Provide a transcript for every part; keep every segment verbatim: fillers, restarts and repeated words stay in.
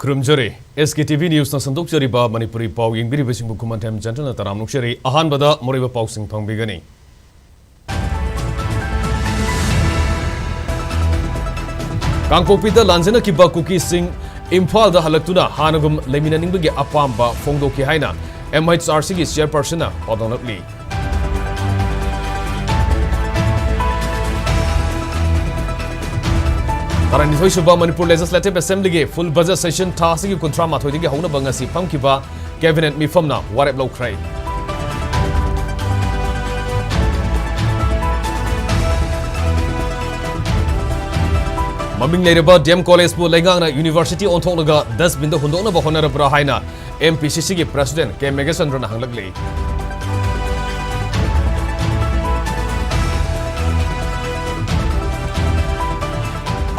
ꯈꯨꯔꯨꯝꯖꯔꯤ꯫ ꯑꯦꯁ ꯀꯦ T V ꯅ꯭ꯌꯨꯁꯅ ꯁꯟꯗꯣꯛꯆꯔꯤꯕ Manipuri ꯄꯥꯎ ꯌꯦꯡꯕꯤꯔꯤꯕꯁꯤꯡꯕꯨ ꯈꯨꯃꯟꯊꯦꯝ ꯖꯦꯟꯇꯜꯅ ꯇꯔꯥꯝꯅ ꯑꯣꯛꯆꯔꯤ꯫ ꯑꯍꯥꯟꯕꯗ ꯃꯔꯨꯑꯣꯏꯕ ꯄꯥꯎꯁꯤꯡ ꯐꯪꯕꯤꯒꯅꯤ꯫ ꯀꯥꯡꯄꯣꯛꯄꯤꯗ ꯂꯥꯟꯖꯦꯟꯅꯈꯤꯕ ꯀꯨꯀꯤꯁꯤꯡ ꯏꯝꯐꯥꯜꯗ ꯍꯜꯂꯛꯇꯨꯅ ꯍꯥꯟꯅꯒꯨꯝ ꯂꯩꯃꯤꯟꯅꯅꯤꯡꯕꯒꯤ ꯑꯄꯥꯝꯕ ꯐꯣꯡꯗꯣꯛꯈꯤ ꯍꯥꯏꯅ ꯑꯦꯝ ꯑꯩꯆ ꯑꯥꯔ ꯁꯤꯒꯤ ꯆꯤꯌꯔꯄꯔꯁꯟꯅ ꯄꯥꯎꯗꯝꯂꯛꯂꯤ꯫ ꯇꯔꯥꯅꯤꯊꯣꯏ ꯁꯨꯕ ꯃꯅꯤꯄꯨꯔ ꯂꯦꯖꯤꯁꯂꯦꯇꯤꯚ ꯑꯦꯁꯦꯝꯕ꯭ꯂꯤꯒꯤ ꯐꯨꯜ ꯕꯖꯦꯠ ꯁꯦꯁꯟ ꯊꯥ ꯑꯁꯤꯒꯤ ꯀꯨꯟꯊ꯭ꯔꯥ ꯃꯥꯊꯣꯏꯗꯒꯤ ꯍꯧꯅꯕ ꯉꯁꯤ ꯐꯝꯈꯤꯕ ꯀꯦꯕꯤꯅꯦꯠ ꯃꯤꯐꯝꯅ ꯋꯥꯔꯦꯞ ꯂꯧꯈ꯭ꯔꯦ꯫ ꯃꯃꯤꯡ ꯂꯩꯔꯕ ꯗꯤ ꯑꯦꯝ ꯀꯣꯂꯦꯖꯄꯨ ꯂꯩꯉꯥꯛꯅ ꯌꯨꯅꯤꯚꯔꯁꯤꯇꯤ ꯑꯣꯟꯊꯣꯛꯂꯒ ꯗꯁꯕꯤꯟꯗ ꯍꯨꯟꯗꯣꯛꯅꯕ ꯍꯣꯠꯅꯔꯕ꯭ꯔꯥ ꯍꯥꯏꯅ ꯑꯦꯝ ꯄꯤ ꯁꯤ ꯁꯤꯒꯤ ꯄ꯭ꯔꯦꯁꯤꯗꯦꯟꯠ ꯀꯦ ꯃꯦꯘꯆꯟꯗ꯭ꯔꯅ ꯍꯪꯂꯛꯂꯤ꯫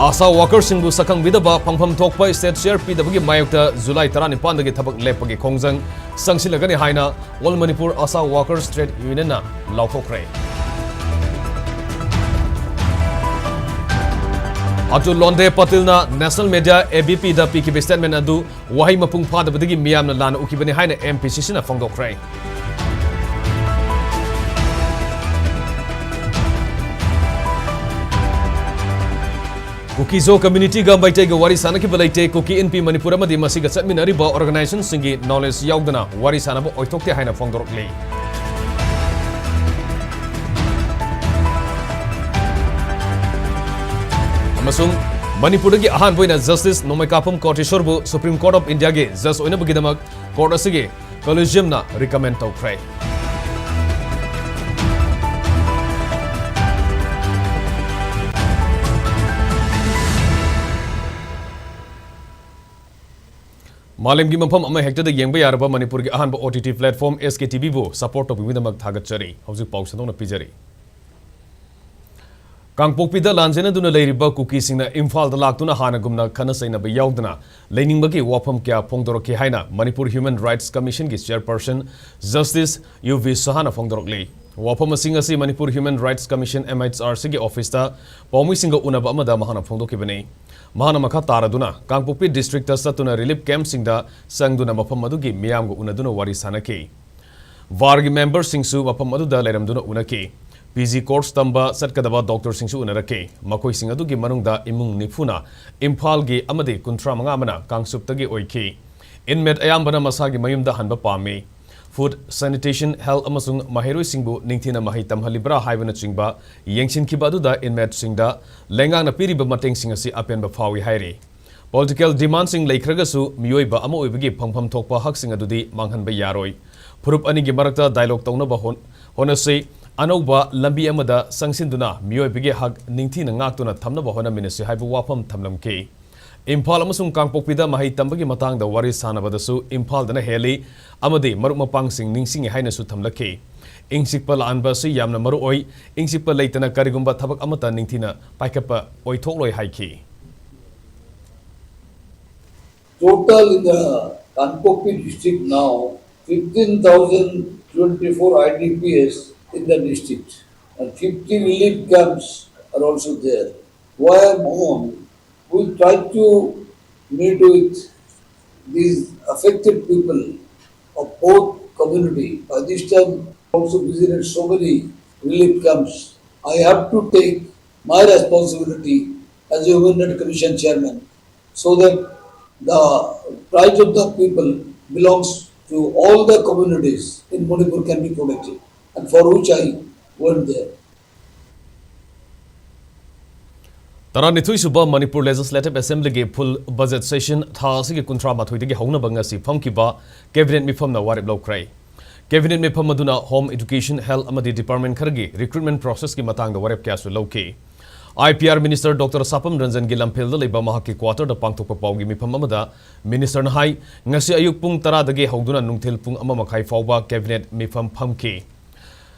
ꯑꯥꯁꯥ ꯋꯥꯀꯔꯁꯤꯡꯕꯨ ꯁꯛꯈꯪꯕꯤꯗꯕ, ꯐꯪꯐꯝ ꯊꯣꯛꯄ ꯁ꯭ꯇꯦꯠ ꯁꯤꯌꯔ ꯄꯤꯗꯕꯒꯤ ꯃꯥꯌꯣꯛꯇ ꯖꯨꯂꯥꯏ ꯇꯔꯥꯅꯤꯄꯥꯟꯗꯒꯤ ꯊꯕꯛ ꯂꯦꯞꯄꯒꯤ ꯈꯣꯡꯖꯪ ꯆꯪꯁꯤꯜꯂꯒꯅꯤ ꯍꯥꯏꯅ ꯑꯣꯜ ꯃꯅꯤꯄꯨꯔ ꯑꯥꯁꯥ ꯋꯥꯀꯔꯁ ꯇ꯭ꯔꯦꯗ ꯌꯨꯅꯤꯌꯟꯅ ꯂꯥꯎꯊꯣꯛꯈ꯭ꯔꯦ꯫ ꯑꯇꯨꯜ ꯂꯣꯟꯗꯦ ꯄꯇꯤꯜꯅ ꯅꯦꯁꯅꯦꯜ ꯃꯦꯗꯤꯌꯥ ꯑꯦ ꯕꯤ ꯄꯤꯗ ꯄꯤꯈꯤꯕ ꯁ꯭ꯇꯦꯠꯃꯦꯟꯠ ꯑꯗꯨ ꯋꯥꯍꯩ ꯃꯄꯨꯡ ꯐꯥꯗꯕꯗꯒꯤ ꯃꯤꯌꯥꯝꯅ ꯂꯥꯟꯅ ꯎꯈꯤꯕꯅꯤ ꯍꯥꯏꯅ ꯑꯦꯝ ꯄꯤ ꯁꯤ ꯁꯤꯅ ꯐꯣꯡꯗꯣꯛꯈ꯭ꯔꯦ꯫ ꯀꯨꯀꯤꯖꯣ ꯀꯝꯃ꯭ꯌꯨꯅꯤꯇꯤꯒ ꯃꯩꯇꯩꯒ ꯋꯥꯔꯤ ꯁꯥꯟꯅꯈꯤꯕ ꯂꯩꯇꯦ꯫ ꯀꯨꯀꯤ ꯏꯟꯄꯤ ꯃꯅꯤꯄꯨꯔ ꯑꯃꯗꯤ ꯃꯁꯤꯒ ꯆꯠꯃꯤꯟꯅꯔꯤꯕ ꯑꯣꯔꯒꯅꯥꯏꯖꯦꯁꯟꯁꯤꯡꯒꯤ ꯅꯣꯂꯦꯖ ꯌꯥꯎꯗꯅ ꯋꯥꯔꯤ ꯁꯥꯟꯅꯕ ꯑꯣꯏꯊꯣꯛꯇꯦ ꯍꯥꯏꯅ ꯐꯣꯡꯗꯣꯔꯛꯂꯤ꯫ ꯑꯃꯁꯨꯡ ꯃꯅꯤꯄꯨꯔꯗꯒꯤ ꯑꯍꯥꯟꯕ ꯑꯣꯏꯅ ꯖꯁꯇꯤꯁ ꯅꯣꯡꯃꯩꯀꯥꯐꯝ ꯀꯣꯇꯦꯁꯣꯔꯕꯨ ꯁꯨꯄ꯭ꯔꯤꯝ ꯀꯣꯔꯠ ꯑꯣꯐ ꯏꯟꯗꯤꯌꯥꯒꯤ ꯖꯁ ꯑꯣꯏꯅꯕꯒꯤꯗꯃꯛ ꯀꯣꯔꯠ ꯑꯁꯤꯒꯤ ꯀꯣꯂꯤꯖꯤꯌꯝꯅ ꯔꯤꯀꯃꯦꯟ ꯇꯧꯈ꯭ꯔꯦ꯫ ꯃꯥꯂꯦꯝꯒꯤ ꯃꯐꯝ ꯑꯃꯍꯦꯛꯇꯗ ꯌꯦꯡꯕ ꯌꯥꯔꯕ ꯃꯅꯤꯄꯨꯔꯒꯤ ꯑꯍꯥꯟꯕ ꯑꯣ ꯇꯤ ꯇꯤ ꯄ꯭ꯂꯦꯠꯐꯣꯔꯝ ꯑꯦꯁ ꯀꯦ ꯇꯤ ꯚꯤꯕꯨ ꯁꯄꯣꯔꯠ ꯇꯧꯕꯤꯕꯒꯤꯗꯃꯛ ꯊꯥꯒꯠꯆꯔꯤ꯫ ꯍꯧꯖꯤꯛ ꯄꯥꯎ ꯁꯟꯗꯣꯛꯅ ꯄꯤꯖꯔꯤ꯫ ꯀꯥꯡꯄꯣꯛꯄꯤꯗ ꯂꯥꯟꯖꯦꯟꯅꯗꯨꯅ ꯂꯩꯔꯤꯕ ꯀꯨꯀꯤꯁꯤꯡꯅ ꯏꯝꯐꯥꯜꯗ ꯂꯥꯛꯇꯨꯅ ꯍꯥꯟꯅꯒꯨꯝꯅ ꯈꯠꯅ ꯆꯩꯅꯕ ꯌꯥꯎꯗꯅ ꯂꯩꯅꯤꯡꯕꯒꯤ ꯋꯥꯐꯝ ꯀꯌꯥ ꯐꯣꯡꯗꯣꯔꯛꯈꯤ ꯍꯥꯏꯅ ꯃꯅꯤꯄꯨꯔ ꯍ꯭ꯌꯨꯃꯦꯟ ꯔꯥꯏꯠꯁ ꯀꯃꯤꯁꯟꯒꯤ ꯆꯤꯌꯔꯄꯔꯁꯟ ꯖꯁꯇꯤꯁ ꯌꯨ ꯚꯤ ꯁꯍꯥꯅ ꯐꯣꯡꯗꯣꯔꯛꯂꯤ꯫ ꯋꯥꯐꯝ ꯑꯁꯤ ꯉꯁꯤ ꯃꯅꯤꯄꯨꯔ Human Righhtꯁ Commission, MHRCꯒꯤ officeꯇ ꯄꯥꯎꯃꯤꯁꯤꯡꯒ ꯎꯅꯕ ꯑꯃꯗ ꯃꯍꯥꯛꯅ ꯐꯣꯡꯗꯣꯛꯈꯤꯕꯅꯤ꯫ ꯃꯍꯥꯛꯅ ꯃꯈꯥ ꯇꯥꯔꯗꯨꯅ ꯀꯥꯡꯄꯣꯛꯄꯤ districtꯇ ꯆꯠꯇꯨꯅ relief campꯁꯤꯡꯗ ꯆꯪꯗꯨꯅ ꯃꯐꯝ ꯑꯗꯨꯒꯤ ꯃꯤꯌꯥꯝꯒ ꯎꯅꯗꯨꯅ ꯋꯥꯔꯤ ꯁꯥꯅꯈꯤ꯫ VARꯒꯤ memberꯁꯤꯡꯁꯨ ꯃꯐꯝ ꯑꯗꯨꯗ ꯂꯩꯔꯝꯗꯨꯅ ꯎꯅꯈꯤ꯫ PG course ꯇꯝꯕ ꯆꯠꯀꯗꯕ doctorꯁꯤꯡꯁꯨ ꯎꯅꯔꯛꯈꯤ꯫ ꯃꯈꯣꯏꯁꯤꯡ ꯑꯗꯨꯒꯤ ꯃꯅꯨꯡꯗ ꯏꯃꯨꯡ ꯅꯤꯐꯨꯅ ꯏꯝꯐꯥꯜꯒꯤ ꯑꯃꯗꯤ ꯀꯨꯟꯊ꯭ꯔꯥ ꯃꯉꯥ ꯑꯃꯅ ꯀꯥꯡꯆꯨꯞꯇꯒꯤ ꯑꯣꯏꯈꯤ꯫ Inmate ꯑꯌꯥꯝꯕꯅ ꯃꯁꯥꯒꯤ ꯃꯌꯨꯝꯗ ꯍꯟꯕ ꯄꯥꯝꯃꯤ꯫ Food, sanitation, health ꯑꯃꯁꯨꯡ ꯃꯍꯩꯔꯣꯏꯁꯤꯡꯕꯨ ꯅꯤꯡꯊꯤꯅ ꯃꯍꯩ ꯇꯝꯍꯜꯂꯤꯕ꯭ꯔꯥ ꯍꯥꯏꯕꯅꯆꯤꯡꯕ ꯌꯦꯡꯁꯤꯟꯈꯤꯕ ꯑꯗꯨꯗ inmateꯁꯤꯡꯗ ꯂꯩꯉꯥꯛꯅ ꯄꯤꯔꯤꯕ ꯃꯇꯦꯡꯁꯤꯡ ꯑꯁꯤ ꯑꯄꯦꯟꯕ ꯐꯥꯎꯏ ꯍꯥꯏꯔꯤ꯫ Political demandꯁꯤꯡ ꯂꯩꯈ꯭ꯔꯒꯁꯨ ꯃꯤꯑꯣꯏꯕ ꯑꯃ ꯑꯣꯏꯕꯒꯤ ꯐꯪꯐꯝ ꯊꯣꯛꯄ ꯍꯛꯁꯤꯡ ꯑꯗꯨꯗꯤ ꯃꯥꯡꯍꯟꯕ ꯌꯥꯔꯣꯏ꯫ ꯐꯨꯔꯨꯞ ꯑꯅꯤꯒꯤ ꯃꯔꯛꯇ dialogue ꯇꯧꯅꯕ ꯍꯣꯠ-, ꯍꯣꯠꯅꯁꯤ꯫ ꯑꯅꯧꯕ ꯂꯝꯕꯤ ꯑꯃꯗ ꯆꯪꯁꯤꯟꯗꯨꯅ ꯃꯤꯑꯣꯏꯕꯒꯤ ꯍꯛ ꯅꯤꯡꯊꯤꯅ ꯉꯥꯛꯇꯨꯅ ꯊꯝꯅꯕ ꯍꯣꯠꯅꯃꯤꯟꯅꯁꯤ ꯍꯥꯏꯕ ꯋꯥꯐꯝ ꯊꯝꯂꯝꯈꯤ꯫ ꯏꯝꯐꯥꯜ ꯑꯃꯁꯨꯡ ꯀꯥꯡꯄꯣꯛꯄꯤꯗ ꯃꯍꯩ ꯇꯝꯕꯒꯤ ꯃꯇꯥꯡꯗ ꯋꯥꯔꯤ ꯁꯥꯅꯕꯗꯁꯨ ꯏꯝꯐꯥꯜꯗꯅ ꯍꯦꯜꯂꯤ ꯑꯃꯗꯤ ꯃꯔꯨꯞ ꯃꯄꯥꯡꯁꯤꯡ ꯅꯤꯡꯁꯤꯡꯉꯤ ꯍꯥꯏꯅꯁꯨ ꯊꯝꯂꯛꯈꯤ꯫ ꯏꯪꯆꯤꯛꯄ ꯂꯥꯛꯍꯟꯕ ꯑꯁꯤ ꯌꯥꯝꯅ ꯃꯔꯨ ꯑꯣꯏ꯫ ꯏꯪꯆꯤꯛꯄ ꯂꯩꯇꯅ ꯀꯔꯤꯒꯨꯝꯕ ꯊꯕꯛ ꯑꯃꯠꯇ ꯅꯤꯡꯊꯤꯅ ꯄꯥꯏꯈꯠꯄ ꯑꯣꯏꯊꯣꯛꯂꯣꯏ ꯍꯥꯏꯈꯤ꯫ Total in the Kanpokpi district now, fifteen thousand twenty-four I D Ps in the district, and fifty relief camps are also there. Why am I on? We try to meet with these affected people of both community. By this time, also visited so many relief camps. I have to take my responsibility as a Human Rights Commission chairman, so that the rights of the people belongs to all the communities in Manipur can be protected, and for which I went there. ꯇꯔꯥꯅꯤꯊꯣꯏ ꯁꯨꯕ Manipur Legislative Assemblyꯒꯤ full budget session ꯊꯥ ꯑꯁꯤꯒꯤ ꯀꯨꯟꯊ꯭ꯔꯥ ꯃꯥꯊꯣꯏꯗꯒꯤ ꯍꯧꯅꯕ ꯉꯁꯤ ꯐꯝꯈꯤꯕ cabinet ꯃꯤꯐꯝꯅ ꯋꯥꯔꯦꯞ ꯂꯧꯈ꯭ꯔꯦ꯫ Cabinet ꯃꯤꯐꯝ ꯑꯗꯨꯅ Home, Education, Health ꯑꯃꯗꯤ department ꯈꯔꯒꯤ recruitment processꯀꯤ ꯃꯇꯥꯡꯗ ꯋꯥꯔꯦꯞ ꯀꯌꯥꯁꯨ ꯂꯧꯈꯤ꯫ IPR Minister Doctor ꯁꯥꯄꯝ ꯔꯟꯖꯟꯒꯤ ꯂꯝꯐꯦꯜꯗ ꯂꯩꯕ ꯃꯍꯥꯛꯀꯤ quarterꯗ ꯄꯥꯡꯊꯣꯛꯄ ꯄꯥꯎꯒꯤ ꯃꯤꯐꯝ ꯑꯃꯗ ministerꯅ ꯍꯥꯏ, ꯉꯁꯤ ꯑꯌꯨꯛ ꯄꯨꯡ ꯇꯔꯥꯗꯒꯤ ꯍꯧꯗꯨꯅ ꯅꯨꯡꯊꯤꯜ ꯄꯨꯡ ꯑꯃ ꯃꯈꯥꯏ ꯐꯥꯎꯕ cabinet ꯃꯤꯐꯝ ꯐꯝꯈꯤ꯫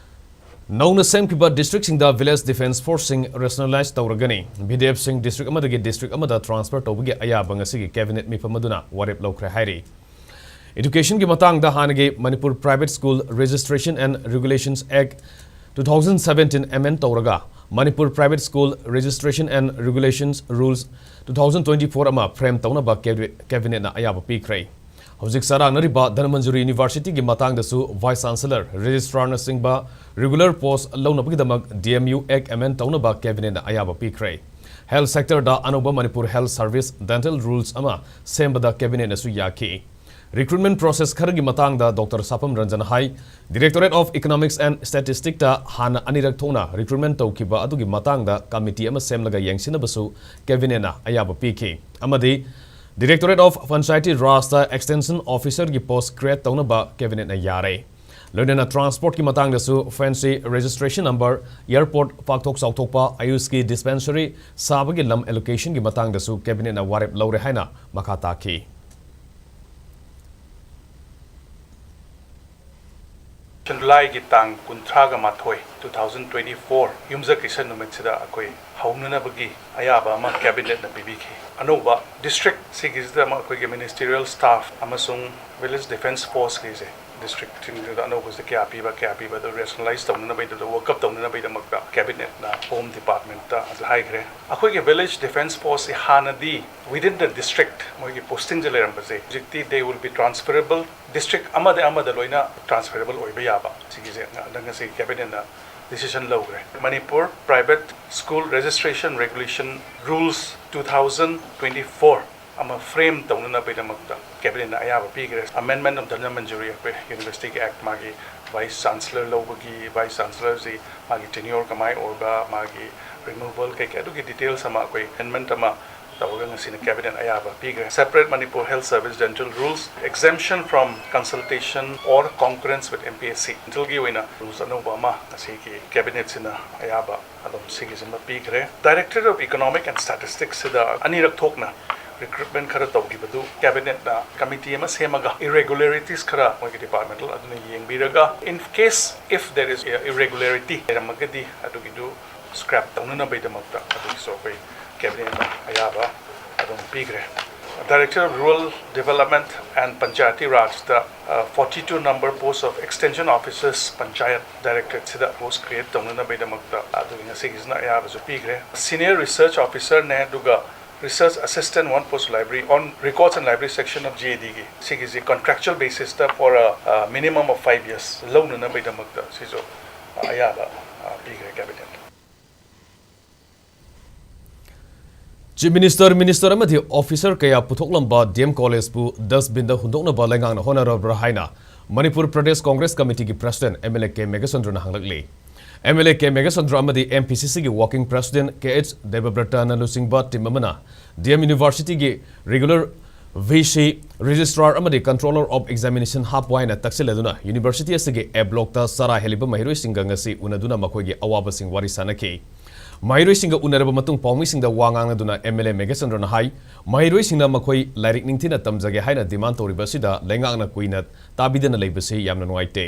ꯅꯧꯅ ꯁꯦꯝꯈꯤꯕ districtꯁꯤꯡꯗ Village Defence Forceꯁꯤꯡ rationalise ꯇꯧꯔꯒꯅꯤ꯫ VDFꯁꯤꯡ district ꯑꯃꯗꯒꯤ district ꯑꯃꯗ transfer ꯇꯧꯕꯒꯤ ꯑꯌꯥꯕ ꯉꯁꯤꯒꯤ cabinet ꯃꯤꯐꯝ ꯑꯗꯨꯅ ꯋꯥꯔꯦꯞ ꯂꯧꯈ꯭ꯔꯦ ꯍꯥꯏꯔꯤ꯫ Educationꯒꯤ ꯃꯇꯥꯡꯗ ꯍꯥꯟꯅꯒꯤ Manipur Private School Registration and Regulations Act two thousand seventeen amend ꯇꯧꯔꯒ Manipur Private School Registration and Regulations Rules two thousand twenty-four ꯑꯃ frame ꯇꯧꯅꯕ cabi-, cabinetꯅ ꯑꯌꯥꯕ ꯄꯤꯈ꯭ꯔꯦ꯫ ꯍꯧꯖꯤꯛ ꯆꯔꯥꯡꯅꯔꯤꯕ ꯙꯅꯃꯟꯖꯨꯔꯤ Universityꯒꯤ ꯃꯇꯥꯡꯗꯁꯨ Vice Chancellor, Registrarꯅꯆꯤꯡꯕ regular post ꯂꯧꯅꯕꯒꯤꯗꯃꯛ D M U Act amend ꯇꯧꯅꯕ cabinetꯅ ꯑꯌꯥꯕ ꯄꯤꯈ꯭ꯔꯦ꯫ Health sectorꯗ ꯑꯅꯧꯕ Manipur Health Service Dental Rules ꯑꯃ ꯁꯦꯝꯕꯗ cabinetꯅꯁꯨ ꯌꯥꯈꯤ꯫ Recruitment process ꯈꯔꯒꯤ ꯃꯇꯥꯡꯗ Doctor ꯁꯥꯐꯝ Ranjan high, Directorate of Economics and Statisticꯇ ꯍꯥꯟꯅ ꯑꯅꯤꯔꯛ ꯊꯣꯛꯅ recruitment ꯇꯧꯈꯤꯕ ꯑꯗꯨꯒꯤ ꯃꯇꯥꯡꯗ committee ꯑꯃ ꯁꯦꯝꯂꯒ ꯌꯦꯡꯁꯤꯟꯅꯕꯁꯨ cabinetꯅ ꯑꯌꯥꯕ ꯄꯤꯈꯤ꯫ ꯑꯃꯗꯤ Directorate of Panchayati Rajꯇ Extension Officerꯒꯤ post create ꯇꯧꯅꯕ cabinetꯅ ꯌꯥꯔꯦ꯫ ꯂꯣꯏꯅꯅ transportꯀꯤ ꯃꯇꯥꯡꯗꯁꯨ fancy registration number, airport ꯄꯥꯛꯊꯣꯛ ꯆꯥꯎꯊꯣꯛꯄ, ꯑꯌꯨꯁꯀꯤ dispensary ꯁꯥꯕꯒꯤ ꯂꯝ allocationꯒꯤ ꯃꯇꯥꯡꯗꯁꯨ cabinetꯅ ꯋꯥꯔꯦꯞ ꯂꯧꯔꯦ ꯍꯥꯏꯅ ꯃꯈꯥ ꯇꯥꯈꯤ꯫ ꯖꯨꯂꯥꯏꯒꯤ ꯇꯥꯡ ꯀꯨꯟꯊ꯭ꯔꯥꯒ ꯃꯥꯊꯣꯏ, two thousand twenty-four, ꯌꯨꯝꯖꯀꯩꯁ ꯅꯨꯃꯤꯠꯁꯤꯗ ꯑꯩꯈꯣꯏ ꯍꯧꯅꯅꯕꯒꯤ ꯑꯌꯥꯕ ꯑꯃ cabinetꯅ ꯄꯤꯕꯤꯈꯤ꯫ ꯑꯅꯧꯕ district ꯁꯤꯒꯤꯁꯤꯗ ꯑꯃ ꯑꯩꯈꯣꯏꯒꯤ ministerial staff ꯑꯃꯁꯨꯡ village defence forceꯀꯤꯁꯦ districtꯁꯤꯡꯗꯨꯗ ꯑꯅꯧꯕꯁꯤꯗ ꯀꯌꯥ ꯄꯤꯕ, ꯀꯌꯥ ꯄꯤꯕ ꯑꯗꯨ rationalize ꯇꯧꯅꯅꯕꯒꯤꯗꯃꯛꯇ, work up ꯇꯧꯅꯅꯕꯒꯤꯗꯃꯛꯇ cabinetꯅ Home Departmentꯇ ꯑꯗꯨ ꯍꯥꯏꯈ꯭ꯔꯦ꯫ ꯑꯩꯈꯣꯏꯒꯤ village defence forceꯁꯤ ꯍꯥꯟꯅꯗꯤ within the district ꯃꯣꯏꯒꯤ postingꯁꯦ ꯂꯩꯔꯝꯕꯁꯦ, ꯍꯧꯖꯤꯛꯇꯤ they will be transferable, district ꯑꯃꯗ ꯑꯃꯗ ꯂꯣꯏꯅ transferable ꯑꯣꯏꯕ ꯌꯥꯕ, ꯁꯤꯒꯤꯁꯦ ꯉ-, ꯉꯁꯤ cabinetꯅ decision ꯂꯧꯈ꯭ꯔꯦ꯫ Manipur Private School Registration Regulation Rules two thousand twenty-four ꯑꯃ frame ꯇꯧꯅꯅꯕꯒꯤꯗꯃꯛꯇ cabinetꯅ ꯑꯌꯥꯕ ꯄꯤꯈ꯭ꯔꯦ꯫ Amendment of Dhanamanjuri ꯑꯩꯈꯣꯏ Universityꯒꯤ Act, ꯃꯥꯒꯤ Vice Chancellor ꯂꯧꯕꯒꯤ, Vice Chancellorꯁꯤ ꯃꯥꯒꯤ tenure ꯀꯃꯥꯏ ꯑꯣꯏꯕ, ꯃꯥꯒꯤ removal ꯀꯩꯀꯩ ꯑꯗꯨꯒꯤ details ꯑꯃ ꯑꯩꯈꯣꯏ amendment ꯑꯃ ꯇꯧꯔꯒ ꯉꯁꯤꯅ cabinetꯅ ꯑꯌꯥꯕ ꯄꯤꯈ꯭ꯔꯦ꯫ Separate Manipur Health Service Dental Rules, exemption from consultation or concurrence with M P S C, dentalꯒꯤ ꯑꯣꯏꯅ rules ꯑꯅꯧꯕ ꯑꯃ ꯉꯁꯤꯒꯤ cabinetꯁꯤꯅ ꯑꯌꯥꯕ ꯑꯗꯨꯝ ꯁꯤꯒꯤꯁꯤꯃ ꯄꯤꯈ꯭ꯔꯦ꯫ Directorate of Economic and Statisticsꯁꯤꯗ ꯑꯅꯤꯔꯛ ꯊꯣꯛꯅ recruitment ꯈꯔ ꯇꯧꯈꯤꯕꯗꯨ cabinetꯅ committee ꯑꯃ ꯁꯦꯝꯃꯒ irregularities ꯈꯔ ꯃꯣꯏꯒꯤ departmental ꯑꯗꯨꯅ ꯌꯦꯡꯕꯤꯔꯒ, in case if there is irregularity ꯂꯩꯔꯝꯃꯒꯗꯤ ꯑꯗꯨꯒꯤꯗꯨ scrap ꯇꯧꯅꯅꯕꯒꯤꯗꯃꯛꯇ ꯑꯗꯨꯒꯤꯁꯨ ꯑꯩꯈꯣꯏ cabinetꯅ ꯑꯌꯥꯕ ꯑꯗꯨꯝ ꯄꯤꯈ꯭ꯔꯦ꯫ Director of Rural Development and Panchayati Rajꯇ, uh, forty-two number post of Extension Officers Panchayat Directorateꯁꯤꯗ post create ꯇꯧꯅꯅꯕꯒꯤꯗꯃꯛꯇ ꯑꯗꯨꯒꯤ ꯉꯁꯤꯒꯤꯁꯤꯅ ꯑꯌꯥꯕꯁꯨ ꯄꯤꯈ꯭ꯔꯦ꯫ Senior Research Officerꯅꯦ, ꯑꯗꯨꯒ Research Assistant one post library on Records and Library Section of GADꯒꯤ ꯁꯤꯒꯤꯁꯤ contractual basisꯇ for a, a minimum of five years ꯂꯧꯅꯅꯕꯒꯤꯗꯃꯛꯇ ꯁꯤꯁꯨ, uh, ꯑꯌꯥꯕ, uh, ꯄꯤꯈ꯭ꯔꯦ cabinet꯫ Chief Minister, Minister ꯑꯃꯗꯤ officer ꯀꯌꯥ ꯄꯨꯊꯣꯛꯂꯝꯕ DM Collegeꯄꯨ dustbinꯗ ꯍꯨꯟꯗꯣꯛꯅꯕ ꯂꯩꯉꯥꯛꯅ ꯍꯣꯠꯅꯔꯕ꯭ꯔꯥ ꯍꯥꯏꯅ Manipur Pradesh Congress Committeeꯒꯤ President MLA K Meghachandraꯅ ꯍꯪꯂꯛꯂꯤ꯫ MLA K Meghachandra ꯑꯃꯗꯤ MPCCꯒꯤ Working President KH Debabrataꯅ ꯂꯨꯆꯤꯡꯕ team ꯑꯃꯅ DM Universityꯒꯤ regular VC, Registrar ꯑꯃꯗꯤ Controller of Examination ꯍꯥꯞꯄꯨ ꯍꯥꯏꯅ ꯇꯛꯁꯤꯜꯂꯗꯨꯅ university ꯑꯁꯤꯒꯤ A blockꯇ ꯆꯔꯥ ꯍꯦꯜꯂꯤꯕ ꯃꯍꯩꯔꯣꯏꯁꯤꯡꯒ ꯉꯁꯤ ꯎꯅꯗꯨꯅ ꯃꯈꯣꯏꯒꯤ ꯑꯋꯥꯕꯁꯤꯡ ꯋꯥꯔꯤ ꯁꯥꯅꯈꯤ꯫ ꯃꯍꯩꯔꯣꯏꯁꯤꯡꯒ ꯎꯅꯔꯕ ꯃꯇꯨꯡ ꯄꯥꯎꯃꯤꯁꯤꯡꯗ ꯋꯥ ꯉꯥꯡꯅꯗꯨꯅ MLA ꯃꯦꯘꯆꯟꯗ꯭ꯔꯅ ꯍꯥꯏ, ꯃꯍꯩꯔꯣꯏꯁꯤꯡꯅ ꯃꯈꯣꯏ ꯂꯥꯏꯔꯤꯛ ꯅꯤꯡꯊꯤꯅ ꯇꯝꯖꯒꯦ ꯍꯥꯏꯅ demand ꯇꯧꯔꯤꯕ ꯑꯁꯤꯗ ꯂꯩꯉꯥꯛꯅ ꯀꯨꯏꯅ ꯇꯥꯕꯤꯗꯅ ꯂꯩꯕꯁꯤ ꯌꯥꯝꯅ ꯅꯨꯡꯉꯥꯏꯇꯦ꯫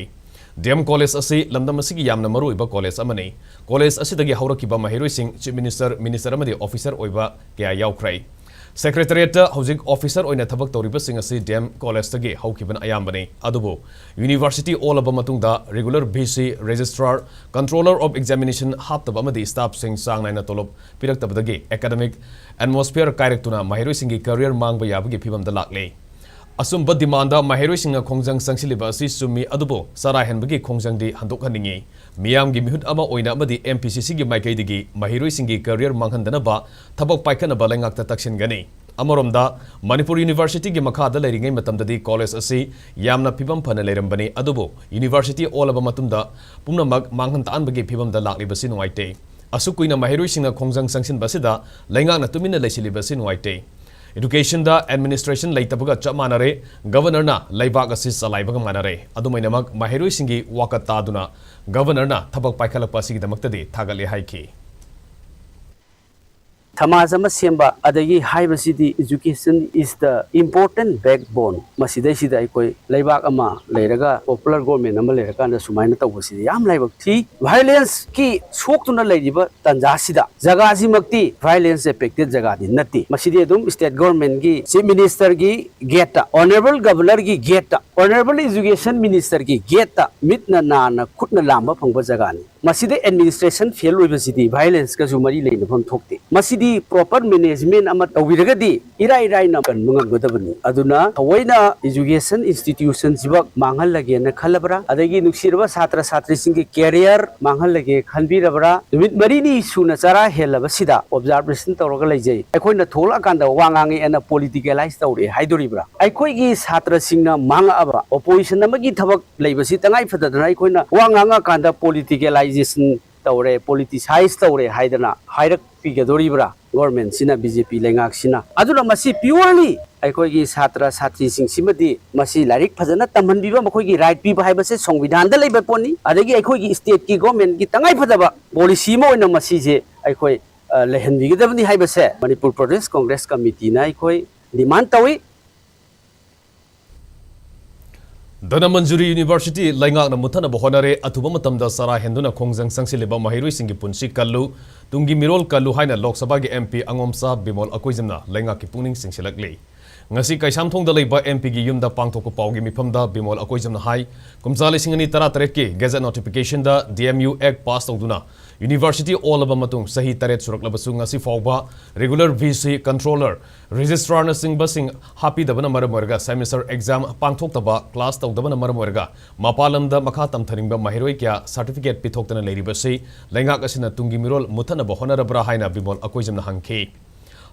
DM College ꯑꯁꯤ ꯂꯝꯗꯝ ꯑꯁꯤꯒꯤ ꯌꯥꯝꯅ ꯃꯔꯨꯑꯣꯏꯕ college ꯑꯃꯅꯤ꯫ College ꯑꯁꯤꯗꯒꯤ ꯍꯧꯔꯛꯈꯤꯕ ꯃꯍꯩꯔꯣꯏꯁꯤꯡ Chief Minister, Minister ꯑꯃꯗꯤ officer ꯑꯣꯏꯕ ꯀꯌꯥ ꯌꯥꯎꯈ꯭ꯔꯦ꯫ Secretariatꯇ ꯍꯧꯖꯤꯛ officer ꯑꯣꯏꯅ ꯊꯕꯛ ꯇꯧꯔꯤꯕꯁꯤꯡ ꯑꯁꯤ DM Collegeꯇꯒꯤ ꯍꯧꯈꯤꯕꯅ ꯑꯌꯥꯝꯕꯅꯤ꯫ ꯑꯗꯨꯕꯨ university ꯑꯣꯜꯂꯕ ꯃꯇꯨꯡꯗ regular VC, Registrar, Controller of Examination ꯍꯥꯞꯇꯕ ꯑꯃꯗꯤ staffꯁꯤꯡ ꯆꯥꯡ ꯅꯥꯏꯅ ꯇꯣꯂꯣꯞ ꯄꯤꯔꯛꯇꯕꯗꯒꯤ academic atmosphere ꯀꯥꯏꯔꯛꯇꯨꯅ ꯃꯍꯩꯔꯣꯏꯁꯤꯡꯒꯤ career ꯃꯥꯡꯕ ꯌꯥꯕꯒꯤ ꯐꯤꯚꯝꯗ ꯂꯥꯛꯂꯦ꯫ ꯑꯆꯨꯝꯕ demandꯗ ꯃꯍꯩꯔꯣꯏꯁꯤꯡꯅ ꯈꯣꯡꯖꯪ ꯆꯪꯁꯤꯜꯂꯤꯕ ꯑꯁꯤ ꯆꯨꯝꯃꯤ, ꯑꯗꯨꯕꯨ ꯆꯔꯥ ꯍꯦꯟꯕꯒꯤ ꯈꯣꯡꯖꯪꯗꯤ ꯍꯟꯗꯣꯛꯍꯟꯅꯤꯡꯏ꯫ ꯃꯤꯌꯥꯝꯒꯤ ꯃꯤꯍꯨꯠ ꯑꯃ ꯑꯣꯏꯅ ꯑꯃꯗꯤ MPCCꯒꯤ ꯃꯥꯏꯀꯩꯗꯒꯤ ꯃꯍꯩꯔꯣꯏꯁꯤꯡꯒꯤ career ꯃꯥꯡꯍꯟꯗꯅꯕ ꯊꯕꯛ ꯄꯥꯏꯈꯠꯅꯕ ꯂꯩꯉꯥꯛꯇ ꯇꯛꯁꯤꯟꯒꯅꯤ꯫ ꯑꯃꯔꯣꯝꯗ, ꯃꯅꯤꯄꯨꯔ Universityꯒꯤ ꯃꯈꯥꯗ ꯂꯩꯔꯤꯉꯩ ꯃꯇꯝꯗꯗꯤ college ꯑꯁꯤ ꯌꯥꯝꯅ ꯐꯤꯕꯝ ꯐꯅ ꯂꯩꯔꯝꯕꯅꯤ, ꯑꯗꯨꯕꯨ university ꯑꯣꯜꯂꯕ ꯃꯇꯨꯡꯗ ꯄꯨꯝꯅꯃꯛ ꯃꯥꯡꯍꯟ ꯇꯥꯛꯍꯟꯕꯒꯤ ꯐꯤꯕꯝꯗ ꯂꯥꯛꯂꯤꯕꯁꯤ ꯅꯨꯡꯉꯥꯏꯇꯦ꯫ ꯑꯁꯨꯛ ꯀꯨꯏꯅ ꯃꯍꯩꯔꯣꯏꯁꯤꯡꯅ ꯈꯣꯡꯖꯪ ꯆꯪꯁꯤꯟꯕ ꯑꯁꯤꯗ ꯂꯩꯉꯥꯛꯅ ꯇꯨꯃꯤꯟꯅ ꯂꯩꯁꯤꯜꯂꯤꯕꯁꯤ ꯅꯨꯡꯉꯥꯏꯇꯦ꯫ Educationꯗ administration ꯂꯩꯇꯕꯒ ꯆꯞ ꯃꯥꯟꯅꯔꯦ, Governorꯅ ꯂꯩꯕꯥꯛ ꯑꯁꯤ ꯆꯂꯥꯏꯕꯒ ꯃꯥꯟꯅꯔꯦ꯫ ꯑꯗꯨꯃꯥꯏꯅꯃꯛ ꯃꯍꯩꯔꯣꯏꯁꯤꯡꯒꯤ ꯋꯥꯀꯠ ꯇꯥꯗꯨꯅ Governorꯅ ꯊꯕꯛ ꯄꯥꯏꯈꯠꯂꯛꯄ ꯑꯁꯤꯒꯤꯗꯃꯛꯇꯗꯤ ꯊꯥꯒꯠꯂꯦ ꯍꯥꯏꯈꯤ꯫ ꯁꯃꯥꯖ ꯑꯃ ꯁꯦꯝꯕ ꯑꯗꯒꯤ ꯍꯥꯏꯕꯁꯤꯗꯤ education is the important backbone꯫ ꯃꯁꯤꯗꯩꯁꯤꯗ ꯑꯩꯈꯣꯏ ꯂꯩꯕꯥꯛ ꯑꯃ ꯂꯩꯔꯒ popular government ꯑꯃ ꯂꯩꯔꯀꯥꯟꯗ ꯁꯨꯃꯥꯏꯅ ꯇꯧꯕꯁꯤꯗꯤ ꯌꯥꯝ ꯂꯥꯏꯕꯛ ꯊꯤ꯫ Violence ꯀꯤ ꯁꯣꯛꯇꯨꯅ ꯂꯩꯔꯤꯕ ꯇꯥꯟꯖꯥꯁꯤꯗ ꯖꯒꯥꯁꯤꯃꯛꯇꯤ violence affected ꯖꯒꯥꯗꯤ ꯅꯠꯇꯦ꯫ ꯃꯁꯤꯗꯤ ꯑꯗꯨꯝ state government ꯒꯤ chief minister ꯒꯤ gate ꯇ, honourable governor ꯒꯤ gate ꯇ, honourable education minister ꯒꯤ gate ꯇ ꯃꯤꯠꯅ ꯅꯥꯅ ꯈꯨꯠꯅ ꯂꯥꯝꯕ ꯐꯪꯕ ꯖꯒꯥꯅꯤ꯫ ꯃꯁꯤꯗ administration fail ꯑꯣꯏꯕꯁꯤꯗꯤ violence ꯀꯁꯨ ꯃꯔꯤ ꯂꯩꯅꯐꯝ ꯊꯣꯛꯇꯦ꯫ ꯃꯁꯤꯗꯤ proper management ꯑꯃ ꯇꯧꯕꯤꯔꯒꯗꯤ ꯏꯔꯥꯏ ꯏꯔꯥꯏꯅ ꯀꯟꯕ ꯉꯝꯒꯗꯕꯅꯤ꯫ ꯑꯗꯨꯅ ꯊꯑꯣꯏꯅ education institution ꯁꯤꯃꯛ ꯃꯥꯡꯍꯜꯂꯒꯦꯅ ꯈꯜꯂꯕ꯭ꯔꯥ? ꯑꯗꯒꯤ ꯅꯨꯡꯁꯤꯔꯕ ꯁꯥꯇ꯭ꯔ ꯁꯥꯇ꯭ꯔꯤꯁꯤꯡꯒꯤ career ꯃꯥꯡꯍꯜꯂꯒꯦ ꯈꯟꯕꯤꯔꯕ꯭ꯔꯥ? ꯅꯨꯃꯤꯠ ꯃꯔꯤꯅꯤ ꯁꯨꯅ ꯆꯔꯥ ꯍꯦꯜꯂꯕꯁꯤꯗ observation ꯇꯧꯔꯒ ꯂꯩꯖꯩ꯫ ꯑꯩꯈꯣꯏꯅ ꯊꯣꯛꯂꯛꯑꯀꯥꯟꯗ ꯋꯥ ꯉꯥꯡꯉꯦꯅ politicalize ꯇꯧꯔꯛꯑꯦ ꯍꯥꯏꯗꯣꯔꯤꯕ꯭ꯔꯥ? ꯑꯩꯈꯣꯏꯒꯤ ꯁꯥꯇ꯭ꯔꯁꯤꯡꯅ ꯃꯥꯡꯉꯛꯑꯕ opposition ꯑꯃꯒꯤ ꯊꯕꯛ ꯂꯩꯕꯁꯤ ꯇꯉꯥꯏ ꯐꯗꯗꯅ ꯑꯩꯈꯣꯏꯅ ꯋꯥ ꯉꯥꯡꯉꯀꯥꯟꯗ politicalization ꯇꯧꯔꯦ, politicize ꯇꯧꯔꯦ ꯍꯥꯏꯗꯅ ꯍꯥꯏꯔꯛꯄꯤꯒꯗꯣꯔꯤꯕ꯭ꯔꯥ government ꯁꯤꯅ, B J P ꯂꯩꯉꯥꯛꯁꯤꯅ? ꯑꯗꯨꯅ ꯃꯁꯤ purely ꯑꯩꯈꯣꯏꯒꯤ ꯁꯥꯇ꯭ꯔ ꯁꯥꯇ꯭ꯔꯤꯁꯤꯡꯁꯤꯃꯗꯤ ꯃꯁꯤ ꯂꯥꯏꯔꯤꯛ ꯐꯖꯅ ꯇꯝꯍꯟꯕꯤꯕ, ꯃꯈꯣꯏꯒꯤ right ꯄꯤꯕ ꯍꯥꯏꯕꯁꯦ ꯁꯪꯕꯤꯙꯥꯟꯗ ꯂꯩꯕ ꯄꯣꯠꯅꯤ꯫ ꯑꯗꯒꯤ ꯑꯩꯈꯣꯏꯒꯤ state ꯀꯤ government ꯀꯤ ꯇꯉꯥꯏ ꯐꯗꯕ policy ꯑꯃ ꯑꯣꯏꯅ ꯃꯁꯤꯁꯦ ꯑꯩꯈꯣꯏ, ꯑ, ꯂꯩꯍꯟꯕꯤꯒꯗꯕꯅꯤ ꯍꯥꯏꯕꯁꯦ ꯃꯅꯤꯄꯨꯔ ꯄ꯭ꯔꯗꯦꯁ ꯀꯣꯡꯒ꯭ꯔꯦꯁ ꯀꯃꯤꯇꯤꯅ ꯑꯩꯈꯣꯏ demand ꯇꯧꯏ꯫ ꯙꯅꯃꯟꯖꯨꯔꯤ ꯌꯨꯅꯤꯚꯔꯁꯤꯇꯤ ꯂꯩꯉꯥꯛꯅ ꯃꯨꯠꯊꯠꯅꯕ ꯍꯣꯠꯅꯔꯦ꯫ ꯑꯊꯨꯕ ꯃꯇꯝꯗ ꯆꯔꯥ ꯍꯦꯟꯗꯨꯅ ꯈꯣꯡꯖꯪ ꯆꯪꯁꯤꯜꯂꯤꯕ ꯃꯍꯩꯔꯣꯏꯁꯤꯡꯒꯤ ꯄꯨꯟꯁꯤ ꯀꯜꯂꯨ, ꯇꯨꯡꯒꯤ ꯃꯤꯔꯣꯜ ꯀꯜꯂꯨ ꯍꯥꯏꯅ ꯂꯣꯛ ꯁꯚꯥꯒꯤ M P ꯑꯉꯣꯝꯆꯥ ꯕꯤꯃꯣꯜ ꯑꯀꯣꯏꯖꯝꯅ ꯂꯩꯉꯥꯛꯀꯤ ꯄꯨꯛꯅꯤꯡ ꯆꯤꯡꯁꯤꯜꯂꯛꯂꯤ꯫ ꯉꯁꯤ ꯀꯩꯁꯥꯝꯊꯣꯡꯗ ꯂꯩꯕ M P ꯒꯤ ꯌꯨꯝꯗ ꯄꯥꯡꯊꯣꯛꯄ ꯄꯥꯎꯒꯤ ꯃꯤꯐꯝꯗ ꯕꯤꯃꯣꯜ ꯑꯀꯣꯏꯖꯝꯅ ꯍꯥꯏ, ꯀꯨꯝꯖꯥ ꯂꯤꯁꯤꯡ ꯑꯅꯤ ꯇꯔꯥꯇꯔꯦꯠꯀꯤ gazette notification ꯗ D M U Act pass ꯇꯧꯗꯨꯅ university ꯑꯣꯜꯂꯕ ꯃꯇꯨꯡ ꯆꯍꯤ ꯇꯔꯦꯠ ꯁꯨꯔꯛꯂꯕꯁꯨ ꯉꯁꯤ ꯐꯥꯎꯕ regular V C, controller, registrar ꯅꯆꯤꯡꯕꯁꯤꯡ ꯍꯥꯞꯄꯤꯗꯕꯅ ꯃꯔꯝ ꯑꯣꯏꯔꯒ semester exam ꯄꯥꯡꯊꯣꯛꯇꯕ, class ꯇꯧꯗꯕꯅ ꯃꯔꯝ ꯑꯣꯏꯔꯒ ꯃꯄꯥꯟ ꯂꯝꯗ ꯃꯈꯥ ꯇꯝꯊꯅꯤꯡꯕ ꯃꯍꯩꯔꯣꯏ ꯀꯌꯥ certificate ꯄꯤꯊꯣꯛꯇꯅ ꯂꯩꯔꯤꯕꯁꯤ ꯂꯩꯉꯥꯛ ꯑꯁꯤꯅ ꯇꯨꯡꯒꯤ ꯃꯤꯔꯣꯜ ꯃꯨꯠꯊꯠꯅꯕ ꯍꯣꯠꯅꯔꯕ꯭ꯔꯥ ꯍꯥꯏꯅ ꯕꯤꯃꯣꯜ ꯑꯀꯣꯏꯖꯝꯅ ꯍꯪꯈꯤ꯫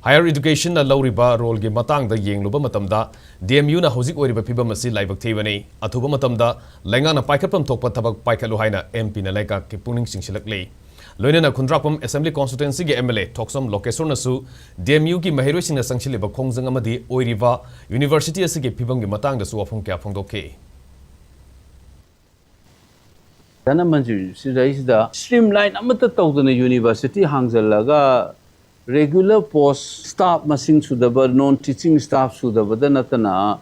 Higher education ꯅ ꯂꯧꯔꯤꯕ role ꯒꯤ ꯃꯇꯥꯡꯗ ꯌꯦꯡꯂꯨꯕ ꯃꯇꯝꯗ D M U ꯅ ꯍꯧꯖꯤꯛ ꯑꯣꯏꯔꯤꯕ ꯐꯤꯕꯝ ꯑꯁꯤ ꯂꯥꯏꯕꯛ ꯊꯤꯕꯅꯤ꯫ ꯑꯊꯨꯕ ꯃꯇꯝꯗ ꯂꯩꯉꯥꯛꯅ ꯄꯥꯏꯈꯠꯐꯝ ꯊꯣꯛꯄ ꯊꯕꯛ ꯄꯥꯏꯈꯠꯂꯨ ꯍꯥꯏꯅ M P ꯅ ꯂꯩꯉꯥꯛꯀꯤ ꯄꯨꯛꯅꯤꯡ ꯆꯤꯡꯁꯤꯜꯂꯛꯂꯤ꯫ ꯂꯣꯏꯅꯅ ꯈꯨꯟꯗ꯭ꯔꯥꯛꯄꯝ Assembly Constituency ꯒꯤ M L A Thokchom ꯂꯣꯀꯦꯁꯣꯔꯅꯁꯨ D M U ꯒꯤ ꯃꯍꯩꯔꯣꯏꯁꯤꯡꯅ ꯆꯪꯁꯤꯜꯂꯤꯕ ꯈꯣꯡꯖꯪ ꯑꯃꯗꯤ ꯑꯣꯏꯔꯤꯕ university ꯑꯁꯤꯒꯤ ꯐꯤꯕꯝꯒꯤ ꯃꯇꯥꯡꯗꯁꯨ ꯋꯥꯐꯝ ꯀꯌꯥ ꯐꯣꯡꯗꯣꯛꯈꯤ꯫ ꯙꯅꯃꯟꯖꯨꯔꯤ ꯁꯤꯗꯩꯁꯤꯗ streamline ꯑꯃꯠꯇ ꯇꯧꯗꯅ university ꯍꯥꯡꯖꯜꯂꯒ Regular post staff ꯃꯁꯤꯡ ꯁꯨꯗꯕ, non teaching staff ꯁꯨꯗꯕꯗ ꯅꯠꯇꯅ,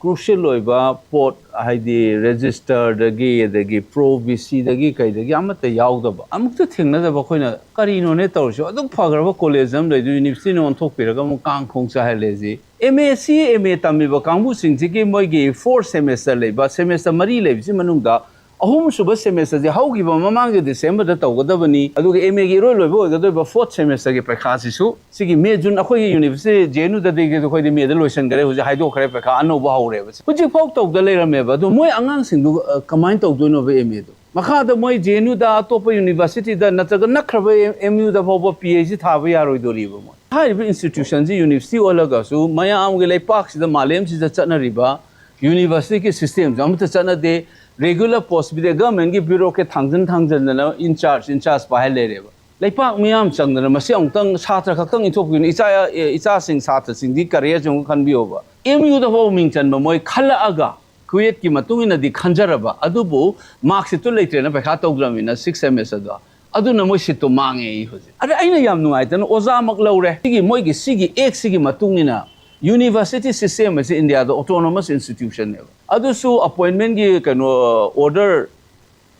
crucial ꯑꯣꯏꯕ ꯄꯣꯠ, ꯍꯥꯏꯗꯤ ꯔꯦꯖꯤꯁꯇꯔꯗꯒꯤ, ꯑꯗꯒꯤ ꯄ꯭ꯔꯣ ꯕꯤ ꯁꯤꯗꯒꯤ ꯀꯩꯗꯒꯤ ꯑꯃꯠꯇ ꯌꯥꯎꯗꯕ, ꯑꯃꯨꯛꯇ ꯊꯦꯡꯅꯗꯕ꯫ ꯑꯩꯈꯣꯏꯅ ꯀꯔꯤꯅꯣꯅꯦ ꯇꯧꯔꯤꯁꯤꯕꯣ? ꯑꯗꯨꯛ ꯐꯈ꯭ꯔꯕ ꯀꯣꯂꯦꯖ ꯑꯃ ꯂꯩꯗꯣ ꯌꯨꯅꯤꯚꯔꯁꯤꯇꯤꯅ ꯑꯣꯟꯊꯣꯛꯄꯤꯔꯒ ꯑꯃꯨꯛ ꯀꯥꯡ ꯈꯣꯡ ꯆꯥꯏꯍꯜꯂꯦ ꯁꯤ꯫ ꯑꯦꯝ ꯑꯦ ꯁꯤ, ꯑꯦꯝ ꯑꯦ ꯇꯝꯃꯤꯕ ꯀꯥꯡꯕꯨꯁꯤꯡꯁꯤꯒꯤ ꯃꯣꯏꯒꯤ ꯐꯣꯔ ꯁꯦꯃꯦꯁꯇꯔ ꯂꯩꯕ, ꯁꯦꯃꯦꯁꯇꯔ ꯃꯔꯤ ꯂꯩꯕꯁꯤ ꯃꯅꯨꯡꯗ ꯑꯍꯨꯝꯁꯨꯕ ꯁꯦꯃꯦꯁꯇꯔꯁꯦ ꯍꯧꯈꯤꯕ ꯃꯃꯥꯡꯒꯤ ꯗꯤꯁꯦꯝꯕꯔꯗ ꯇꯧꯒꯗꯕꯅꯤ, ꯑꯗꯨꯒ ꯑꯦꯝ ꯑꯦꯒꯤ ꯏꯔꯣꯏ ꯂꯣꯏꯕ ꯑꯣꯏꯒꯗꯧꯔꯤꯕ ꯐꯣꯔꯠ ꯁꯦꯃꯦꯁꯇꯔꯒꯤ ꯄꯩꯈꯥꯁꯤꯁꯨ ꯁꯤꯒꯤ ꯃꯦ, ꯖꯨꯟ, ꯑꯩꯈꯣꯏꯒꯤ ꯌꯨꯅꯤꯚꯔꯁꯤꯇꯤ ꯖꯦ ꯑꯦꯟ ꯌꯨꯗꯗꯤ ꯑꯩꯈꯣꯏꯗꯤ ꯃꯦꯗ ꯂꯣꯏꯁꯤꯟꯈ꯭ꯔꯦ, ꯍꯧꯖꯤꯛ ꯍꯥꯏꯗꯣꯛꯈ꯭ꯔꯦ, ꯄꯩꯈꯥ ꯑꯅꯧꯕ ꯍꯧꯔꯦꯕ꯫ ꯍꯧꯖꯤꯛꯐꯥꯎ ꯇꯧꯗ ꯂꯩꯔꯝꯃꯦꯕ꯫ ꯑꯗꯣ ꯃꯣꯏ ꯑꯉꯥꯡꯁꯤꯡꯗꯨ, ꯑ, ꯀꯃꯥꯏꯅ ꯇꯧꯗꯣꯏꯅꯣꯕ ꯑꯦꯝ ꯑꯦꯗꯣ? ꯃꯈꯥꯗ ꯃꯣꯏ ꯖꯦ ꯑꯦꯟ ꯌꯨꯗ, ꯑꯇꯣꯞꯄ ꯌꯨꯅꯤꯚꯔꯁꯤꯇꯤꯗ ꯅꯠꯇ꯭ꯔꯒ ꯅꯛꯈ꯭ꯔꯕ ꯑꯦꯝ ꯌꯨꯗ ꯐꯥꯎꯕ ꯄꯤ ꯑꯩꯆ ꯗꯤ ꯊꯥꯕ ꯌꯥꯔꯣꯏꯗꯣꯔꯤꯕ ꯃꯣꯏ꯫ ꯍꯥꯏꯔꯤꯕ ꯏꯟꯁꯇꯤꯇ꯭ꯌꯨꯁꯟꯁꯤ ꯌꯨꯅꯤꯚꯔꯁꯤꯇꯤ ꯑꯣꯜꯂꯒꯁꯨ ꯃꯌꯥꯝꯒꯤ ꯂꯩꯄꯥꯛꯁꯤꯗ, ꯃꯥꯂꯦꯝꯁꯤꯗ ꯆꯠꯅꯔꯤꯕ ꯌꯨꯅꯤꯚꯔꯁꯤꯇꯤꯒꯤ ꯁꯤꯁꯇꯦꯝꯁꯨ ꯑꯃꯠꯇ ꯆꯠꯅꯗꯦ꯫ ꯔꯦꯒꯨꯂꯔ ꯄꯣꯁ ꯄꯤꯗꯦ꯫ ꯒꯚꯔꯟꯃꯦꯟꯒꯤ ꯕ꯭ꯌꯨꯔꯣꯀ꯭ꯔꯦꯠ ꯊꯥꯡꯖꯟ ꯊꯥꯡꯖꯟꯗꯅ ꯏꯟꯆꯥꯔꯖ, ꯏꯟꯆꯥꯔꯖ ꯄꯥꯏꯍꯜ ꯂꯩꯔꯦꯕ꯫ ꯂꯩꯄꯥꯛ ꯃꯤꯌꯥꯝ ꯆꯪꯗꯅ ꯃꯁꯤ ꯑꯃꯨꯛꯇꯪ ꯁꯥꯇ꯭ꯔ ꯈꯛꯇꯪ ꯏꯟꯊꯣꯛꯄꯤꯌꯨꯅꯦ꯫ ꯏꯆꯥ, ꯏꯆꯥꯁꯤꯡ, ꯁꯥꯇ꯭ꯔꯁꯤꯡꯗꯤ ꯀꯔꯤꯌꯔꯁꯤ ꯑꯃꯨꯛ ꯈꯟꯕꯤꯌꯣꯕ꯫ ꯑꯦꯝ ꯌꯨꯗ ꯐꯥꯎ ꯃꯤꯡ ꯆꯟꯕ ꯃꯣꯏ ꯈꯜꯂꯛꯑꯒ ꯀ꯭ꯋꯦꯠꯀꯤ ꯃꯇꯨꯡ ꯏꯟꯅꯗꯤ ꯈꯟꯖꯔꯕ, ꯑꯗꯨꯕꯨ ꯃꯥꯔꯛꯁꯤꯠꯇꯨ ꯂꯩꯇ꯭ꯔꯦꯅ ꯄꯩꯈꯥ ꯇꯧꯗ꯭ꯔꯕꯅꯤꯅ ꯁꯤꯛꯁ ꯁꯦꯃꯦꯁꯇꯔꯗꯣ, ꯑꯗꯨꯅ ꯃꯣꯏ ꯁꯤꯠꯇꯣ ꯃꯥꯡꯉꯦ ꯑꯩ ꯍꯧꯖꯤꯛ꯫ ꯑꯗ ꯑꯩꯅ ꯌꯥꯝ ꯅꯨꯡꯉꯥꯏꯇꯅ ꯑꯣꯖꯥꯃꯛ ꯂꯧꯔꯦ꯫ ꯁꯤꯒꯤ ꯃꯣꯏꯒꯤ ꯁꯤꯒꯤ ꯑꯦꯛꯁꯤꯒꯤ ꯃꯇꯨꯡ ꯏꯟꯅ ꯌꯨꯅꯤꯚꯔꯁꯤꯇꯤ ꯁꯤꯁꯇꯦꯝ ꯑꯁꯤ ꯏꯟꯗꯤꯌꯥꯗ ꯑꯣꯇꯣꯅꯣꯃꯁ ꯏꯟꯁꯇꯤꯇ꯭ꯌꯨꯁꯟꯅꯦꯕ꯫ ꯑꯗꯨꯁꯨ ꯑꯄꯣꯏꯟꯃꯦꯟꯒꯤ ꯀꯩꯅꯣ, ꯑꯣꯔꯗꯔ,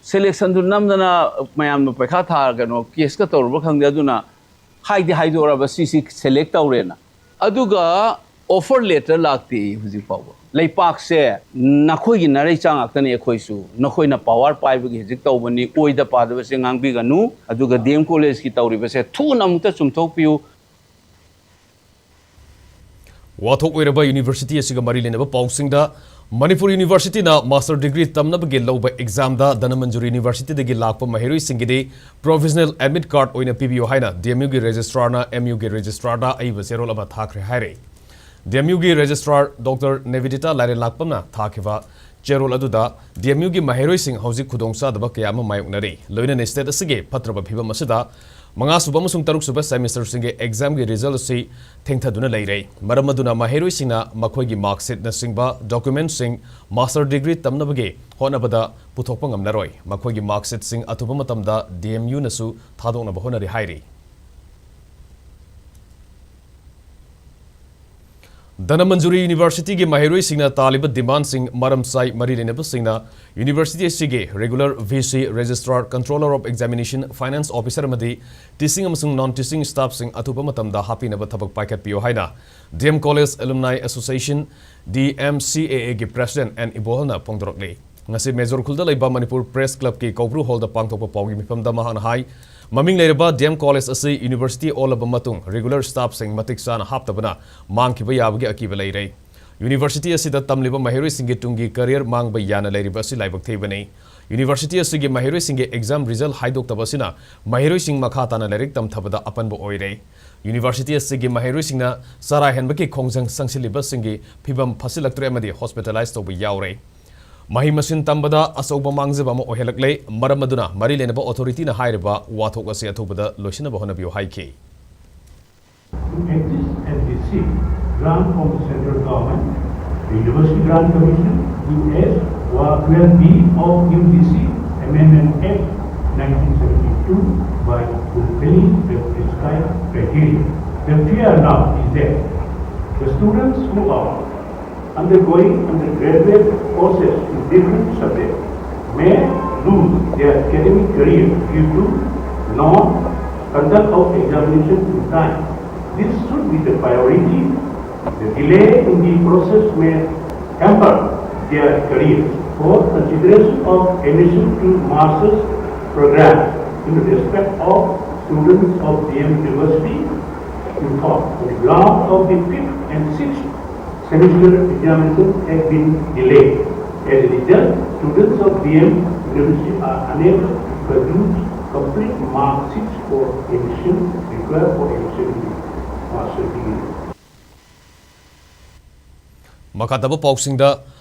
ꯁꯦꯂꯦꯛꯁꯟꯗꯨ ꯅꯝꯗꯅ ꯃꯌꯥꯝꯅ ꯄꯩꯈꯥ ꯊꯥ, ꯀꯩꯅꯣ, ꯀꯦꯁꯀ ꯇꯧꯔꯨꯕ ꯈꯪꯗꯦ꯫ ꯑꯗꯨꯅ ꯍꯥꯏꯗꯤ ꯍꯥꯏꯗꯣꯛꯑꯔꯕ ꯁꯤꯁꯤ ꯁꯦꯂꯦꯛ ꯇꯧꯔꯦꯅ꯫ ꯑꯗꯨꯒ ꯑꯣꯐꯔ ꯂꯦꯇꯔ ꯂꯥꯛꯇꯦ ꯍꯧꯖꯤꯛ ꯐꯥꯎꯕ꯫ ꯂꯩꯄꯥꯛꯁꯦ ꯅꯈꯣꯏꯒꯤ ꯅꯔꯩꯆꯥ ꯉꯥꯛꯇꯅꯤ꯫ ꯑꯩꯈꯣꯏꯁꯨ ꯅꯈꯣꯏꯅ ꯄꯋꯥꯔ ꯄꯥꯏꯕꯒꯤ ꯍꯧꯖꯤꯛ ꯇꯧꯕꯅꯤ꯫ ꯑꯣꯏꯗ ꯄꯥꯗꯕꯁꯦ ꯉꯥꯡꯕꯤꯒꯅꯨ꯫ ꯑꯗꯨꯒ ꯗꯤ ꯑꯦꯝ ꯀꯣꯂꯦꯖꯀꯤ ꯇꯧꯔꯤꯕꯁꯦ ꯊꯨꯅ ꯑꯃꯨꯛꯇ ꯆꯨꯝꯊꯣꯛꯄꯤꯌꯨ꯫ ꯋꯥꯊꯣꯛ ꯑꯣꯏꯔꯕ ꯌꯨꯅꯤꯚꯔꯁꯤꯇꯤ ꯑꯁꯤꯒ ꯃꯔꯤ ꯂꯩꯅꯕ ꯄꯥꯎꯁꯤꯡꯗ, ꯃꯅꯤꯄꯨꯔ ꯌꯨꯅꯤꯚꯔꯁꯤꯇꯤꯅ ꯃꯥꯁꯇꯔ ꯗꯤꯒ꯭ꯔꯤ ꯇꯝꯅꯕꯒꯤ ꯂꯧꯕ ꯑꯦꯛꯖꯥꯝꯗ ꯙꯅꯃꯟꯖꯨꯔꯤ ꯌꯨꯅꯤꯚꯔꯁꯤꯇꯤꯗꯒꯤ ꯂꯥꯛꯄ ꯃꯍꯩꯔꯣꯏꯁꯤꯡꯒꯤꯗꯤ ꯄ꯭ꯔꯣꯚꯤꯖꯅꯦꯜ ꯑꯦꯗꯃꯤꯠ ꯀꯥꯔꯗ ꯑꯣꯏꯅ ꯄꯤꯕꯤꯌꯨ ꯍꯥꯏꯅ ꯗꯤ ꯑꯦꯝ ꯌꯨꯒꯤ ꯔꯦꯖꯤꯁꯇ꯭ꯔꯥꯔꯅ ꯑꯦꯝ ꯌꯨꯒꯤ ꯔꯦꯖꯤꯁꯇ꯭ꯔꯥꯔꯗ ꯑꯏꯕ ꯆꯦꯔꯣꯜ ꯑꯃ ꯊꯥꯈ꯭ꯔꯦ ꯍꯥꯏꯔꯤ꯫ ꯗꯤ ꯑꯦꯝ ꯌꯨꯒꯤ ꯔꯦꯖꯤꯁꯇ꯭ꯔꯥꯔ ꯗꯣꯛꯇꯔ ꯅꯦꯕꯤꯗꯤꯇꯥ ꯂꯥꯏꯔꯦꯟꯂꯥꯛꯄꯝꯅ ꯊꯥꯈꯤꯕ ꯆꯦꯔꯣꯜ ꯑꯗꯨꯗ ꯗꯤ ꯑꯦꯝ ꯌꯨꯒꯤ ꯃꯍꯩꯔꯣꯏꯁꯤꯡ ꯍꯧꯖꯤꯛ ꯈꯨꯗꯣꯡꯆꯥꯗꯕ ꯀꯌꯥ ꯑꯃ ꯃꯥꯌꯣꯛꯅꯔꯤ꯫ ꯂꯣꯏꯅꯅ ꯁ꯭ꯇꯦꯠ ꯑꯁꯤꯒꯤ ꯐꯠꯇ꯭ꯔꯕ ꯐꯤꯕꯝ ꯑꯁꯤꯗ ꯃꯉꯥꯁꯨꯕ ꯑꯃꯁꯨꯡ ꯇꯔꯨꯛꯁꯨꯕ ꯁꯦꯃꯤꯁꯇꯔꯁꯤꯡꯒꯤ ꯑꯦꯛꯖꯥꯝꯒꯤ ꯔꯤꯖꯜ ꯑꯁꯤ ꯊꯦꯡꯊꯗꯨꯅ ꯂꯩꯔꯦ꯫ ꯃꯔꯝ ꯑꯗꯨꯅ ꯃꯍꯩꯔꯣꯏꯁꯤꯡꯅ ꯃꯈꯣꯏꯒꯤ ꯃꯥꯔꯛꯁꯤꯠꯅꯆꯤꯡꯕ ꯗꯣꯀꯨꯃꯦꯟꯠꯁꯤꯡ ꯃꯥꯁꯇꯔ ꯗꯤꯒ꯭ꯔꯤ ꯇꯝꯅꯕꯒꯤ ꯍꯣꯠꯅꯕꯗ ꯄꯨꯊꯣꯛꯄ ꯉꯝꯂꯔꯣꯏ꯫ ꯃꯈꯣꯏꯒꯤ ꯃꯥꯔꯛꯁꯤꯠꯁꯤꯡ ꯑꯊꯨꯕ ꯃꯇꯝꯗ ꯗꯤ ꯑꯦꯝ ꯌꯨꯅꯁꯨ ꯊꯥꯗꯣꯛꯅꯕ ꯍꯣꯠꯅꯔꯤ ꯍꯥꯏꯔꯤ꯫ ꯙꯅꯃꯟꯖꯨꯔꯤ ꯌꯨꯅꯤꯚꯔꯁꯤꯇꯤꯒꯤ ꯃꯍꯩꯔꯣꯏꯁꯤꯡꯅ ꯇꯥꯜꯂꯤꯕ ꯗꯤꯃꯥꯟꯁꯤꯡ ꯃꯔꯝ ꯆꯥꯏ꯫ ꯃꯔꯤ ꯂꯩꯅꯕꯁꯤꯡꯅ ꯌꯨꯅꯤꯚꯔꯁꯤꯇꯤ ꯑꯁꯤꯒꯤ regular V C, registrar, controller of examination, finance officer ꯑꯃꯗꯤ ꯇꯤꯆꯤꯡ ꯑꯃꯁꯨꯡ ꯅꯣꯟ ꯇꯤꯆꯤꯡ ꯁ꯭ꯇꯥꯐꯁꯤꯡ ꯑꯊꯨꯕ ꯃꯇꯝꯗ ꯍꯥꯞꯄꯤꯅꯕ ꯊꯕꯛ ꯄꯥꯏꯈꯠꯄꯤꯌꯨ ꯍꯥꯏꯅ D M college alumni association, D M C A ꯑꯦꯒꯤ ꯄ꯭ꯔꯦꯁꯤꯗꯦꯟꯠ ꯑꯦꯟ ꯏꯕꯣꯍꯜꯅ ꯐꯣꯡꯗꯣꯔꯛꯂꯤ꯫ ꯉꯁꯤ ꯃꯦꯖꯣꯔ ꯈꯨꯜꯗ ꯂꯩꯕ ꯃꯅꯤꯄꯨꯔ ꯄ꯭ꯔꯦꯁ ꯀ꯭ꯂꯕꯀꯤ ꯀꯧꯕ꯭ꯔꯨ ꯍꯣꯜꯗ ꯄꯥꯡꯊꯣꯛꯄ ꯄꯥꯎꯒꯤ ꯃꯤꯐꯝꯗ ꯃꯍꯥꯛꯅ ꯍꯥꯏ, ꯃꯃꯤꯡ ꯂꯩꯔꯕ ꯗꯤ ꯑꯦꯝ ꯀꯣꯂꯦꯖ ꯑꯁꯤ ꯌꯨꯅꯤꯚꯔꯁꯤꯇꯤ ꯑꯣꯜꯂꯕ ꯃꯇꯨꯡ ꯔꯤꯒꯨꯂꯔ ꯁ꯭ꯇꯥꯐꯁꯤꯡ ꯃꯇꯤꯛ ꯆꯥꯅ ꯍꯥꯞꯇꯕꯅ ꯃꯥꯡꯈꯤꯕ ꯌꯥꯕꯒꯤ ꯑꯀꯤꯕ ꯂꯩꯔꯦ꯫ ꯌꯨꯅꯤꯚꯔꯁꯤꯇꯤ ꯑꯁꯤꯗ ꯇꯝꯂꯤꯕ ꯃꯍꯩꯔꯣꯏꯁꯤꯡꯒꯤ ꯇꯨꯡꯒꯤ ꯀꯦꯔꯤꯌꯔ ꯃꯥꯡꯕ ꯌꯥꯅ ꯂꯩꯔꯤꯕ ꯑꯁꯤ ꯂꯥꯏꯕꯛ ꯊꯤꯕꯅꯤ꯫ ꯌꯨꯅꯤꯚꯔꯁꯤꯇꯤ ꯑꯁꯤꯒꯤ ꯃꯍꯩꯔꯣꯏꯁꯤꯡꯒꯤ ꯑꯦꯛꯖꯥꯝ ꯔꯤꯖꯜ ꯍꯥꯏꯗꯣꯛꯇꯕ ꯑꯁꯤꯅ ꯃꯍꯩꯔꯣꯏꯁꯤꯡ ꯃꯈꯥ ꯇꯥꯅ ꯂꯥꯏꯔꯤꯛ ꯇꯝꯊꯕꯗ ꯑꯄꯟꯕ ꯑꯣꯏꯔꯦ꯫ ꯌꯨꯅꯤꯚꯔꯁꯤꯇꯤ ꯑꯁꯤꯒꯤ ꯃꯍꯩꯔꯣꯏꯁꯤꯡꯅ ꯆꯔꯥ ꯍꯦꯟꯕꯒꯤ ꯈꯣꯡꯖꯪ ꯆꯪꯁꯤꯜꯂꯤꯕꯁꯤꯡꯒꯤ ꯐꯤꯕꯝ ꯐꯠꯁꯤꯜꯂꯛꯇ꯭ꯔꯦ ꯑꯃꯗꯤ ꯍꯣꯁꯄꯤꯇꯥꯂꯥꯏꯖ ꯇꯧꯕ ꯌꯥꯎꯔꯦ꯫ ꯃꯍꯩ ꯃꯁꯤꯡ ꯇꯝꯕꯗ ꯑꯆꯧꯕ ꯃꯥꯡꯖꯕ ꯑꯃ ꯑꯣꯏꯍꯜꯂꯛꯂꯦ꯫ ꯃꯔꯝ ꯑꯗꯨꯅ ꯃꯔꯤ ꯂꯩꯅꯕ ꯑꯣꯊꯣꯔꯤꯇꯤꯅ ꯍꯥꯏꯔꯤꯕ ꯋꯥꯊꯣꯛ ꯑꯁꯤ ꯑꯊꯨꯕꯗ ꯂꯣꯏꯁꯤꯟꯅꯕ ꯍꯣꯠꯅꯕꯤꯌꯨ ꯍꯥꯏꯈꯤ꯫ Exist and receive grant from the central government, the University Grant Commission, U S, or twelve B of U G C Amendment Act nineteen seventy-two by fulfilling the prescribed criteria. The fear now is that the students who are undergoing undergraduate courses in different subjects may lose their academic career due to non-conduct of examination in time. This should be the priority. The delay in the process may hamper their careers. For consideration of admission to master's program in respect of students of D M University, informed on the ground of the fifth and sixth semester examinations have been delayed. As a result, students of D M University are unable to produce complete mark sheets for admission required for admission in master degree. ꯃꯈꯥ ꯇꯥꯕ ꯄꯥꯎꯁꯤꯡꯗ,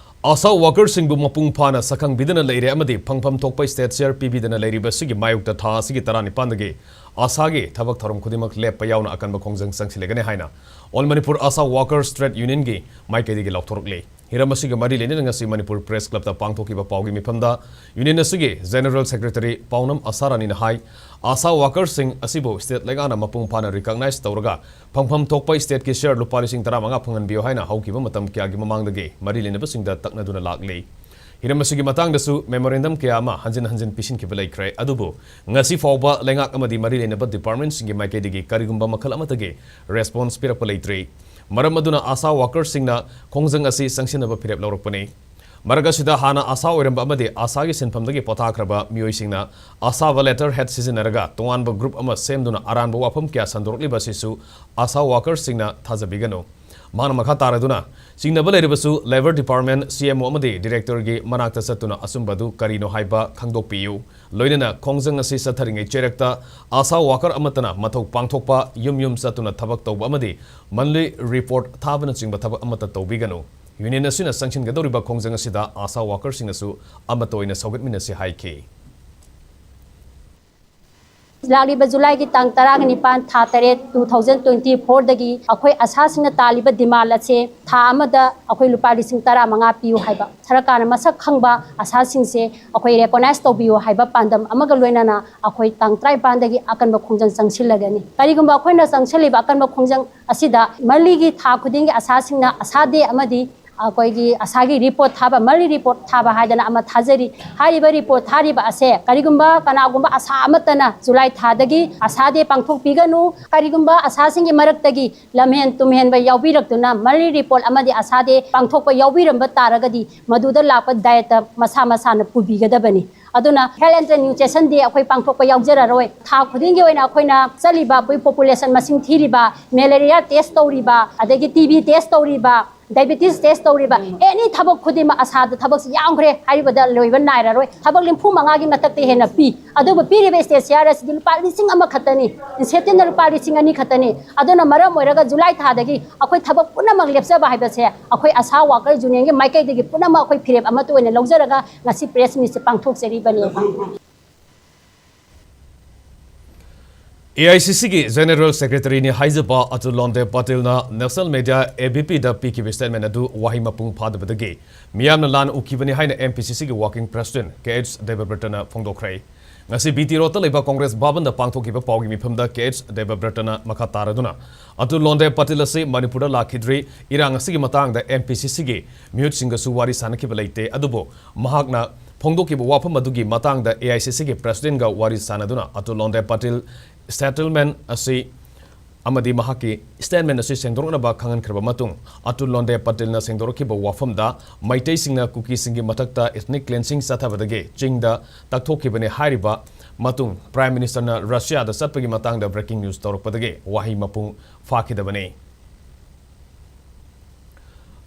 ꯑꯥꯁꯥ ꯋꯥꯀꯔꯁꯤꯡꯕꯨ ꯃꯄꯨꯡ ꯐꯥꯅ ꯁꯛꯈꯪꯕꯤꯗꯅ ꯂꯩꯔꯦ ꯑꯃꯗꯤ ꯐꯪꯐꯝ ꯊꯣꯛꯄ state ꯁꯤꯌꯔ ꯄꯤꯕꯤꯗꯅ ꯂꯩꯔꯤꯕ ꯑꯁꯤꯒꯤ ꯃꯥꯌꯣꯛꯇ ꯊꯥ ꯑꯁꯤꯒꯤ ꯇꯔꯥꯅꯤꯄꯥꯟꯗꯒꯤ ꯑꯥꯁꯥꯒꯤ ꯊꯕꯛ ꯊꯧꯔꯝ ꯈꯨꯗꯤꯡꯃꯛ ꯂꯦꯞꯄ ꯌꯥꯎꯅ ꯑꯀꯟꯕ ꯈꯣꯡꯖꯪ ꯆꯪꯁꯤꯜꯂꯒꯅꯤ ꯍꯥꯏꯅ All Manipur ASHA Workers Trade Unionꯒꯤ ꯃꯥꯏꯀꯩꯗꯒꯤ ꯂꯥꯎꯊꯣꯔꯛꯂꯤ꯫ ꯍꯤꯔꯝ ꯑꯁꯤꯒ ꯃꯔꯤ ꯂꯩꯅꯅ ꯉꯁꯤ ꯃꯅꯤꯄꯨꯔ ꯄ꯭ꯔꯦꯁ ꯀ꯭ꯂꯕꯇ ꯄꯥꯡꯊꯣꯛꯈꯤꯕ ꯄꯥꯎꯒꯤ ꯃꯤꯐꯝꯗ ꯌꯨꯅꯤꯌꯟ ꯑꯁꯤꯒꯤ ꯖꯦꯅꯔꯦꯜ ꯁꯦꯀ꯭ꯔꯦꯇꯔꯤ ꯄꯥꯎꯅꯝ ꯑꯁꯥꯔꯥꯅꯤꯅ ꯍꯥꯏ, ꯑꯥꯁꯥ ꯋꯥꯀꯔꯁꯤꯡ ꯑꯁꯤꯕꯨ ꯁ꯭ꯇꯦꯠ ꯂꯩꯉꯥꯛꯅ ꯃꯄꯨꯡ ꯐꯥꯅ ꯔꯤꯀꯣꯒꯅꯥꯏꯖ ꯇꯧꯔꯒ ꯐꯪꯐꯝ ꯊꯣꯛꯄ ꯁ꯭ꯇꯦꯠꯀꯤ ꯁꯤꯌꯔ ꯂꯨꯄꯥ ꯂꯤꯁꯤꯡ ꯇꯔꯥꯃꯉꯥ ꯐꯪꯍꯟꯕꯤꯌꯨ ꯍꯥꯏꯅ ꯍꯧꯈꯤꯕ ꯃꯇꯝ ꯀꯌꯥꯒꯤ ꯃꯃꯥꯡꯗꯒꯤ ꯃꯔꯤ ꯂꯩꯅꯕꯁꯤꯡꯗ ꯇꯛꯅꯗꯨꯅ ꯂꯥꯛꯂꯤ꯫ ꯍꯤꯔꯝ ꯑꯁꯤꯒꯤ ꯃꯇꯥꯡꯗꯁꯨ ꯃꯦꯃꯣꯔꯦꯟꯗꯝ ꯀꯌꯥ ꯑꯃ ꯍꯟꯖꯤꯟ ꯍꯟꯖꯤꯟ ꯄꯤꯁꯤꯟꯈꯤꯕ ꯂꯩꯈ꯭ꯔꯦ꯫ ꯑꯗꯨꯕꯨ ꯉꯁꯤ ꯐꯥꯎꯕ ꯂꯩꯉꯥꯛ ꯑꯃꯗꯤ ꯃꯔꯤ ꯂꯩꯅꯕ ꯗꯤꯄꯥꯔꯠꯃꯦꯟꯠꯁꯤꯡꯒꯤ ꯃꯥꯏꯀꯩꯗꯒꯤ ꯀꯔꯤꯒꯨꯝꯕ ꯃꯈꯜ ꯑꯃꯠꯇꯒꯤ ꯔꯦꯁꯄꯣꯟꯁ ꯄꯤꯔꯛꯄ ꯂꯩꯇ꯭ꯔꯤ꯫ ꯃꯔꯝ ꯑꯗꯨꯅ ꯑꯥꯁꯥ ꯋꯥꯀꯔꯁꯤꯡꯅ ꯈꯣꯡꯖꯪ ꯑꯁꯤ ꯆꯪꯁꯤꯟꯅꯕ ꯐꯤꯔꯦꯞ ꯂꯧꯔꯛꯄꯅꯤ꯫ ꯃꯔꯛ ꯑꯁꯤꯗ ꯍꯥꯟꯅ ꯑꯥꯁꯥ ꯑꯣꯏꯔꯝꯕ ꯑꯃꯗꯤ ꯑꯥꯁꯥꯒꯤ ꯁꯤꯟꯐꯝꯗꯒꯤ ꯄꯣꯊꯥꯈ꯭ꯔꯕ ꯃꯤꯑꯣꯏꯁꯤꯡꯅ ꯑꯥꯁꯥ ꯕ ꯂꯦꯇꯔ ꯍꯦꯗ ꯁꯤꯖꯤꯟꯅꯔꯒ ꯇꯣꯉꯥꯟꯕ ꯒ꯭ꯔꯨꯞ ꯑꯃ ꯁꯦꯝꯗꯨꯅ ꯑꯔꯥꯟꯕ ꯋꯥꯐꯝ ꯀꯌꯥ ꯁꯟꯗꯣꯔꯛꯂꯤꯕ ꯑꯁꯤꯁꯨ ꯑꯥꯁꯥ ꯋꯥꯀꯔꯁꯤꯡꯅ ꯊꯥꯖꯕꯤꯒꯅꯨ꯫ ꯃꯍꯥꯛꯅ ꯃꯈꯥ ꯇꯥꯔꯗꯨꯅ, ꯆꯤꯡꯅꯕ ꯂꯩꯔꯕꯁꯨ ꯂꯦꯕꯔ ꯗꯤꯄꯥꯔꯠꯃꯦꯟꯠ, ꯁꯤ ꯑꯦꯝ ꯑꯣ ꯑꯃꯗꯤ ꯗꯤꯔꯦꯛꯇꯔꯒꯤ ꯃꯅꯥꯛꯇ ꯆꯠꯇꯨꯅ ꯑꯆꯨꯝꯕ ꯑꯗꯨ ꯀꯔꯤꯅꯣ ꯍꯥꯏꯕ ꯈꯪꯗꯣꯛꯄꯤꯌꯨ꯫ ꯂꯣꯏꯅꯅ ꯈꯣꯡꯖꯪ ꯑꯁꯤ ꯆꯠꯊꯔꯤꯉꯩ ꯆꯩꯔꯛꯇ ꯑꯥꯁꯥ ꯋꯥꯀꯔ ꯑꯃꯠꯇꯅ ꯃꯊꯧ ꯄꯥꯡꯊꯣꯛꯄ, ꯌꯨꯝ ꯌꯨꯝ ꯆꯠꯇꯨꯅ ꯊꯕꯛ ꯇꯧꯕ ꯑꯃꯗꯤ ꯃꯟꯂꯤ ꯔꯤꯄꯣꯔꯠ ꯊꯥꯕꯅꯆꯤꯡꯕ ꯊꯕꯛ ꯑꯃꯠꯇ ꯇꯧꯕꯤꯒꯅꯨ꯫ ꯌꯨꯅꯤꯌꯟ ꯑꯁꯤꯅ ꯆꯪꯁꯤꯟꯒꯗꯧꯔꯤꯕ ꯈꯣꯡꯖꯪ ꯑꯁꯤꯗ ꯑꯥꯁꯥ ꯋꯥꯀꯔꯁꯤꯡꯅꯁꯨ ꯑꯃꯠꯇ ꯑꯣꯏꯅ ꯁꯧꯒꯠꯃꯤꯟꯅꯁꯤ ꯍꯥꯏꯈꯤ꯫ ꯂꯥꯛꯂꯤꯕ ꯖꯨꯂꯥꯏꯒꯤ ꯇꯥꯡ ꯇꯔꯥꯒ ꯅꯤꯄꯥꯟ, ꯊꯥ ꯇꯔꯦꯠ, two thousand twenty fourꯗꯒꯤ ꯑꯩꯈꯣꯏ ꯑꯥꯁꯥꯁꯤꯡꯅ ꯇꯥꯜꯂꯤꯕ ꯗꯤꯃꯥꯟ ꯑꯁꯦ ꯊꯥ ꯑꯃꯗ ꯑꯩꯈꯣꯏ ꯂꯨꯄꯥ ꯂꯤꯁꯤꯡ ꯇꯔꯥꯃꯉꯥ ꯄꯤꯌꯨ ꯍꯥꯏꯕ, ꯁꯔꯀꯥꯔꯅ ꯃꯁꯛ ꯈꯪꯕ ꯑꯥꯁꯥꯁꯤꯡꯁꯦ ꯑꯩꯈꯣꯏ ꯔꯦꯀꯣꯅꯥꯏꯖ ꯇꯧꯕꯤꯌꯨ ꯍꯥꯏꯕ ꯄꯥꯟꯗꯝ ꯑꯃꯒ ꯂꯣꯏꯅꯅ ꯑꯩꯈꯣꯏ ꯇꯥꯡ ꯇꯔꯥꯅꯤꯄꯥꯟꯗꯒꯤ ꯑꯀꯟꯕ ꯈꯣꯡꯖꯪ ꯆꯪꯁꯤꯜꯂꯒꯅꯤ꯫ ꯀꯔꯤꯒꯨꯝꯕ ꯑꯩꯈꯣꯏꯅ ꯆꯪꯁꯤꯜꯂꯤꯕ ꯑꯀꯟꯕ ꯈꯣꯡꯖꯪ ꯑꯁꯤꯗ ꯃꯟꯂꯤꯒꯤ ꯊꯥ ꯈꯨꯗꯤꯡꯒꯤ ꯑꯥꯁꯥꯁꯤꯡꯅ ꯑꯥꯁꯥ ꯗꯦ ꯑꯃꯗꯤ ꯑꯩꯈꯣꯏꯒꯤ ꯑꯥꯁꯥꯒꯤ ꯔꯤꯄꯣꯔꯠ ꯊꯥꯕ, ꯃꯟꯂꯤ ꯔꯤꯄꯣꯔꯠ ꯊꯥꯕ ꯍꯥꯏꯗꯅ ꯑꯃ ꯊꯥꯖꯔꯤ꯫ ꯍꯥꯏꯔꯤꯕ ꯔꯤꯄꯣꯔꯠ ꯊꯥꯔꯤꯕ ꯑꯁꯦ ꯀꯔꯤꯒꯨꯝꯕ ꯀꯅꯥꯒꯨꯝꯕ ꯑꯥꯁꯥ ꯑꯃꯠꯇꯅ ꯖꯨꯂꯥꯏ ꯊꯥꯗꯒꯤ ꯑꯥꯁꯥ ꯗꯦ ꯄꯥꯡꯊꯣꯛꯄꯤꯒꯅꯨ, ꯀꯔꯤꯒꯨꯝꯕ ꯑꯥꯁꯥꯁꯤꯡꯒꯤ ꯃꯔꯛꯇꯒꯤ ꯂꯝꯍꯦꯟ ꯇꯨꯝꯍꯦꯟꯕ ꯌꯥꯎꯕꯤꯔꯛꯇꯨꯅ ꯃꯟꯂꯤ ꯔꯤꯄꯣꯔꯠ ꯑꯃꯗꯤ ꯑꯥꯁꯥ ꯗꯦ ꯄꯥꯡꯊꯣꯛꯄ ꯌꯥꯎꯕꯤꯔꯝꯕ ꯇꯥꯔꯒꯗꯤ ꯃꯗꯨꯗ ꯂꯥꯛꯄ ꯗꯥꯌꯤꯠꯇ ꯃꯁꯥ ꯃꯁꯥꯅ ꯄꯨꯕꯤꯒꯗꯕꯅꯤ꯫ ꯑꯗꯨꯅ ꯍꯦꯜꯊ ꯑꯦꯟꯗ ꯅ꯭ꯌꯨꯇ꯭ꯔꯤꯁꯟ ꯗꯦ ꯑꯩꯈꯣꯏ ꯄꯥꯡꯊꯣꯛꯄ ꯌꯥꯎꯖꯔꯔꯣꯏ꯫ ꯊꯥ ꯈꯨꯗꯤꯡꯒꯤ ꯑꯣꯏꯅ ꯑꯩꯈꯣꯏꯅ ꯆꯠꯂꯤꯕ ꯑꯩꯈꯣꯏ ꯄꯣꯄꯨꯂꯦꯁꯟ ꯃꯁꯤꯡ ꯊꯤꯔꯤꯕ, ꯃꯦꯂꯦꯔꯤꯌꯥ ꯇꯦꯁ ꯇꯧꯔꯤꯕ, ꯑꯗꯒꯤ ꯇꯤ ꯕꯤ ꯇꯦꯁ ꯇꯧꯔꯤꯕ, ꯗꯥꯏꯕꯦꯇꯤꯁ ꯇꯦꯁ ꯇꯧꯔꯤꯕ, ꯑꯦꯅꯤ ꯊꯕꯛ ꯈꯨꯗꯤꯡꯃꯛ ꯑꯥꯁꯥꯗ ꯊꯕꯛꯁꯤ ꯌꯥꯝꯈ꯭ꯔꯦ ꯍꯥꯏꯔꯤꯕꯗ ꯂꯣꯏꯕ ꯅꯥꯏꯔꯔꯣꯏ꯫ ꯊꯕꯛ ꯅꯤꯐꯨ ꯃꯉꯥꯒꯤ ꯃꯊꯛꯇ ꯍꯦꯟꯅ ꯄꯤ꯫ ꯑꯗꯨꯕꯨ ꯄꯤꯔꯤꯕ ꯁ꯭ꯇꯦꯠ ꯁꯤꯌꯥꯔ ꯑꯁꯤꯗꯤ ꯂꯨꯄꯥ ꯂꯤꯁꯤꯡ ꯑꯃꯈꯛꯇꯅꯤ, ꯏꯟꯁꯦꯟꯇꯤꯞꯅ ꯂꯨꯄꯥ ꯂꯤꯁꯤꯡ ꯑꯅꯤ ꯈꯛꯇꯅꯤ꯫ ꯑꯗꯨꯅ ꯃꯔꯝ ꯑꯣꯏꯔꯒ ꯖꯨꯂꯥꯏ ꯊꯥꯗꯒꯤ ꯑꯩꯈꯣꯏ ꯊꯕꯛ ꯄꯨꯝꯅꯃꯛ ꯂꯦꯞꯆꯕ ꯍꯥꯏꯕꯁꯦ ꯑꯩꯈꯣꯏ ꯑꯥꯁꯥ ꯋꯥꯀꯔ ꯌꯨꯅꯤꯌꯟꯒꯤ ꯃꯥꯏꯀꯩꯗꯒꯤ ꯄꯨꯝꯅꯃꯛ ꯑꯩꯈꯣꯏ ꯐꯤꯔꯦꯞ ꯑꯃꯠꯇ ꯑꯣꯏꯅ ꯂꯧꯖꯔꯒ ꯉꯁꯤ ꯄ꯭ꯔꯦꯁ ꯃꯤꯠꯁꯦ ꯄꯥꯡꯊꯣꯛꯆꯔꯤꯕꯅꯦꯕ꯫ ꯑꯦ ꯑꯥꯏ ꯁꯤ ꯁꯤꯒꯤ General Secretaryꯅꯤ ꯍꯥꯏꯖꯕ ꯑꯇꯨꯜ ꯂꯣꯟꯗꯦ ꯄꯇꯦꯜꯅ national media A B Pꯗ ꯄꯤꯈꯤꯕ statement ꯑꯗꯨ ꯋꯥꯍꯩ ꯃꯄꯨꯡ ꯐꯥꯗꯕꯗꯒꯤ ꯃꯤꯌꯥꯝꯅ ꯂꯥꯟꯅ ꯎꯈꯤꯕꯅꯤ ꯍꯥꯏꯅ M P C Cꯒꯤ working president K H ꯗꯦꯕꯕ꯭ꯔꯇꯅ ꯐꯣꯡꯗꯣꯛꯈ꯭ꯔꯦ꯫ ꯉꯁꯤ B T Roadꯇ ꯂꯩꯕ Congress ꯚꯕꯟꯗ ꯄꯥꯡꯊꯣꯛꯈꯤꯕ ꯄꯥꯎꯒꯤ ꯃꯤꯐꯝꯗ K H ꯗꯦꯕꯕ꯭ꯔꯇꯅ ꯃꯈꯥ ꯇꯥꯔꯗꯨꯅ ꯑꯇꯨꯜ ꯂꯣꯟꯗꯦ ꯄꯇꯦꯜ ꯑꯁꯤ ꯃꯅꯤꯄꯨꯔꯗ ꯂꯥꯛꯈꯤꯗ꯭ꯔꯤ, ꯏꯔꯥꯡ ꯑꯁꯤꯒꯤ ꯃꯇꯥꯡꯗ M P C Cꯒꯤ ꯃꯤꯍꯨꯠꯁꯤꯡꯒꯁꯨ ꯋꯥꯔꯤ ꯁꯥꯅꯈꯤꯕ ꯂꯩꯇꯦ, ꯑꯗꯨꯕꯨ ꯃꯍꯥꯛꯅ ꯐꯣꯡꯗꯣꯛꯈꯤꯕ ꯋꯥꯐꯝ ꯑꯗꯨꯒꯤ ꯃꯇꯥꯡꯗ A I C Cꯒꯤ presidentꯒ ꯋꯥꯔꯤ ꯁꯥꯅꯗꯨꯅ ꯑꯇꯨꯜ ꯂꯣꯟꯗꯦ ꯄꯇꯦꯜ statement ꯑꯁꯤ ꯑꯃꯗꯤ ꯃꯍꯥꯛꯀꯤ statement ꯑꯁꯤ ꯁꯦꯡꯗꯣꯔꯛꯅꯕ ꯈꯪꯍꯟꯈ꯭ꯔꯕ ꯃꯇꯨꯡ, ꯑꯇꯨꯜ ꯂꯣꯟꯗꯦ ꯄꯇꯦꯜꯅ ꯁꯦꯡꯗꯣꯔꯛꯈꯤꯕ ꯋꯥꯐꯝꯗ ꯃꯩꯇꯩꯁꯤꯡꯅ ꯀꯨꯀꯤꯁꯤꯡꯒꯤ ꯃꯊꯛꯇ ethnic cleansing ꯆꯠꯊꯕꯗꯒꯤ ꯆꯤꯡꯗ ꯇꯛꯊꯣꯛꯈꯤꯕꯅꯤ ꯍꯥꯏꯔꯤꯕ ꯃꯇꯨꯡ, Prime Ministerꯅ ꯔꯁꯤꯌꯥꯗ ꯆꯠꯄꯒꯤ ꯃꯇꯥꯡꯗ breaking news ꯇꯧꯔꯛꯄꯗꯒꯤ ꯋꯥꯍꯩ ꯃꯄꯨꯡ ꯐꯥꯈꯤꯗꯕꯅꯤ꯫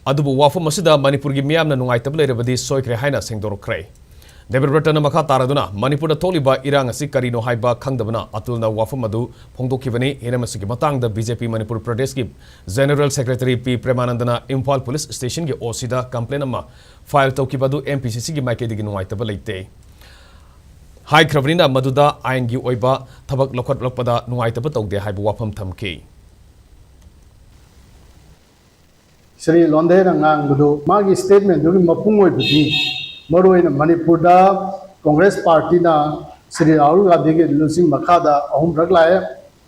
ꯑꯗꯨꯕꯨ ꯋꯥꯐꯝ ꯑꯁꯤꯗ ꯃꯅꯤꯄꯨꯔꯒꯤ ꯃꯤꯌꯥꯝꯅ ꯅꯨꯡꯉꯥꯏꯇꯕ ꯂꯩꯔꯕꯗꯤ ꯁꯣꯏꯈ꯭ꯔꯦ ꯍꯥꯏꯅ ꯁꯦꯡꯗꯣꯔꯛꯈ꯭ꯔꯦ꯫ ꯗꯦꯕꯕ꯭ꯔꯇꯅ ꯃꯈꯥ ꯇꯥꯔꯗꯨꯅ, ꯃꯅꯤꯄꯨꯔꯗ ꯊꯣꯛꯂꯤꯕ ꯏꯔꯥꯡ ꯑꯁꯤ ꯀꯔꯤꯅꯣ ꯍꯥꯏꯕ ꯈꯪꯗꯕꯅ ꯑꯇꯨꯜꯅ ꯋꯥꯐꯝ ꯑꯗꯨ ꯐꯣꯡꯗꯣꯛꯈꯤꯕꯅꯤ꯫ ꯍꯤꯔꯝ ꯑꯁꯤꯒꯤ ꯃꯇꯥꯡꯗ B J P ꯃꯅꯤꯄꯨꯔ ꯄ꯭ꯔꯗꯦꯁꯀꯤ General Secretary P ꯄ꯭ꯔꯦꯃꯥꯅꯟꯗꯅ ꯏꯝꯐꯥꯜ ꯄꯨꯂꯤꯁ ꯁ꯭ꯇꯦꯁꯟꯒꯤ O Cꯗ complaint ꯑꯃ file ꯇꯧꯈꯤꯕ ꯑꯗꯨ M P C Cꯒꯤ ꯃꯥꯏꯀꯩꯗꯒꯤ ꯅꯨꯡꯉꯥꯏꯇꯕ ꯂꯩꯇꯦ ꯍꯥꯏꯈ꯭ꯔꯕꯅꯤꯅ, ꯃꯗꯨꯗ ꯑꯥꯏꯟꯒꯤ ꯑꯣꯏꯕ ꯊꯕꯛ ꯂꯧꯈꯠꯂꯛꯄꯗ ꯅꯨꯡꯉꯥꯏꯇꯕ ꯇꯧꯗꯦ ꯍꯥꯏꯕ ꯋꯥꯐꯝ ꯊꯝꯈꯤ꯫ ꯁ꯭ꯔꯤ ꯂꯣꯟꯗꯦꯅ ꯉꯥꯡꯕꯗꯨ, ꯃꯥꯒꯤ statementꯗꯨꯒꯤ ꯃꯄꯨꯡ ꯑꯣꯏꯕꯗꯤ, ꯃꯔꯨꯑꯣꯏꯅ ꯃꯅꯤꯄꯨꯔꯗ Congress partyꯅ ꯁ꯭ꯔꯤ ꯔꯥꯍꯨꯜ ꯒꯥꯟꯙꯤꯒꯤ ꯂꯨꯆꯤꯡ ꯃꯈꯥꯗ ꯑꯍꯨꯝꯔꯛ ꯂꯥꯛꯑꯦ꯫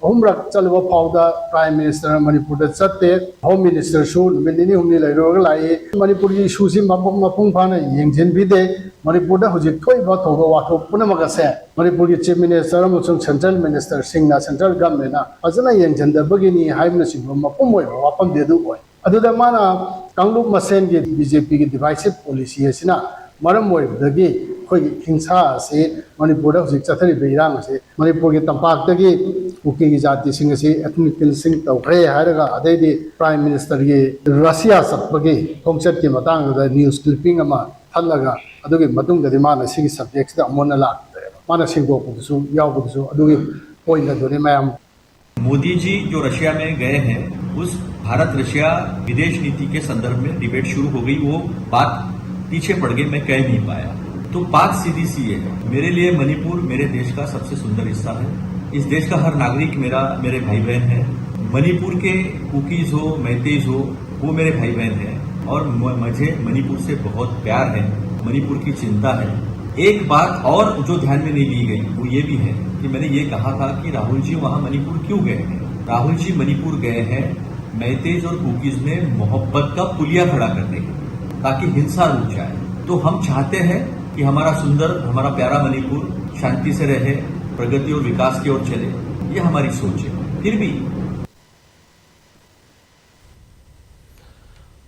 ꯑꯍꯨꯝꯔꯛ ꯆꯠꯂꯨꯕ ꯐꯥꯎꯗ Prime Ministerꯅ ꯃꯅꯤꯄꯨꯔꯗ ꯆꯠꯇꯦ꯫ Home Ministerꯁꯨ ꯅꯨꯃꯤꯠ ꯅꯤꯅꯤ ꯍꯨꯝꯅꯤ ꯂꯩꯔꯨꯔꯒ ꯂꯥꯛꯏ꯫ ꯃꯅꯤꯄꯨꯔꯒꯤ issueꯁꯤ ꯃꯄꯨꯡ, ꯃꯄꯨꯡ ꯐꯥꯅ ꯌꯦꯡꯁꯤꯟꯕꯤꯗꯦ꯫ ꯃꯅꯤꯄꯨꯔꯗ ꯍꯧꯖꯤꯛ ꯊꯣꯛꯏꯕ ꯊꯧꯗꯣꯛ ꯋꯥꯊꯣꯛ ꯄꯨꯝꯅꯃꯛ ꯑꯁꯦ ꯃꯅꯤꯄꯨꯔꯒꯤ Chief Minister ꯑꯃꯁꯨꯡ Central Ministerꯁꯤꯡꯅ, Central Governmentꯅ ꯐꯖꯅ ꯌꯦꯡꯁꯤꯟꯗꯕꯒꯤꯅꯤ ꯍꯥꯏꯕꯅꯆꯤꯡꯕ ꯃꯄꯨꯡ ꯑꯣꯏꯕ ꯋꯥꯐꯝꯗꯤ ꯑꯗꯨ ꯑꯣꯏ꯫ ꯑꯗꯨꯗ ꯃꯥꯅ ꯀꯥꯡꯂꯨꯞ ꯃꯁꯦꯟꯒꯤ BJPꯒꯤ divisive policy ꯑꯁꯤꯅ ꯃꯔꯝ ꯑꯣꯏꯕꯗꯒꯤ ꯑꯩꯈꯣꯏꯒꯤ ꯍꯤꯡꯁꯥ ꯑꯁꯤ, ꯃꯅꯤꯄꯨꯔꯗ ꯍꯧꯖꯤꯛ ꯆꯠꯊꯔꯤꯕ ꯏꯔꯥꯡ ꯑꯁꯤ, ꯃꯅꯤꯄꯨꯔꯒꯤ ꯇꯝꯄꯥꯛꯇꯒꯤ ꯀꯨꯀꯤꯒꯤ ꯖꯥꯇꯤꯁꯤꯡ ꯑꯁꯤ ethnic cleansing ꯇꯧꯈ꯭ꯔꯦ ꯍꯥꯏꯔꯒ, ꯑꯗꯩꯗꯤ Prime Ministerꯒꯤ ꯔꯁꯤꯌꯥ ꯆꯠꯄꯒꯤ ꯈꯣꯡꯆꯠꯀꯤ ꯃꯇꯥꯡꯗ news clipping ꯑꯃ ꯊꯠꯂꯒ, ꯑꯗꯨꯒꯤ ꯃꯇꯨꯡꯗꯗꯤ ꯃꯥꯅ ꯁꯤꯒꯤ subjectꯁꯤꯗ ꯑꯃꯨꯛ ꯍꯟꯅ ꯂꯥꯛꯇ꯭ꯔꯦꯕ꯫ ꯃꯥꯅ ꯁꯦꯡꯗꯣꯛꯄꯗꯨꯁꯨ ꯌꯥꯎꯕꯗꯨꯁꯨ ꯑꯗꯨꯒꯤ point ꯑꯗꯨꯅꯤ ꯃꯌꯥꯝ꯫ मोदी जी जो रशिया में गए हैं, उस भारत रशिया विदेश नीति के संदर्भ में डिबेट शुरू हो गई, वो बात पीछे पड़ गई, मैं कह नहीं पाया। तो बात सीधी सी है, मेरे लिए मणिपुर मेरे देश का सबसे सुंदर हिस्सा है। इस देश का हर नागरिक मेरा मेरे भाई बहन है। मणिपुर के कुकीज हो, मैतेज हो, वो मेरे भाई बहन हैं और म- मुझे मणिपुर से बहुत प्यार है, मणिपुर की चिंता है। एक बात और जो ध्यान में नहीं ली गई वो ये भी है कि मैंने ये कहा था कि राहुल जी वहां मणिपुर क्यों गए हैं। राहुल जी मणिपुर गए हैं मैतेज और कुकीज में मोहब्बत का पुलिया खड़ा करने के, ताकि हिंसा रुक जाए। तो हम चाहते हैं कि हमारा सुंदर, हमारा प्यारा मणिपुर शांति से रहे, प्रगति और विकास की ओर चले, ये हमारी सोच है। फिर भी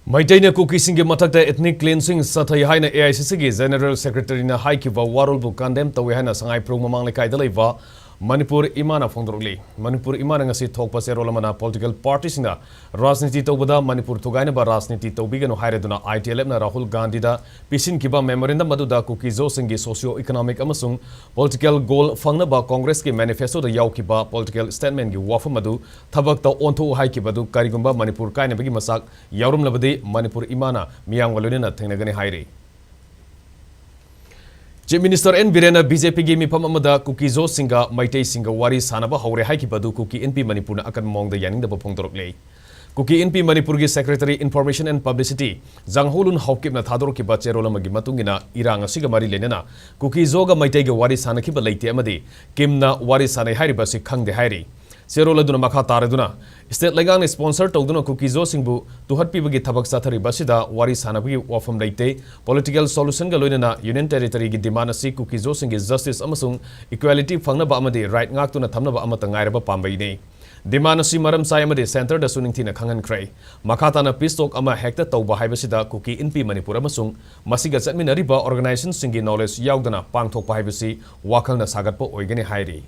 ꯃꯩꯇꯩꯅ ꯀꯨꯀꯤꯁꯤꯡꯒꯤ ꯃꯊꯛꯇ ethnic cleansing ꯆꯠꯊꯩ ꯍꯥꯏꯅ A I C Cꯒꯤ General Secretaryꯅ ꯍꯥꯏꯈꯤꯕ ꯋꯥꯔꯣꯜꯕꯨ condemn ꯇꯧꯏ ꯍꯥꯏꯅ ꯁꯉꯥꯏꯄ꯭ꯔꯧ ꯃꯃꯥꯡ ꯂꯩꯀꯥꯏꯗ ꯂꯩꯕ ꯃꯅꯤꯄꯨꯔ ꯏꯃꯥꯅ ꯐꯣꯡꯗꯣꯔꯛꯂꯤ꯫ ꯃꯅꯤꯄꯨꯔ ꯏꯃꯥꯅ ꯉꯁꯤ ꯊꯣꯛꯄ ꯆꯦꯔꯣꯜ ꯑꯃꯅ political partyꯁꯤꯡꯅ ꯔꯥꯖꯅꯤꯇꯤ ꯇꯧꯕꯗ ꯃꯅꯤꯄꯨꯔ ꯊꯨꯒꯥꯏꯅꯕ ꯔꯥꯖꯅꯤꯇꯤ ꯇꯧꯕꯤꯒꯅꯨ ꯍꯥꯏꯔꯗꯨꯅ I T L Fꯅ Rahul ꯒꯥꯟꯙꯤꯗ ꯄꯤꯁꯤꯟꯈꯤꯕ memorandum ꯑꯗꯨꯗ ꯀꯨꯀꯤ ꯖꯣꯁꯤꯡꯒꯤ socio economic ꯑꯃꯁꯨꯡ political goal ꯐꯪꯅꯕ ꯀꯣꯡꯒ꯭ꯔꯦꯁꯀꯤ manifestoꯗ ꯌꯥꯎꯈꯤꯕ political statementꯀꯤ ꯋꯥꯐꯝ ꯑꯗꯨ ꯊꯕꯛꯇ ꯑꯣꯟꯊꯣꯛꯎ ꯍꯥꯏꯈꯤꯕ ꯑꯗꯨ ꯀꯔꯤꯒꯨꯝꯕ ꯃꯅꯤꯄꯨꯔ ꯀꯥꯏꯅꯕꯒꯤ ꯃꯆꯥꯛ ꯌꯥꯎꯔꯝꯂꯕꯗꯤ ꯃꯅꯤꯄꯨꯔ ꯏꯃꯥꯅ ꯃꯤꯌꯥꯝꯒ ꯂꯣꯏꯅꯅ ꯊꯦꯡꯅꯒꯅꯤ ꯍꯥꯏꯔꯤ꯫ Chief Minister N ꯕꯤꯔꯦꯟꯅ B J Pꯒꯤ ꯃꯤꯐꯝ ꯑꯃꯗ ꯀꯨꯀꯤ ꯖꯣꯁꯤꯡꯒ ꯃꯩꯇꯩꯁꯤꯡꯒ ꯋꯥꯔꯤ ꯁꯥꯟꯅꯕ ꯍꯧꯔꯦ ꯍꯥꯏꯈꯤꯕ ꯑꯗꯨ ꯀꯨꯀꯤ ꯏꯟꯄꯤ ꯃꯅꯤꯄꯨꯔꯅ ꯑꯀꯟꯕ ꯃꯑꯣꯡꯗ ꯌꯥꯅꯤꯡꯗꯕ ꯐꯣꯡꯗꯣꯔꯛꯂꯦ꯫ ꯀꯨꯀꯤ ꯏꯟꯄꯤ ꯃꯅꯤꯄꯨꯔꯒꯤ Secretary Information and Publicity ꯖꯥꯡꯍꯧꯂꯨꯟ ꯍꯥꯎꯀꯤꯞꯅ ꯊꯥꯗꯣꯔꯛꯈꯤꯕ ꯆꯦꯔꯣꯜ ꯑꯃꯒꯤ ꯃꯇꯨꯡ ꯏꯟꯅ ꯏꯔꯥꯡ ꯑꯁꯤꯒ ꯃꯔꯤ ꯂꯩꯅꯅ ꯀꯨꯀꯤ ꯖꯣꯒ ꯃꯩꯇꯩꯒ ꯋꯥꯔꯤ ꯁꯥꯟꯅꯈꯤꯕ ꯂꯩꯇꯦ ꯑꯃꯗꯤ ꯀꯤꯝꯅ ꯋꯥꯔꯤ ꯁꯥꯟꯅꯩ ꯍꯥꯏꯔꯤꯕ ꯑꯁꯤ ꯈꯪꯗꯦ ꯍꯥꯏꯔꯤ꯫ ꯆꯦꯔꯣꯜ ꯑꯗꯨꯅ ꯃꯈꯥ ꯇꯥꯔꯗꯨꯅ, state ꯂꯩꯉꯥꯛꯅ sponsor ꯇꯧꯗꯨꯅ ꯀꯨꯀꯤ ꯖꯣꯁꯤꯡꯕꯨ ꯇꯨꯍꯠꯄꯤꯕꯒꯤ ꯊꯕꯛ ꯆꯠꯊꯔꯤꯕ ꯑꯁꯤꯗ ꯋꯥꯔꯤ ꯁꯥꯟꯅꯕꯒꯤ ꯋꯥꯐꯝ ꯂꯩꯇꯦ꯫ Political solutionꯒ ꯂꯣꯏꯅꯅ Union Territoryꯒꯤ demand ꯑꯁꯤ ꯀꯨꯀꯤ ꯖꯣꯁꯤꯡꯒꯤ justice ꯑꯃꯁꯨꯡ equality ꯐꯪꯅꯕ ꯑꯃꯗꯤ right ꯉꯥꯛꯇꯨꯅ ꯊꯝꯅꯕ ꯑꯃꯠꯇ ꯉꯥꯏꯔꯕ ꯄꯥꯝꯕꯩꯅꯤ꯫ Demand ꯑꯁꯤ ꯃꯔꯝ ꯆꯥꯏ ꯑꯃꯗꯤ centreꯗꯁꯨ ꯅꯤꯡꯊꯤꯅ ꯈꯪꯍꯟꯈ꯭ꯔꯦ꯫ ꯃꯈꯥ ꯇꯥꯅ peace talk ꯑꯃ ꯍꯦꯛꯇ ꯇꯧꯕ ꯍꯥꯏꯕꯁꯤꯗ ꯀꯨꯀꯤ ꯏꯟꯄꯤ ꯃꯅꯤꯄꯨꯔ ꯑꯃꯁꯨꯡ ꯃꯁꯤꯒ ꯆꯠꯃꯤꯟꯅꯔꯤꯕ organizationꯁꯤꯡꯒꯤ knowledge ꯌꯥꯎꯗꯅ ꯄꯥꯡꯊꯣꯛꯄ ꯍꯥꯏꯕꯁꯤ ꯋꯥꯈꯜꯅ ꯁꯥꯒꯠꯄ ꯑꯣꯏꯒꯅꯤ ꯍꯥꯏꯔꯤ꯫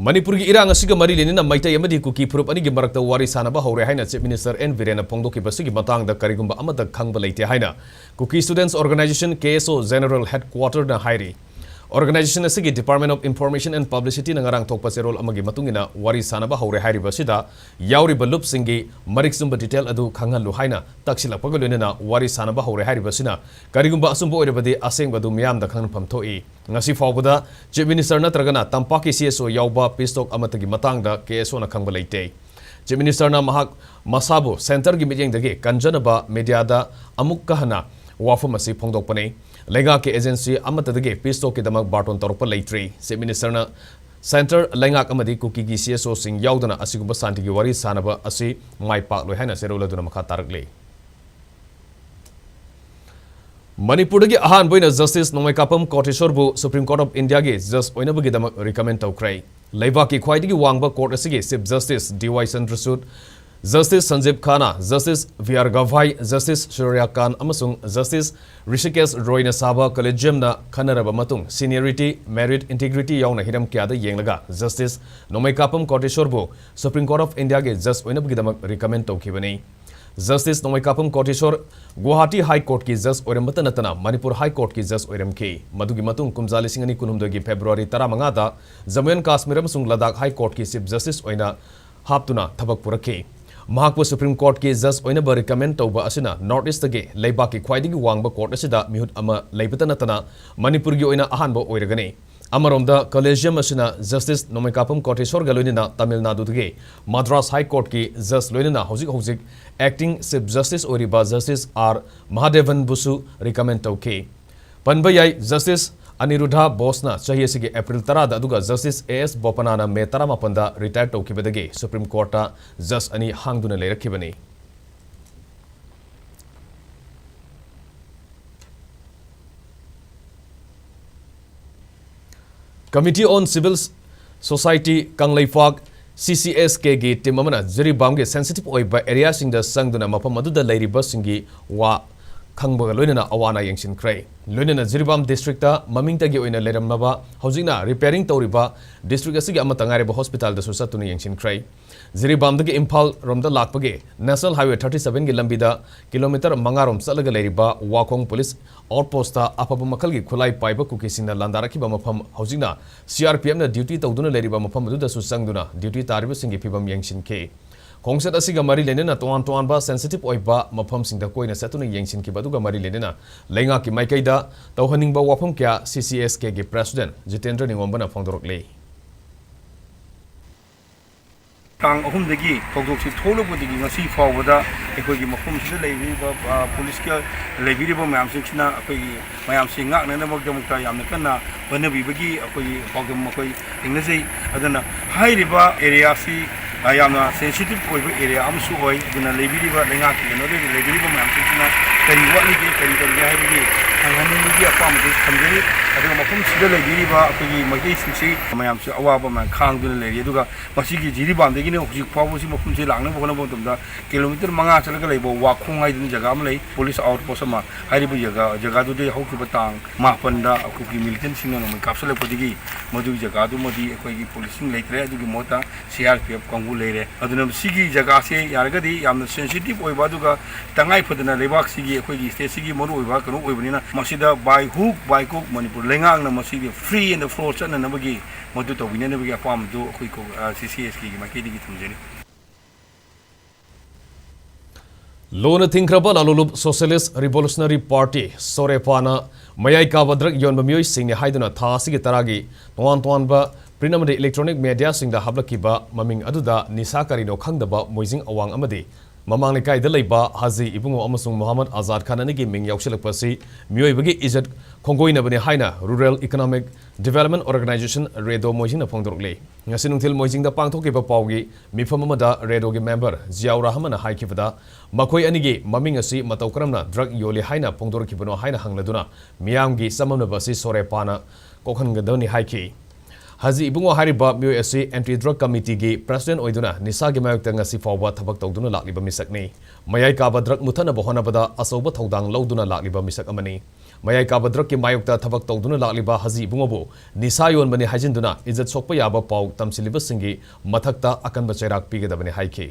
ꯃꯅꯤꯄꯨꯔꯒꯤ ꯏꯔꯥꯡ ꯑꯁꯤꯒ ꯃꯔꯤ ꯂꯩꯅꯅ ꯃꯩꯇꯩ ꯑꯃꯗꯤ ꯀꯨꯀꯤ ꯐꯨꯔꯨꯞ ꯑꯅꯤꯒꯤ ꯃꯔꯛꯇ ꯋꯥꯔꯤ ꯁꯥꯟꯅꯕ ꯍꯧꯔꯦ ꯍꯥꯏꯅ Chief Minister N ꯕꯤꯔꯦꯟꯅ ꯐꯣꯡꯗꯣꯛꯈꯤꯕ ꯑꯁꯤꯒꯤ ꯃꯇꯥꯡꯗ ꯀꯔꯤꯒꯨꯝꯕ ꯑꯃꯠꯇ ꯈꯪꯕ ꯂꯩꯇꯦ ꯍꯥꯏꯅ Kuki Students Organisation, K S O, General Headquarterꯅ ꯍꯥꯏꯔꯤ꯫ Organization ꯑꯁꯤꯒꯤ Department of Information and Publicity ꯅ ꯉꯔꯥꯡ ꯊꯣꯛꯄ ꯆꯦꯔꯣꯜ ꯑꯃꯒꯤ ꯃꯇꯨꯡ ꯏꯟꯅ ꯋꯥꯔꯤ ꯁꯥꯅꯕ ꯍꯧꯔꯦ ꯍꯥꯏꯔꯤꯕ ꯑꯁꯤꯗ ꯌꯥꯎꯔꯤꯕ ꯂꯨꯞꯁꯤꯡꯒꯤ ꯃꯔꯤꯛ ꯆꯨꯝꯕ detail ꯑꯗꯨ ꯈꯪꯍꯜꯂꯨ ꯍꯥꯏꯅ ꯇꯛꯁꯤꯜꯂꯛꯄꯒ ꯂꯣꯏꯅꯅ ꯋꯥꯔꯤ ꯁꯥꯅꯕ ꯍꯧꯔꯦ ꯍꯥꯏꯔꯤꯕ ꯑꯁꯤꯅ ꯀꯔꯤꯒꯨꯝꯕ ꯑꯆꯨꯝꯕ ꯑꯣꯏꯔꯕꯗꯤ ꯑꯁꯦꯡꯕ ꯑꯗꯨ ꯃꯤꯌꯥꯝꯗ ꯈꯪꯍꯟꯐꯝ ꯊꯣꯛꯏ꯫ ꯉꯁꯤ ꯐꯥꯎꯕꯗ Chief Minister ꯅꯠꯇ꯭ꯔꯒꯅ ꯇꯝꯄꯥꯛꯀꯤ C S O ꯌꯥꯎꯕ peace talk ꯑꯃꯠꯇꯒꯤ ꯃꯇꯥꯡꯗ K S O ꯅ ꯈꯪꯕ ꯂꯩꯇꯦ꯫ Chief Minister ꯅ ꯃꯍꯥꯛ ꯃꯁꯥꯕꯨ centre ꯒꯤ ꯃꯤꯠꯌꯦꯡꯗꯒꯤ ꯀꯟꯖꯅꯕ media ꯗ ꯑꯃꯨꯛꯀ ꯍꯟꯅ ꯋꯥꯐꯝ ꯑꯁꯤ ꯐꯣꯡꯗꯣꯛꯄꯅꯤ꯫ ꯂꯩꯉꯥꯛꯀꯤ agency ꯑꯃꯠꯇꯗꯒꯤ peace talk ꯀꯤꯗꯃꯛ ꯕꯥꯔꯇꯣꯟ ꯇꯧꯔꯛꯄ ꯂꯩꯇ꯭ꯔꯤ꯫ Chief Minister ꯅ centre, ꯂꯩꯉꯥꯛ ꯑꯃꯗꯤ ꯀꯨꯀꯤꯒꯤ C S O ꯁꯤꯡ ꯌꯥꯎꯗꯅ ꯑꯁꯤꯒꯨꯝꯕ ꯁꯥꯟꯇꯤꯒꯤ ꯋꯥꯔꯤ ꯁꯥꯅꯕ ꯑꯁꯤ ꯃꯥꯏ ꯄꯥꯛꯂꯣꯏ ꯍꯥꯏꯅ ꯆꯦꯔꯣꯜ ꯑꯗꯨꯅ ꯃꯈꯥ ꯇꯥꯔꯛꯂꯤ꯫ ꯃꯅꯤꯄꯨꯔꯗꯒꯤ ꯑꯍꯥꯟꯕ ꯑꯣꯏꯅ Justice ꯅꯣꯡꯃꯩꯀꯥꯄꯝ ꯀꯣꯇꯦꯁꯣꯔꯕꯨ Supreme Court of India ꯒꯤ judge ꯑꯣꯏꯅꯕꯒꯤꯗꯃꯛ recommend ꯇꯧꯈ꯭ꯔꯦ꯫ ꯂꯩꯕꯥꯛꯀꯤ ꯈ꯭ꯋꯥꯏꯗꯒꯤ ꯋꯥꯡꯕ court ꯑꯁꯤꯒꯤ Chief Justice D Y ꯆꯟꯗ꯭ꯔꯆꯨꯗ, Justice ꯁꯟꯖꯤꯕ Khanna, Justice V R ꯒꯚꯥꯏ, Justice ꯁꯨꯔꯌ ꯀꯥꯟ ꯑꯃꯁꯨꯡ Justice ꯔꯤꯁꯤꯀꯦꯁ ꯔꯣꯏꯅ ꯁꯥꯕ collegium ꯅ ꯈꯟꯅꯔꯕ ꯃꯇꯨꯡ seniority, merit, integrity ꯌꯥꯎꯅ ꯍꯤꯔꯝ ꯀꯌꯥꯗ ꯌꯦꯡꯂꯒ Justice ꯅꯣꯡꯃꯩꯀꯥꯄꯝ ꯀꯣꯇꯦꯁꯣꯔꯕꯨ Supreme Court of India ꯒꯤ judge ꯑꯣꯏꯅꯕꯒꯤꯗꯃꯛ recommend ꯇꯧꯈꯤꯕꯅꯤ꯫ Justice ꯅꯣꯡꯃꯩꯀꯥꯄꯝ ꯀꯣꯇꯦꯁꯣꯔ ꯒꯨꯋꯥꯍꯥꯇꯤ High Court ꯀꯤ judge ꯑꯣꯏꯔꯝꯕꯇ ꯅꯠꯇꯅ ꯃꯅꯤꯄꯨꯔ High Court ꯀꯤ judge ꯑꯣꯏꯔꯝꯈꯤ꯫ ꯃꯗꯨꯒꯤ ꯃꯇꯨꯡ ꯀꯨꯝꯖꯥ ꯂꯤꯁꯤꯡ ꯑꯅꯤ ꯀꯨꯟꯍꯨꯝꯗꯣꯏꯒꯤ February ꯇꯔꯥꯃꯉꯥꯗ ꯖꯝꯃꯨ ꯑꯦꯟ ꯀꯥꯁꯃꯤꯔ ꯑꯃꯁꯨꯡ ꯂꯗꯥꯈ High Court ꯀꯤ Chief Justice ꯑꯣꯏꯅ ꯍꯥꯞꯇꯨꯅ ꯊꯕꯛ ꯄꯨꯔꯛꯈꯤ꯫ ꯃꯍꯥꯛꯄꯨ Supreme Court ꯀꯤ judge ꯑꯣꯏꯅꯕ recommend ꯇꯧꯕ ꯑꯁꯤꯅ North East ꯇꯒꯤ ꯂꯩꯕꯥꯛꯀꯤ ꯈ꯭ꯋꯥꯏꯗꯒꯤ ꯋꯥꯡꯕ court ꯑꯁꯤꯗ ꯃꯤꯍꯨꯠ ꯑꯃ ꯂꯩꯕꯇ ꯅꯠꯇꯅ ꯃꯅꯤꯄꯨꯔꯒꯤ ꯑꯣꯏꯅ ꯑꯍꯥꯟꯕ ꯑꯣꯏꯔꯒꯅꯤ꯫ ꯑꯃꯔꯣꯝꯗ collegium ꯑꯁꯤꯅ Justice ꯅꯣꯡꯃꯩꯀꯥꯄꯝ ꯀꯣꯇꯦꯁꯣꯔꯒ ꯂꯣꯏꯅꯅ ꯇꯥꯃꯤꯜ ꯅꯥꯗꯨꯗꯒꯤ Madras High Court ꯀꯤ judge ꯂꯣꯏꯅꯅ ꯍꯧꯖꯤꯛ ꯍꯧꯖꯤꯛ acting Chief Justice ꯑꯣꯏꯔꯤꯕ Justice R ꯃꯍꯥꯗꯦꯚꯟꯕꯨꯁꯨ recommend ꯇꯧꯈꯤ꯫ ꯄꯟꯕ ꯌꯥꯏ, Justice ꯑꯅꯤꯔꯨꯙ ꯕꯣꯁꯅ ꯆꯍꯤ ꯑꯁꯤꯒꯤ April ꯇꯔꯥꯗ ꯑꯗꯨꯒ Justice A S ꯕꯣꯄꯅꯥꯅ May ꯇꯔꯥꯃꯥꯄꯟꯗ retire ꯇꯧꯈꯤꯕꯗꯒꯤ Supreme Court ꯇ judge ꯑꯅꯤ ꯍꯥꯡꯗꯨꯅ ꯂꯩꯔꯛꯈꯤꯕꯅꯤ꯫ Committee on Civil Society Kangleipak C C S K ꯒꯤ team ꯑꯃꯅ ꯖꯤꯔꯤꯕꯥꯝꯒꯤ sensitive ꯑꯣꯏꯕ area ꯁꯤꯡꯗ ꯆꯪꯗꯨꯅ ꯃꯐꯝ ꯑꯗꯨꯗ ꯂꯩꯔꯤꯕꯁꯤꯡꯒꯤ ꯋꯥ ꯈꯪꯕꯒ ꯂꯣꯏꯅꯅ ꯑꯋꯥ ꯑꯅꯥ ꯌꯦꯡꯁꯤꯟꯈ꯭ꯔꯦ꯫ ꯂꯣꯏꯅꯅ ꯖꯤꯔꯤꯕꯥꯝ ꯗꯤꯁꯇ꯭ꯔꯤꯛꯇ ꯃꯃꯤꯡꯇꯒꯤ ꯑꯣꯏꯅ ꯂꯩꯔꯝꯂꯕ, ꯍꯧꯖꯤꯛꯅ ꯔꯤꯄꯦꯌꯔꯤꯡ ꯇꯧꯔꯤꯕ ꯗꯤꯁꯇ꯭ꯔꯤꯛ ꯑꯁꯤꯒꯤ ꯑꯃꯠꯇ ꯉꯥꯏꯔꯕ ꯍꯣꯁꯄꯤꯇꯥꯜꯗꯁꯨ ꯆꯠꯇꯨꯅ ꯌꯦꯡꯁꯤꯟꯈ꯭ꯔꯦ꯫ ꯖꯤꯔꯤꯕꯥꯝꯗꯒꯤ ꯏꯝꯐꯥꯜ ꯔꯣꯝꯗ ꯂꯥꯛꯄꯒꯤ ꯅꯦꯁꯅꯦꯜ ꯍꯥꯏꯋꯦ ꯊꯥꯔꯇꯤ ꯁꯚꯦꯟꯒꯤ ꯂꯝꯕꯤꯗ ꯀꯤꯂꯣꯃꯤꯇꯔ ꯃꯉꯥ ꯔꯣꯝ ꯆꯠꯂꯒ ꯂꯩꯔꯤꯕ ꯋꯥꯈꯣꯡ ꯄꯨꯂꯤꯁ ꯑꯥꯎꯠꯄꯣꯁꯇ ꯑꯐꯕ ꯃꯈꯜꯒꯤ ꯈꯨꯠꯂꯥꯏ ꯄꯥꯏꯕ ꯀꯨꯀꯤꯁꯤꯡꯅ ꯂꯥꯟꯗꯥꯔꯛꯈꯤꯕ ꯃꯐꯝ, ꯍꯧꯖꯤꯛꯅ ꯁꯤ ꯑꯥꯔ ꯄꯤ ꯑꯦꯐꯅ ꯗ꯭ꯌꯨꯇꯤ ꯇꯧꯗꯨꯅ ꯂꯩꯔꯤꯕ ꯃꯐꯝ ꯑꯗꯨꯗꯁꯨ ꯆꯪꯗꯨꯅ ꯗ꯭ꯌꯨꯇꯤ ꯇꯥꯔꯤꯕꯁꯤꯡꯒꯤ ꯐꯤꯚꯝ ꯌꯦꯡꯁꯤꯟꯈꯤ꯫ ꯈꯣꯡꯆꯠ ꯑꯁꯤꯒ ꯃꯔꯤ ꯂꯩꯅꯅ ꯇꯣꯉꯥꯟ ꯇꯣꯉꯥꯟꯕ ꯁꯦꯟꯁꯤꯇꯤꯚ ꯑꯣꯏꯕ ꯃꯐꯝꯁꯤꯡꯗ ꯀꯣꯏꯅ ꯆꯠꯇꯨꯅ ꯌꯦꯡꯁꯤꯟꯈꯤꯕ ꯑꯗꯨꯒ ꯃꯔꯤ ꯂꯩꯅꯅ ꯂꯩꯉꯥꯛꯀꯤ ꯃꯥꯏꯀꯩꯗ ꯇꯧꯍꯟꯅꯤꯡꯕ ꯋꯥꯐꯝ ꯀꯌꯥ ꯁꯤ ꯁꯤ ꯑꯦꯁ ꯀꯦꯒꯤ ꯄ꯭ꯔꯦꯁꯤꯗꯦꯟꯠ ꯖꯤꯇꯦꯟꯗ꯭ꯔ ꯅꯤꯉꯣꯝꯕꯅ ꯐꯣꯡꯗꯣꯔꯛꯂꯤ꯫ ꯇꯥꯡ ꯑꯍꯨꯝꯗꯒꯤ ꯊꯧꯗꯣꯛꯁꯤ ꯊꯣꯛꯂꯛꯄꯗꯒꯤ ꯉꯁꯤ ꯐꯥꯎꯕꯗ ꯑꯩꯈꯣꯏꯒꯤ ꯃꯐꯝꯁꯤꯗ ꯂꯩꯕꯤꯔꯤꯕ, ꯑ, ꯄꯨꯂꯤꯁꯀ ꯂꯩꯕꯤꯔꯤꯕ ꯃꯌꯥꯝꯁꯤꯡꯁꯤꯅ ꯑꯩꯈꯣꯏꯒꯤ ꯃꯌꯥꯝꯁꯤ ꯉꯥꯛꯅꯅꯕꯒꯤꯗꯃꯛꯇ ꯌꯥꯝꯅ ꯀꯟꯅ ꯍꯣꯠꯅꯕꯤꯕꯒꯤ ꯑꯩꯈꯣꯏꯒꯤ ꯄꯥꯎꯗꯝ ꯑꯩꯈꯣꯏ ꯊꯦꯡꯅꯖꯩ꯫ ꯑꯗꯨꯅ ꯍꯥꯏꯔꯤꯕ ꯑꯦꯔꯤꯌꯥꯁꯤ, ꯑ, ꯌꯥꯝꯅ ꯁꯦꯟꯁꯤꯇꯤꯚ ꯑꯣꯏꯕ ꯑꯦꯔꯤꯌꯥ ꯑꯃꯁꯨ ꯑꯣꯏ꯫ ꯑꯗꯨꯅ ꯂꯩꯕꯤꯔꯤꯕ ꯂꯩꯉꯥꯛꯀꯤ ꯀꯩꯅꯣꯗ ꯂꯩꯕꯤꯔꯤꯕ ꯃꯌꯥꯝꯁꯤꯡꯁꯤꯅ ꯀꯔꯤ ꯋꯥꯠꯂꯤꯒꯦ, ꯀꯔꯤ ꯇꯧꯔꯤꯒꯦ ꯍꯥꯏꯕꯒꯤ ꯍꯪꯍꯟꯅꯤꯡꯕꯒꯤ ꯑꯄꯥꯝꯕꯗꯨ ꯊꯝꯖꯔꯤ꯫ ꯑꯗꯨꯒ ꯃꯐꯝꯁꯤꯗ ꯂꯩꯕꯤꯔꯤꯕ ꯑꯩꯈꯣꯏꯒꯤ ꯃꯩꯇꯩꯁꯤꯡꯁꯤ ꯃꯌꯥꯝꯁꯨ ꯑꯋꯥꯕ ꯃꯌꯥꯝ ꯈꯥꯡꯗꯨꯅ ꯂꯩꯔꯤ꯫ ꯑꯗꯨꯒ ꯃꯁꯤꯒꯤ ꯖꯤꯔꯤꯕꯥꯝꯗꯒꯤꯅ ꯍꯧꯖꯤꯛ ꯐꯥꯎꯕꯁꯤ ꯃꯐꯝꯁꯤ ꯂꯥꯛꯅꯕ ꯍꯣꯠꯅꯕ ꯃꯇꯝꯗ ꯀꯤꯂꯣꯃꯤꯇꯔ ꯃꯉꯥ ꯆꯠꯂꯒ ꯂꯩꯕ ꯋꯥꯈꯣꯡ ꯍꯥꯏꯗꯅ ꯖꯒꯥ ꯑꯃ ꯂꯩ, ꯄꯨꯂꯤꯁ ꯑꯥꯎꯠ ꯄꯣꯁ ꯑꯃ꯫ ꯍꯥꯏꯔꯤꯕ ꯖꯒꯥ, ꯖꯒꯥꯗꯨꯗꯒꯤ ꯍꯧꯈꯤꯕ ꯇꯥꯡ ꯃꯥꯄꯟꯗ ꯑꯩꯈꯣꯏꯒꯤ ꯃꯤꯂꯤꯇꯦꯟꯁꯤꯡꯅ ꯅꯣꯡꯃꯩ ꯀꯥꯞꯁꯤꯜꯂꯛꯄꯗꯒꯤ ꯃꯗꯨꯒꯤ ꯖꯒꯥꯗꯨꯃꯗꯤ ꯑꯩꯈꯣꯏꯒꯤ ꯄꯨꯂꯤꯁꯁꯤꯡ ꯂꯩꯇ꯭ꯔꯦ, ꯑꯗꯨꯒꯤ ꯃꯍꯨꯠꯇ ꯁꯤ ꯑꯥꯔ ꯄꯤ ꯑꯦꯐ ꯀꯥꯡꯕꯨ ꯂꯩꯔꯦ꯫ ꯑꯗꯨꯅ ꯁꯤꯒꯤ ꯖꯒꯥꯁꯦ ꯌꯥꯔꯒꯗꯤ ꯌꯥꯝꯅ ꯁꯦꯟꯁꯤꯇꯤꯚ ꯑꯣꯏꯕ, ꯑꯗꯨꯒ ꯇꯉꯥꯏ ꯐꯗꯅ ꯂꯩꯕꯥꯛꯁꯤꯒꯤ, ꯑꯩꯈꯣꯏꯒꯤ ꯁ꯭ꯇꯦꯠꯁꯤꯒꯤ ꯃꯔꯨꯑꯣꯏꯕ ꯀꯩꯅꯣ ꯑꯣꯏꯕꯅꯤꯅ, ꯃꯁꯤꯗ by hook by crook Manipur ꯂꯩꯉꯥꯛꯅ ꯃꯁꯤꯒꯤ free and fair ꯆꯠꯅꯅꯕꯒꯤ ꯃꯗꯨ ꯇꯧꯕꯤꯅꯅꯕꯒꯤ ꯑꯄꯥꯝꯕꯗꯨ ꯑꯩꯈꯣꯏ ꯀꯣ-, ꯑ, ꯁꯤ ꯁꯤ ꯑꯦꯁ ꯀꯦꯒꯤ ꯃꯥꯏꯀꯩꯗꯒꯤ ꯊꯝꯖꯔꯤ꯫ ꯂꯨꯅ ꯊꯤꯡꯈ꯭ꯔꯕ ꯂꯥꯂꯣꯂꯨꯞ ꯁꯣꯁꯤꯌꯦꯂꯤꯁ ꯔꯤꯚꯣꯂꯨꯁꯅꯔꯤ ꯄꯥꯔꯇꯤ, ꯁꯣꯔꯦꯄꯥꯅ ꯃꯌꯥꯏ ꯀꯥꯕ ꯗ꯭ꯔꯒ ꯌꯣꯟꯕ ꯃꯤꯑꯣꯏꯁꯤꯡꯅꯤ ꯍꯥꯏꯗꯨꯅ ꯊꯥ ꯑꯁꯤꯒꯤ ꯇꯔꯥꯒꯤ ꯇꯣꯉꯥꯟ ꯇꯣꯉꯥꯟꯕ ꯄ꯭ꯔꯤꯟꯠ ꯑꯃꯗꯤ ꯏꯂꯦꯛꯇ꯭ꯔꯣꯅꯤꯛ ꯃꯦꯗꯤꯌꯥꯁꯤꯡꯗ ꯍꯥꯞꯂꯛꯈꯤꯕ ꯃꯃꯤꯡ ꯑꯗꯨꯗ ꯅꯤꯁꯥ ꯀꯔꯤꯅꯣ ꯈꯪꯗꯕ ꯃꯣꯏꯖꯤꯡ ꯑꯋꯥꯡ ꯑꯃꯗꯤ ꯃꯃꯥꯡ ꯂꯩꯀꯥꯏꯗ ꯂꯩꯕ ꯍꯥꯖꯤ ꯏꯕꯨꯡꯉꯣ ꯑꯃꯁꯨꯡ ꯃꯨꯍꯝꯃꯗ ꯑꯖꯥꯗ ꯈꯥꯟ ꯑꯅꯤꯒꯤ ꯃꯤꯡ ꯌꯥꯎꯁꯤꯜꯂꯛꯄ ꯑꯁꯤ ꯃꯤꯑꯣꯏꯕꯒꯤ ꯏꯖꯠ ꯈꯣꯡꯒꯣꯏꯅꯕꯅꯤ ꯍꯥꯏꯅ ꯔꯨꯔꯦꯜ ꯏꯀꯣꯅꯣꯃꯤꯛ ꯗꯤꯚꯦꯂꯞꯃꯦꯟꯠ ꯑꯣꯔꯒꯅꯥꯏꯖꯦꯁꯟ, ꯔꯦꯗꯣ, ꯃꯣꯏꯖꯤꯡꯅ ꯐꯣꯡꯗꯣꯔꯛꯂꯤ꯫ ꯉꯁꯤ ꯅꯨꯡꯊꯤꯜ ꯃꯣꯏꯖꯤꯡꯗ ꯄꯥꯡꯊꯣꯛꯈꯤꯕ ꯄꯥꯎꯒꯤ ꯃꯤꯐꯝ ꯑꯃꯗ ꯔꯦꯗꯣꯒꯤ ꯃꯦꯝꯕꯔ ꯖꯤꯌꯥꯎ ꯔꯍꯃꯟꯅ ꯍꯥꯏꯈꯤꯕꯗ, ꯃꯈꯣꯏ ꯑꯅꯤꯒꯤ ꯃꯃꯤꯡ ꯑꯁꯤ ꯃꯇꯧ ꯀꯔꯝꯅ ꯗ꯭ꯔꯒ ꯌꯣꯜꯂꯤ ꯍꯥꯏꯅ ꯐꯣꯡꯗꯣꯔꯛꯈꯤꯕꯅꯣ ꯍꯥꯏꯅ ꯍꯪꯂꯗꯨꯅ ꯃꯤꯌꯥꯝꯒꯤ ꯆꯃꯝꯅꯕ ꯑꯁꯤ ꯁꯣꯔꯦꯄꯥꯅ ꯀꯣꯛꯍꯟꯒꯗꯕꯅꯤ ꯍꯥꯏꯈꯤ꯫ ꯍꯖꯤ ꯏꯕꯨꯡꯉꯣ ꯍꯥꯏꯔꯤꯕ ꯃꯤꯑꯣꯏ ꯑꯁꯤ ꯑꯦꯟꯇꯤ ꯗ꯭ꯔꯒ ꯀꯃꯤꯇꯤꯒꯤ ꯄ꯭ꯔꯁꯤꯗꯦꯟꯠ ꯑꯣꯏꯗꯨꯅ ꯅꯤꯁꯥꯒꯤ ꯃꯥꯌꯣꯛꯇ ꯉꯁꯤ ꯐꯥꯎꯕ ꯊꯕꯛ ꯇꯧꯗꯨꯅ ꯂꯥꯛꯂꯤꯕ ꯃꯤꯁꯛꯅꯤ꯫ ꯃꯌꯥꯏ ꯀꯥꯕ ꯗ꯭ꯔꯒ ꯃꯨꯊꯠꯅꯕ ꯍꯣꯠꯅꯕꯗ ꯑꯆꯧꯕ ꯊꯧꯗꯥꯡ ꯂꯧꯗꯨꯅ ꯂꯥꯛꯂꯤꯕ ꯃꯤꯁꯛ ꯑꯃꯅꯤ꯫ ꯃꯌꯥꯏ ꯀꯥꯕ ꯗ꯭ꯔꯒꯀꯤ ꯃꯥꯌꯣꯛꯇ ꯊꯕꯛ ꯇꯧꯗꯨꯅ ꯂꯥꯛꯂꯤꯕ ꯍꯖꯤ ꯏꯕꯨꯡꯉꯣꯕꯨ ꯅꯤꯁꯥ ꯌꯣꯟꯕꯅꯤ ꯍꯥꯏꯖꯤꯟꯗꯨꯅ ꯏꯖꯠ ꯁꯣꯛꯄ ꯌꯥꯕ ꯄꯥꯎ ꯇꯝꯁꯤꯜꯂꯤꯕꯁꯤꯡꯒꯤ ꯃꯊꯛꯇ ꯑꯀꯟꯕ ꯆꯩꯔꯥꯛ ꯄꯤꯒꯗꯕꯅꯤ ꯍꯥꯏꯈꯤ꯫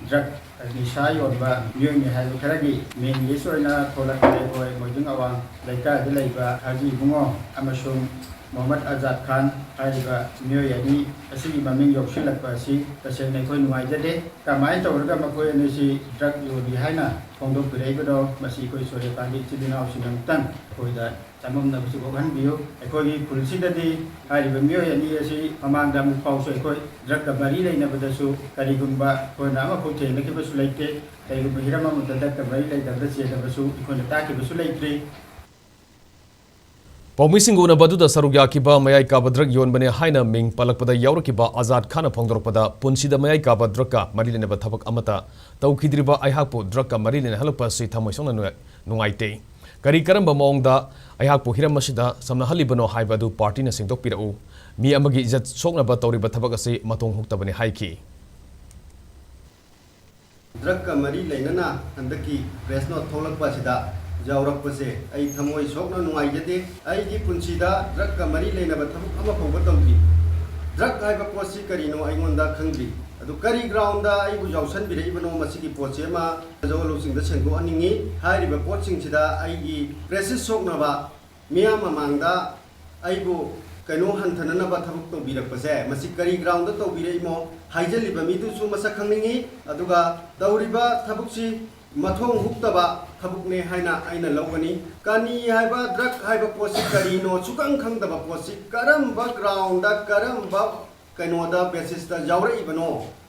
ꯗ꯭ꯔꯒ ꯅꯤꯁꯥ ꯌꯣꯟꯕ ꯃꯤꯑꯣꯏꯅꯤ ꯍꯥꯏꯕ ꯈꯔꯒꯤ ꯃꯦꯟ ꯂꯤꯁ ꯑꯣꯏꯅ ꯊꯣꯛꯂꯛꯄꯗ ꯑꯩꯈꯣꯏ ꯃꯣꯏꯖꯤꯡ ꯑꯋꯥꯡ ꯂꯩꯀꯥꯏꯗ ꯂꯩꯕ ꯍꯥꯖꯤ ꯏꯕꯨꯡꯉꯣ ꯑꯃꯁꯨꯡ ꯃꯣꯍꯝꯃꯗ ꯑꯖꯥꯗ ꯈꯥꯟ ꯍꯥꯏꯔꯤꯕ ꯃꯤꯑꯣꯏ ꯑꯅꯤ ꯑꯁꯤꯒꯤ ꯃꯃꯤꯡ ꯌꯧꯁꯤꯜꯂꯛꯄ ꯑꯁꯤ ꯇꯁꯦꯡꯅ ꯑꯩꯈꯣꯏ ꯅꯨꯡꯉꯥꯏꯖꯗꯦ꯫ ꯀꯃꯥꯏꯅ ꯇꯧꯔꯒ ꯃꯈꯣꯏ ꯑꯅꯤꯁꯤ ꯗ꯭ꯔꯒ ꯌꯣꯜꯂꯤ ꯍꯥꯏꯅ ꯐꯣꯡꯗꯣꯛꯄꯤꯔꯛꯏꯕꯅꯣ, ꯃꯁꯤ ꯑꯩꯈꯣꯏ ꯁꯣꯔꯦꯀꯥꯟꯒꯤ ꯏꯆꯤꯜ ꯏꯅꯥꯎꯁꯤꯡ ꯑꯃꯨꯛꯇꯪ ꯑꯩꯈꯣꯏꯗ ꯆꯃꯝꯅꯕꯁꯨ ꯀꯣꯛꯍꯟꯕꯤꯌꯨ꯫ ꯑꯩꯈꯣꯏꯒꯤ ꯈꯨꯜꯁꯤꯗꯗꯤ ꯍꯥꯏꯔꯤꯕ ꯃꯤꯑꯣꯏ ꯑꯅꯤ ꯑꯁꯤ ꯃꯃꯥꯡꯗ ꯑꯃꯨꯛ ꯐꯥꯎꯁꯨ ꯑꯩꯈꯣꯏ ꯗ꯭ꯔꯒꯀ ꯃꯔꯤ ꯂꯩꯅꯕꯗꯁꯨ ꯀꯔꯤꯒꯨꯝꯕ ꯑꯩꯈꯣꯏꯅ ꯑꯃꯐꯥꯎ ꯊꯦꯡꯅꯈꯤꯕꯁꯨ ꯂꯩꯇꯦ꯫ ꯀꯔꯤꯒꯨꯝꯕ ꯍꯤꯔꯝ ꯑꯃꯗ ꯗ꯭ꯔꯒꯀ ꯃꯔꯤ ꯂꯩꯅꯕꯗ ꯆꯦꯟꯅꯕꯁꯨ ꯑꯩꯈꯣꯏꯅ ꯇꯥꯈꯤꯕꯁꯨ ꯂꯩꯇ꯭ꯔꯤ꯫ ꯄꯥꯎꯃꯤꯁꯤꯡꯒ ꯎꯅꯕ ꯑꯗꯨꯗ ꯁꯔꯨꯛ ꯌꯥꯈꯤꯕ ꯃꯌꯥꯏ ꯀꯥꯕ ꯗ꯭ꯔꯒ ꯌꯣꯟꯕꯅꯤ ꯍꯥꯏꯅ ꯃꯤꯡ ꯄꯜꯂꯛꯄꯗ ꯌꯥꯎꯔꯛꯈꯤꯕ ꯑꯖꯥꯗ ꯈꯥꯟꯅ ꯐꯣꯡꯗꯣꯔꯛꯄꯗ, ꯄꯨꯟꯁꯤꯗ ꯃꯌꯥꯏ ꯀꯥꯕ ꯗ꯭ꯔꯒꯀ ꯃꯔꯤ ꯂꯩꯅꯕ ꯊꯕꯛ ꯑꯃꯠꯇ ꯇꯧꯈꯤꯗ꯭ꯔꯤꯕ ꯑꯩꯍꯥꯛꯄꯨ ꯗ꯭ꯔꯒꯀ ꯃꯔꯤ ꯂꯩꯅꯍꯜꯂꯛꯄ ꯑꯁꯤ ꯊꯃꯣꯏ ꯁꯣꯛꯅ ꯅꯨꯡꯉꯥꯏ-, ꯅꯨꯡꯉꯥꯏꯇꯦ꯫ ꯀꯔꯤ ꯀꯔꯝꯕ ꯃꯑꯣꯡꯗ ꯑꯩꯍꯥꯛꯄꯨ ꯍꯤꯔꯝ ꯑꯁꯤꯗ ꯁꯝꯅꯍꯜꯂꯤꯕꯅꯣ ꯍꯥꯏꯕ ꯑꯗꯨ ꯄꯥꯔꯇꯤꯅ ꯁꯦꯡꯗꯣꯛꯄꯤꯔꯛꯎ꯫ ꯃꯤ ꯑꯃꯒꯤ ꯏꯖꯠ ꯁꯣꯛꯅꯕ ꯇꯧꯔꯤꯕ ꯊꯕꯛ ꯑꯁꯤ ꯃꯊꯣꯡ ꯍꯨꯛꯇꯕꯅꯤ ꯍꯥꯏꯈꯤ꯫ ꯗ꯭ꯔꯒꯀ ꯃꯔꯤ ꯂꯩꯅꯅ ꯍꯟꯗꯛꯀꯤ ꯄ꯭ꯔꯦꯁ ꯅꯣꯠ ꯊꯣꯛꯂꯛꯄ ꯑꯁꯤꯗ ꯌꯥꯎꯔꯛꯄꯁꯦ ꯑꯩ ꯊꯃꯣꯏ ꯁꯣꯛꯅ ꯅꯨꯡꯉꯥꯏꯖꯗꯦ꯫ ꯑꯩꯒꯤ ꯄꯨꯟꯁꯤꯗ ꯗ꯭ꯔꯒꯀ ꯃꯔꯤ ꯂꯩꯅꯕ ꯊꯕꯛ ꯑꯃ ꯐꯥꯎꯕ ꯇꯧꯗ꯭ꯔꯤ꯫ ꯗ꯭ꯔꯒ ꯍꯥꯏꯕ ꯄꯣꯠꯁꯤ ꯀꯔꯤꯅꯣ ꯑꯩꯉꯣꯟꯗ ꯈꯪꯗ꯭ꯔꯤ꯫ ꯑꯗꯨ ꯀꯔꯤ ꯒ꯭ꯔꯥꯎꯟꯗ ꯑꯩꯕꯨ ꯌꯥꯎꯁꯟꯕꯤꯔꯛꯏꯕꯅꯣ, ꯃꯁꯤꯒꯤ ꯄꯣꯠꯁꯤ ꯑꯃ ꯄ꯭ꯔꯖꯥ ꯂꯧꯁꯤꯡꯗ ꯁꯦꯡꯗꯣꯛꯍꯟꯅꯤꯡꯉꯤ꯫ ꯍꯥꯏꯔꯤꯕ ꯄꯣꯠꯁꯤꯡꯁꯤꯗ ꯑꯩꯒꯤ ꯄ꯭ꯔꯦꯁꯇꯤꯖ ꯁꯣꯛꯅꯕ, ꯃꯤꯌꯥꯝ ꯃꯃꯥꯡꯗ ꯑꯩꯕꯨ ꯀꯩꯅꯣ ꯍꯟꯊꯅꯅꯕ ꯊꯕꯛ ꯇꯧꯕꯤꯔꯛꯄꯁꯦ, ꯃꯁꯤ ꯀꯔꯤ ꯒ꯭ꯔꯥꯎꯟꯗ ꯇꯧꯕꯤꯔꯛꯏꯃꯣ? ꯍꯥꯏꯖꯜꯂꯤꯕ ꯃꯤꯗꯨꯁꯨ ꯃꯁꯛ ꯈꯪꯅꯤꯡꯉꯤ꯫ ꯑꯗꯨꯒ ꯇꯧꯔꯤꯕ ꯊꯕꯛꯁꯤ ꯃꯊꯣꯡ ꯍꯨꯛꯇꯕ ꯊꯕꯛꯅꯦ ꯍꯥꯏꯅ ꯑꯩꯅ ꯂꯧꯒꯅꯤ꯫ ꯀꯅꯤ ꯍꯥꯏꯕ, ꯗ꯭ꯔꯒ ꯍꯥꯏꯕ ꯄꯣꯠꯁꯤ ꯀꯔꯤꯅꯣ ꯁꯨꯈꯪ ꯈꯪꯗꯕ ꯄꯣꯠꯁꯤ ꯀꯔꯝꯕ ꯒ꯭ꯔꯥꯎꯟꯗ, ꯀꯔꯝꯕ ꯀꯩꯅꯣꯗ ꯕꯦꯁꯤꯁꯇ ꯌꯥꯎꯔꯛꯏꯕꯅꯣ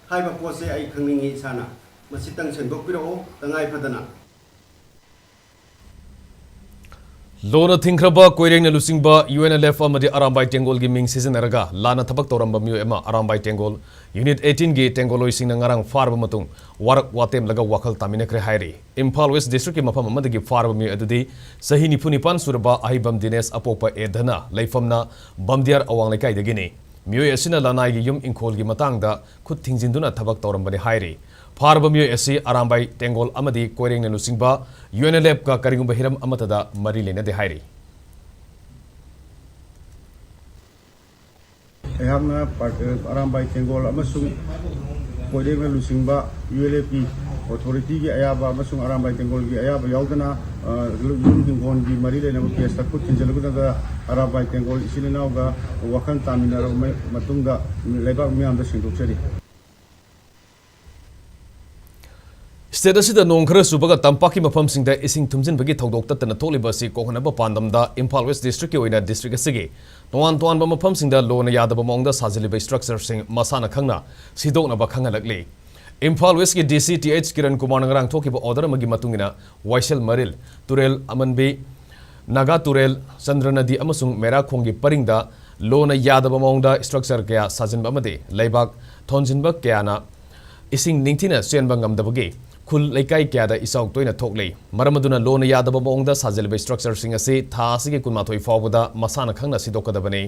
ꯍꯥꯏꯕ ꯄꯣꯠꯁꯦ ꯑꯩ ꯈꯪꯅꯤꯡꯉꯤ ꯏꯁꯥꯅ꯫ ꯃꯁꯤꯇꯪ ꯁꯦꯡꯗꯣꯛꯄꯤꯔꯛꯑꯣ ꯇꯉꯥꯏ ꯐꯗꯅ꯫ ꯂꯣꯅ ꯊꯤꯡꯈ꯭ꯔꯕ ꯀꯣꯏꯔꯦꯡꯅ ꯂꯨꯆꯤꯡꯕ UNLF ꯑꯃꯗꯤ ꯑꯔꯥꯝꯕꯥꯏ ꯇꯦꯡꯒꯣꯜꯒꯤ ꯃꯤꯡ ꯁꯤꯖꯤꯟꯅꯔꯒ ꯂꯥꯟꯅ ꯊꯕꯛ ꯇꯧꯔꯝꯕ ꯃꯤꯑꯣꯏ ꯑꯃ ꯑꯔꯥꯝꯕꯥꯏ ꯇꯦꯡꯒꯣꯜ Unit eighteen ꯒꯤ ꯇꯦꯡꯒꯣꯜꯂꯣꯏꯁꯤꯡꯅ ꯉꯔꯥꯡ ꯐꯥꯔꯕ ꯃꯇꯨꯡ ꯋꯥꯔꯛ ꯋꯥꯇꯦꯝꯂꯒ ꯋꯥꯈꯜ ꯇꯥꯃꯤꯟꯅꯈ꯭ꯔꯦ ꯍꯥꯏꯔꯤ꯫ ꯏꯝꯐꯥꯜ ꯋꯦꯁ ꯗꯤꯁꯇ꯭ꯔꯤꯛꯀꯤ ꯃꯐꯝ ꯑꯃꯗꯒꯤ ꯐꯥꯔꯕ ꯃꯤꯑꯣꯏ ꯑꯗꯨꯗꯤ ꯆꯍꯤ ꯅꯤꯐꯨ ꯅꯤꯄꯥꯟ ꯁꯨꯔꯕ ꯑꯍꯩꯕꯝ ꯗꯤꯅꯦꯁ, ꯑꯄꯣꯛꯄ ꯑꯦ ꯙꯅ, ꯂꯩꯐꯝꯅ ꯕꯝꯗꯤꯌꯥꯔ ꯑꯋꯥꯡ ꯂꯩꯀꯥꯏꯗꯒꯤꯅꯤ꯫ ꯃꯤꯑꯣꯏ ꯑꯁꯤꯅ ꯂꯅꯥꯏꯒꯤ ꯌꯨꯝ ꯏꯪꯈꯣꯜꯒꯤ ꯃꯇꯥꯡꯗ ꯈꯨꯠ ꯊꯤꯡꯖꯤꯟꯗꯨꯅ ꯊꯕꯛ ꯇꯧꯔꯝꯕꯅꯤ ꯍꯥꯏꯔꯤ꯫ ꯐꯥꯔꯕ ꯃꯤꯑꯣꯏ ꯑꯁꯤ ꯑꯔꯥꯝꯕꯥꯏ ꯇꯦꯡꯒꯣꯜ ꯑꯃꯗꯤ ꯀꯣꯏꯔꯦꯡꯅ ꯂꯨꯆꯤꯡꯕ UNLF ꯀ ꯀꯔꯤꯒꯨꯝꯕ ꯍꯤꯔꯝ ꯑꯃꯠꯇꯗ ꯃꯔꯤ ꯂꯩꯅꯗꯦ ꯍꯥꯏꯔꯤ꯫ ꯑꯩꯍꯥꯛꯅ ꯄꯥꯔ-, ꯑꯔꯥꯝꯕꯥꯏ ꯇꯦꯡꯒꯣꯜ ꯑꯃꯁꯨꯡ ꯀꯣꯏꯔꯦꯡꯅ ꯂꯨꯆꯤꯡꯕ ULFꯀꯤ ꯑꯣꯊꯣꯔꯤꯇꯤꯒꯤ ꯑꯌꯥꯕ ꯑꯃꯁꯨꯡ ꯑꯔꯥꯝꯕꯥꯏ ꯇꯦꯡꯒꯣꯜꯒꯤ ꯑꯌꯥꯕ ꯌꯥꯎꯗꯅ, ꯑ, ꯌꯨꯝ ꯍꯤꯡꯒꯣꯜꯒꯤ ꯃꯔꯤ ꯂꯩꯅꯕ ꯀꯦꯁꯇ ꯈꯨꯠ ꯊꯤꯟꯖꯤꯜꯂꯨꯕꯗ ꯑꯔꯥꯝꯕꯥꯏ ꯇꯦꯡꯒꯣꯜ ꯏꯆꯤꯜ ꯏꯅꯥꯎꯒ ꯋꯥꯈꯜ ꯇꯥꯃꯤꯟꯅꯔꯕ ꯃꯇꯨꯡꯗ ꯂꯩꯕꯥꯛ ꯃꯤꯌꯥꯝꯗ ꯁꯦꯡꯗꯣꯛꯆꯔꯤ꯫ ꯁ꯭ꯇꯦꯠ ꯑꯁꯤꯗ ꯅꯣꯡ ꯈꯔ ꯆꯨꯕꯒ ꯇꯝꯄꯥꯛꯀꯤ ꯃꯐꯝꯁꯤꯡꯗ ꯏꯁꯤꯡ ꯊꯨꯝꯖꯤꯟꯕꯒꯤ ꯊꯧꯗꯣꯛ ꯇꯠꯇꯅ ꯊꯣꯛꯂꯤꯕ ꯑꯁꯤ ꯀꯣꯛꯍꯟꯅꯕ ꯄꯥꯟꯗꯝꯗ ꯏꯝꯐꯥꯜ ꯋꯦꯁ ꯗꯤꯁꯇ꯭ꯔꯤꯛꯀꯤ ꯑꯣꯏꯅ ꯗꯤꯁꯇ꯭ꯔꯤꯛ ꯑꯁꯤꯒꯤ ꯇꯣꯉꯥꯟ ꯇꯣꯉꯥꯟꯕ ꯃꯐꯝꯁꯤꯡꯗ ꯂꯣꯅ ꯌꯥꯗꯕ ꯃꯑꯣꯡꯗ ꯁꯥꯖꯤꯜꯂꯤꯕ ꯏꯁꯇ꯭ꯔꯛꯆꯔꯁꯤꯡ ꯃꯁꯥꯅ ꯈꯪꯅ ꯁꯤꯗꯣꯛꯅꯕ ꯈꯪꯍꯜꯂꯛꯂꯤ꯫ ꯏꯝꯐꯥꯜ ꯋꯦꯁꯀꯤ DC ꯇꯤ ꯑꯩꯆ ꯀꯤꯔꯟ ꯀꯨꯃꯥꯔꯅ ꯉꯔꯥꯡ ꯊꯣꯛꯈꯤꯕ ꯑꯣꯔꯗꯔ ꯑꯃꯒꯤ ꯃꯇꯨꯡ ꯏꯟꯅ ꯋꯥꯏꯁꯦꯜ ꯃꯔꯤꯜ, ꯇꯨꯔꯦꯜ ꯑꯃꯟꯕꯤ, ꯅꯥꯒꯥ ꯇꯨꯔꯦꯜ, ꯆꯟꯗ꯭ꯔ ꯅꯗꯤ ꯑꯃꯁꯨꯡ ꯃꯦꯔꯥꯈꯣꯡꯒꯤ ꯄꯔꯤꯡꯗ ꯂꯣꯅ ꯌꯥꯗꯕ ꯃꯑꯣꯡꯗ ꯏꯁꯇ꯭ꯔꯛꯆꯔ ꯀꯌꯥ ꯁꯥꯖꯤꯟꯕ ꯑꯃꯗꯤ ꯂꯩꯕꯥꯛ ꯊꯣꯟꯖꯤꯟꯕ ꯀꯌꯥꯅ ꯏꯁꯤꯡ ꯅꯤꯡꯊꯤꯅ ꯆꯦꯟꯕ ꯉꯝꯗꯕꯒꯤ ꯈꯨꯜ ꯂꯩꯀꯥꯏ ꯀꯌꯥꯗ ꯏꯆꯥꯎ ꯇꯣꯏꯅ ꯊꯣꯛꯂꯤ꯫ ꯃꯔꯝ ꯑꯗꯨꯅ ꯂꯣꯅ ꯌꯥꯗꯕ ꯃꯑꯣꯡꯗ ꯁꯥꯖꯤꯜꯂꯤꯕ ꯏꯁꯇ꯭ꯔꯛꯆꯔꯁꯤꯡ ꯑꯁꯤ ꯊꯥ ꯑꯁꯤꯒꯤ ꯀꯨꯟꯃꯥꯊꯣꯏ ꯐꯥꯎꯕꯗ ꯃꯁꯥꯅ ꯈꯪꯅ ꯁꯤꯗꯣꯛꯀꯗꯕꯅꯤ꯫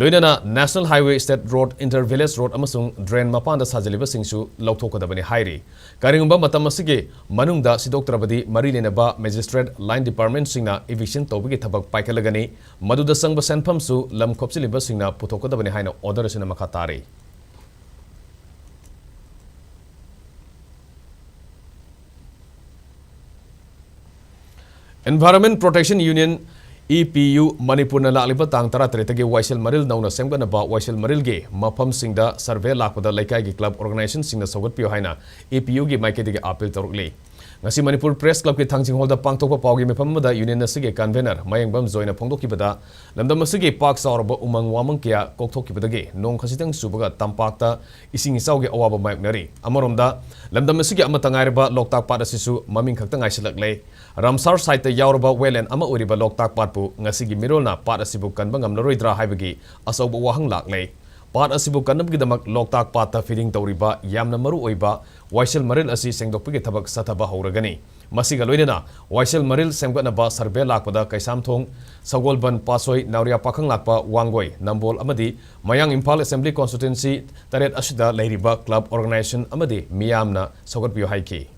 ꯂꯣꯏꯅꯅ national highway, state road, inter village road ꯑꯃꯁꯨꯡ ꯗ꯭ꯔꯦꯟ ꯃꯄꯥꯟꯗ ꯁꯥꯖꯤꯜꯂꯤꯕꯁꯤꯡꯁꯨ ꯂꯧꯊꯣꯛꯀꯗꯕꯅꯤ ꯍꯥꯏꯔꯤ꯫ ꯀꯔꯤꯒꯨꯝꯕ ꯃꯇꯝ ꯑꯁꯤꯒꯤ ꯃꯅꯨꯡꯗ ꯁꯤꯗꯣꯛꯇ꯭ꯔꯕꯗꯤ ꯃꯔꯤ ꯂꯩꯅꯕ ꯃꯦꯖꯤꯁꯇ꯭ꯔꯦꯠ, ꯂꯥꯏꯟ ꯗꯤꯄꯥꯔꯠꯃꯦꯟꯠꯁꯤꯡꯅ ꯏꯚꯤꯛꯁꯟ ꯇꯧꯕꯒꯤ ꯊꯕꯛ ꯄꯥꯏꯈꯠꯂꯒꯅꯤ꯫ ꯃꯗꯨꯗ ꯆꯪꯕ ꯁꯦꯟꯐꯝꯁꯨ ꯂꯝ ꯈꯣꯞꯆꯤꯜꯂꯤꯕꯁꯤꯡꯅ ꯄꯨꯊꯣꯛꯀꯗꯕꯅꯤ ꯍꯥꯏꯅ ꯑꯣꯔꯗꯔ ꯑꯁꯤꯅ ꯃꯈꯥ ꯇꯥꯔꯤ꯫ Environment Protection Union, EPU, ꯃꯅꯤꯄꯨꯔꯅ ꯂꯥꯛꯂꯤꯕ ꯇꯥꯡ ꯇꯔꯥꯇꯔꯦꯠꯇꯒꯤ ꯋꯥꯏꯁꯦꯜ ꯃꯔꯤꯜ ꯅꯧꯅ ꯁꯦꯝꯒꯠꯅꯕ ꯋꯥꯏꯁꯦꯜ ꯃꯔꯤꯜꯒꯤ ꯃꯐꯝꯁꯤꯡꯗ ꯁꯔꯚꯦ ꯂꯥꯛꯄꯗ ꯂꯩꯀꯥꯏꯒꯤ ꯀ꯭ꯂꯕ ꯑꯣꯔꯒꯅꯥꯏꯖꯦꯁꯟꯁꯤꯡꯅ ꯁꯧꯒꯠꯄꯤꯌꯨ ꯍꯥꯏꯅ EPUꯒꯤ ꯃꯥꯏꯀꯩꯗꯒꯤ ꯑꯥꯄꯤꯜ ꯇꯧꯔꯛꯂꯤ꯫ ꯉꯁꯤ ꯃꯅꯤꯄꯨꯔ ꯄ꯭ꯔꯦꯁ ꯀ꯭ꯂꯕꯀꯤ ꯊꯥꯡꯖꯤꯡ ꯍꯣꯜꯗ ꯄꯥꯡꯊꯣꯛꯄ ꯄꯥꯎꯒꯤ ꯃꯤꯐꯝ ꯑꯃꯗ ꯌꯨꯅꯤꯌꯟ ꯑꯁꯤꯒꯤ ꯀꯟꯚꯦꯅꯔ ꯃꯌꯦꯡꯕꯝ ꯖꯣꯏꯅ ꯐꯣꯡꯗꯣꯛꯈꯤꯕꯗ, ꯂꯝꯗꯝ ꯑꯁꯤꯒꯤ ꯄꯥꯛ ꯆꯥꯎꯔꯕ ꯎꯃꯪ ꯋꯥꯃꯪ ꯀꯌꯥ ꯀꯣꯛꯊꯣꯛꯈꯤꯕꯗꯒꯤ ꯅꯣꯡ ꯈꯖꯤꯛꯇꯪ ꯆꯨꯕꯒ ꯇꯝꯄꯥꯛꯇ ꯏꯁꯤꯡ ꯏꯆꯥꯎꯒꯤ ꯑꯋꯥꯕ ꯃꯥꯌꯣꯛꯅꯔꯤ꯫ ꯑꯃꯔꯣꯝꯗ, ꯂꯝꯗꯝ ꯑꯁꯤꯒꯤ ꯑꯃꯠꯇ ꯉꯥꯏꯔꯕ ꯂꯣꯛꯇꯥꯛ ꯄꯥꯠ ꯑꯁꯤꯁꯨ ꯃꯃꯤꯡ ꯈꯛꯇ ꯉꯥꯏꯁꯤꯜꯂꯛꯂꯦ꯫ ꯔꯥꯝꯁꯥꯔ ꯁꯥꯏꯠꯇ ꯌꯥꯎꯔꯕ ꯋꯦꯠꯂꯦꯟ ꯑꯃ ꯑꯣꯏꯔꯤꯕ ꯂꯣꯛꯇꯥꯛ ꯄꯥꯠꯄꯨ ꯉꯁꯤꯒꯤ ꯃꯤꯔꯣꯜꯅ ꯄꯥꯠ ꯑꯁꯤꯕꯨ ꯀꯟꯕ ꯉꯝꯂꯔꯣꯏꯗ꯭ꯔꯥ ꯍꯥꯏꯕꯒꯤ ꯑꯆꯧꯕ ꯋꯥꯍꯪ ꯂꯥꯛꯂꯦ꯫ ꯄꯥꯠ ꯑꯁꯤꯕꯨ ꯀꯟꯅꯕꯒꯤꯗꯃꯛ ꯂꯣꯛꯇꯥꯛ ꯄꯥꯠꯇ ꯐꯤꯗꯤꯡ ꯇꯧꯔꯤꯕ ꯌꯥꯝꯅ ꯃꯔꯨ ꯑꯣꯏꯕ ꯋꯥꯏꯁꯦꯜ ꯃꯔꯤꯜ ꯑꯁꯤ ꯁꯦꯡꯗꯣꯛꯄꯒꯤ ꯊꯕꯛ ꯆꯠꯊꯕ ꯍꯧꯔꯒꯅꯤ꯫ ꯃꯁꯤꯒ ꯂꯣꯏꯅꯅ ꯋꯥꯏꯁꯦꯜ ꯃꯔꯤꯜ ꯁꯦꯝꯒꯠꯅꯕ ꯁꯔꯚꯦ ꯂꯥꯛꯄꯗ ꯀꯩꯁꯥꯝꯊꯣꯡ, ꯁꯒꯣꯜꯕꯟ, ꯄꯥꯠꯁꯣꯏ, ꯅꯥꯎꯔꯤꯌꯥ ꯄꯥꯈꯪꯂꯥꯛꯄ, ꯋꯥꯡꯒꯣꯏ, ꯅꯝꯕꯣꯜ ꯑꯃꯗꯤ ꯃꯌꯥꯡ ꯏꯝꯐꯥꯜ ꯑꯦꯁꯦꯝꯕ꯭ꯂꯤ ꯀꯣꯟꯁꯇꯤꯇ꯭ꯋꯦꯟꯁꯤ ꯇꯔꯦꯠ ꯑꯁꯤꯗ ꯂꯩꯔꯤꯕ ꯀ꯭ꯂꯕ, ꯑꯣꯔꯒꯅꯥꯏꯖꯦꯁꯟ ꯑꯃꯗꯤ ꯃꯤꯌꯥꯝꯅ ꯁꯧꯒꯠꯄꯤꯌꯨ ꯍꯥꯏꯈꯤ꯫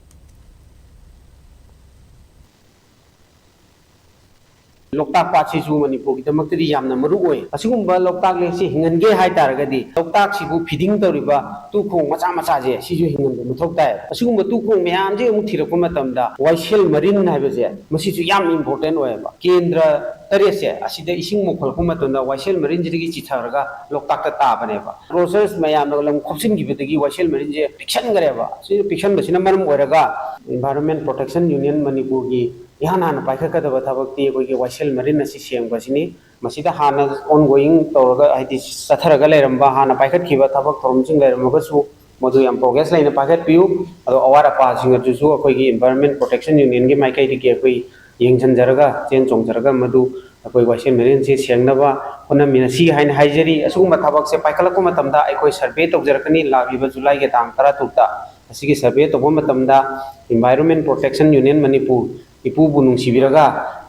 ꯂꯣꯛꯇꯥꯛ ꯄꯥꯠꯁꯤꯁꯨ ꯃꯅꯤꯄꯨꯔꯒꯤꯗꯃꯛꯇꯗꯤ ꯌꯥꯝꯅ ꯃꯔꯨ ꯑꯣꯏ꯫ ꯑꯁꯤꯒꯨꯝꯕ ꯂꯣꯛꯇꯥꯛ ꯂꯦꯛꯁꯤ ꯍꯤꯡꯍꯟꯒꯦ ꯍꯥꯏ ꯇꯥꯔꯒꯗꯤ ꯂꯣꯛꯇꯥꯛꯁꯤꯕꯨ ꯐꯤꯗꯤꯡ ꯇꯧꯔꯤꯕ ꯇꯨ ꯈꯣꯡ ꯃꯆꯥ ꯃꯆꯥꯁꯦ ꯁꯤꯁꯨ ꯍꯤꯡꯍꯟꯕ ꯃꯊꯧ ꯇꯥꯏ꯫ ꯑꯁꯤꯒꯨꯝꯕ ꯇꯨ ꯈꯣꯡ ꯃꯌꯥꯝꯁꯦ ꯑꯃꯨꯛ ꯊꯤꯔꯛꯄ ꯃꯇꯝꯗ ꯋꯥꯏꯁꯦꯜ ꯃꯔꯤꯟ ꯍꯥꯏꯕꯁꯦ ꯃꯁꯤꯁꯨ ꯌꯥꯝ ꯏꯝꯄꯣꯔꯇꯦꯟ ꯑꯣꯏꯌꯦꯕ꯫ ꯀꯦꯟꯗ꯭ꯔ ꯇꯔꯦꯠꯁꯦ ꯑꯁꯤꯗ ꯏꯁꯤꯡ ꯃꯣꯠꯈꯠꯂꯛꯄ ꯃꯇꯝꯗ ꯋꯥꯏꯁꯦꯜ ꯃꯔꯤꯟꯁꯤꯗꯒꯤ ꯆꯤꯊꯔꯒ ꯂꯣꯛꯇꯥꯛꯇ ꯇꯥꯕꯅꯦꯕ꯫ ꯔꯣꯖꯔꯁ ꯃꯌꯥꯝꯅ ꯂꯝ ꯈꯣꯞꯆꯤꯟꯈꯤꯕꯗꯒꯤ ꯋꯥꯏꯁꯦꯜ ꯃꯔꯤꯟꯁꯦ ꯄꯤꯛꯁꯟꯈ꯭ꯔꯦꯕ꯫ ꯁꯤ ꯄꯤꯛꯁꯟꯕꯁꯤꯅ ꯃꯔꯝ ꯑꯣꯏꯔꯒ ꯏꯟꯚꯥꯏꯔꯣꯟꯃꯦꯟ ꯄ꯭ꯔꯣꯇꯦꯛꯁꯟ ꯌꯨꯅꯤꯌꯟ ꯃꯅꯤꯄꯨꯔꯒꯤ ꯏꯍꯥꯟ ꯍꯥꯟꯅ ꯄꯥꯏꯈꯠꯀꯗꯕ ꯊꯕꯛꯇꯤ ꯑꯩꯈꯣꯏꯒꯤ ꯋꯥꯏꯁꯦꯜ ꯃꯔꯤꯟ ꯑꯁꯤ ꯁꯦꯡꯕ ꯑꯁꯤꯅꯤ꯫ ꯃꯁꯤꯗ ꯍꯥꯟꯅ ꯑꯣꯟꯒꯣꯌꯤꯡ ꯇꯧꯔꯒ, ꯍꯥꯏꯗꯤ ꯆꯠꯊꯔꯒ ꯂꯩꯔꯝꯕ, ꯍꯥꯟꯅ ꯄꯥꯏꯈꯠꯈꯤꯕ ꯊꯕꯛ ꯊꯧꯔꯝꯁꯤꯡ ꯂꯩꯔꯝꯃꯒꯁꯨ ꯃꯗꯨ ꯌꯥꯝ ꯄ꯭ꯔꯣꯒ꯭ꯔꯦꯁ ꯂꯩꯅ ꯄꯥꯏꯈꯠꯄꯤꯌꯨ꯫ ꯑꯗꯣ ꯑꯋꯥꯠ ꯑꯄꯥꯁꯤꯡ ꯑꯗꯨꯁꯨ ꯑꯩꯈꯣꯏꯒꯤ ꯏꯟꯚꯥꯏꯔꯣꯟꯃꯦꯟ ꯄ꯭ꯔꯣꯇꯦꯛꯁꯟ ꯌꯨꯅꯤꯌꯟꯒꯤ ꯃꯥꯏꯀꯩꯗꯒꯤ ꯑꯩꯈꯣꯏ ꯌꯦꯡꯁꯤꯟꯖꯔꯒ, ꯆꯦꯟ ꯆꯣꯡꯖꯔꯒ ꯃꯗꯨ ꯑꯩꯈꯣꯏ ꯋꯥꯏꯁꯦꯜ ꯃꯔꯤꯟꯁꯤ ꯁꯦꯡꯅꯕ ꯍꯣꯠꯅꯃꯤꯟꯅꯁꯤ ꯍꯥꯏꯅ ꯍꯥꯏꯖꯔꯤ꯫ ꯑꯁꯤꯒꯨꯝꯕ ꯊꯕꯛꯁꯦ ꯄꯥꯏꯈꯠꯂꯛꯄ ꯃꯇꯝꯗ ꯑꯩꯈꯣꯏ ꯁꯔꯚꯦ ꯇꯧꯖꯔꯛꯀꯅꯤ꯫ ꯂꯥꯛꯂꯤꯕ ꯖꯨꯂꯥꯏꯒꯤ ꯇꯥꯡ ꯇꯔꯥꯇꯔꯨꯛꯇ ꯑꯁꯤꯒꯤ ꯁꯔꯚꯦ ꯇꯧꯕ ꯃꯇꯝꯗ ꯏꯟꯚꯥꯏꯔꯣꯟꯃꯦꯟ ꯄ꯭ꯔꯣꯇꯦꯛꯁꯟ ꯌꯨꯅꯤꯌꯟ ꯃꯅꯤꯄꯨꯔ ꯏꯄꯨꯕꯨ ꯅꯨꯡꯁꯤꯕꯤꯔꯒ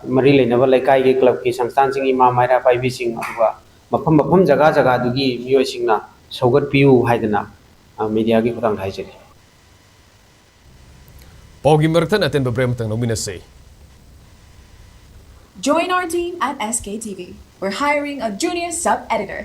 ꯃꯔꯤ ꯂꯩꯅꯕ ꯂꯩꯀꯥꯏꯒꯤ ꯀ꯭ꯂꯕꯀꯤ ꯁꯪꯁꯊꯥꯟꯁꯤꯡ, ꯏꯃꯥ ꯃꯩꯔꯥ ꯄꯥꯏꯕꯤꯁꯤꯡ, ꯑꯗꯨꯒ ꯃꯐꯝ ꯃꯐꯝ ꯖꯒꯥ ꯖꯒꯥꯗꯨꯒꯤ ꯃꯤꯑꯣꯏꯁꯤꯡꯅ ꯁꯧꯒꯠꯄꯤꯌꯨ ꯍꯥꯏꯗꯅ, ꯑ, ꯃꯦꯗꯤꯌꯥꯒꯤ ꯈꯨꯠꯊꯥꯡꯗ ꯍꯥꯏꯖꯔꯤ꯫ ꯄꯥꯎꯒꯤ ꯃꯔꯛꯇ ꯑꯇꯦꯟꯕ ꯕ꯭ꯔꯦꯛ ꯑꯃꯇꯪ ꯂꯧꯃꯤꯟꯅꯁꯤ꯫ Join our team at S K T V. We're hiring a junior sub-editor.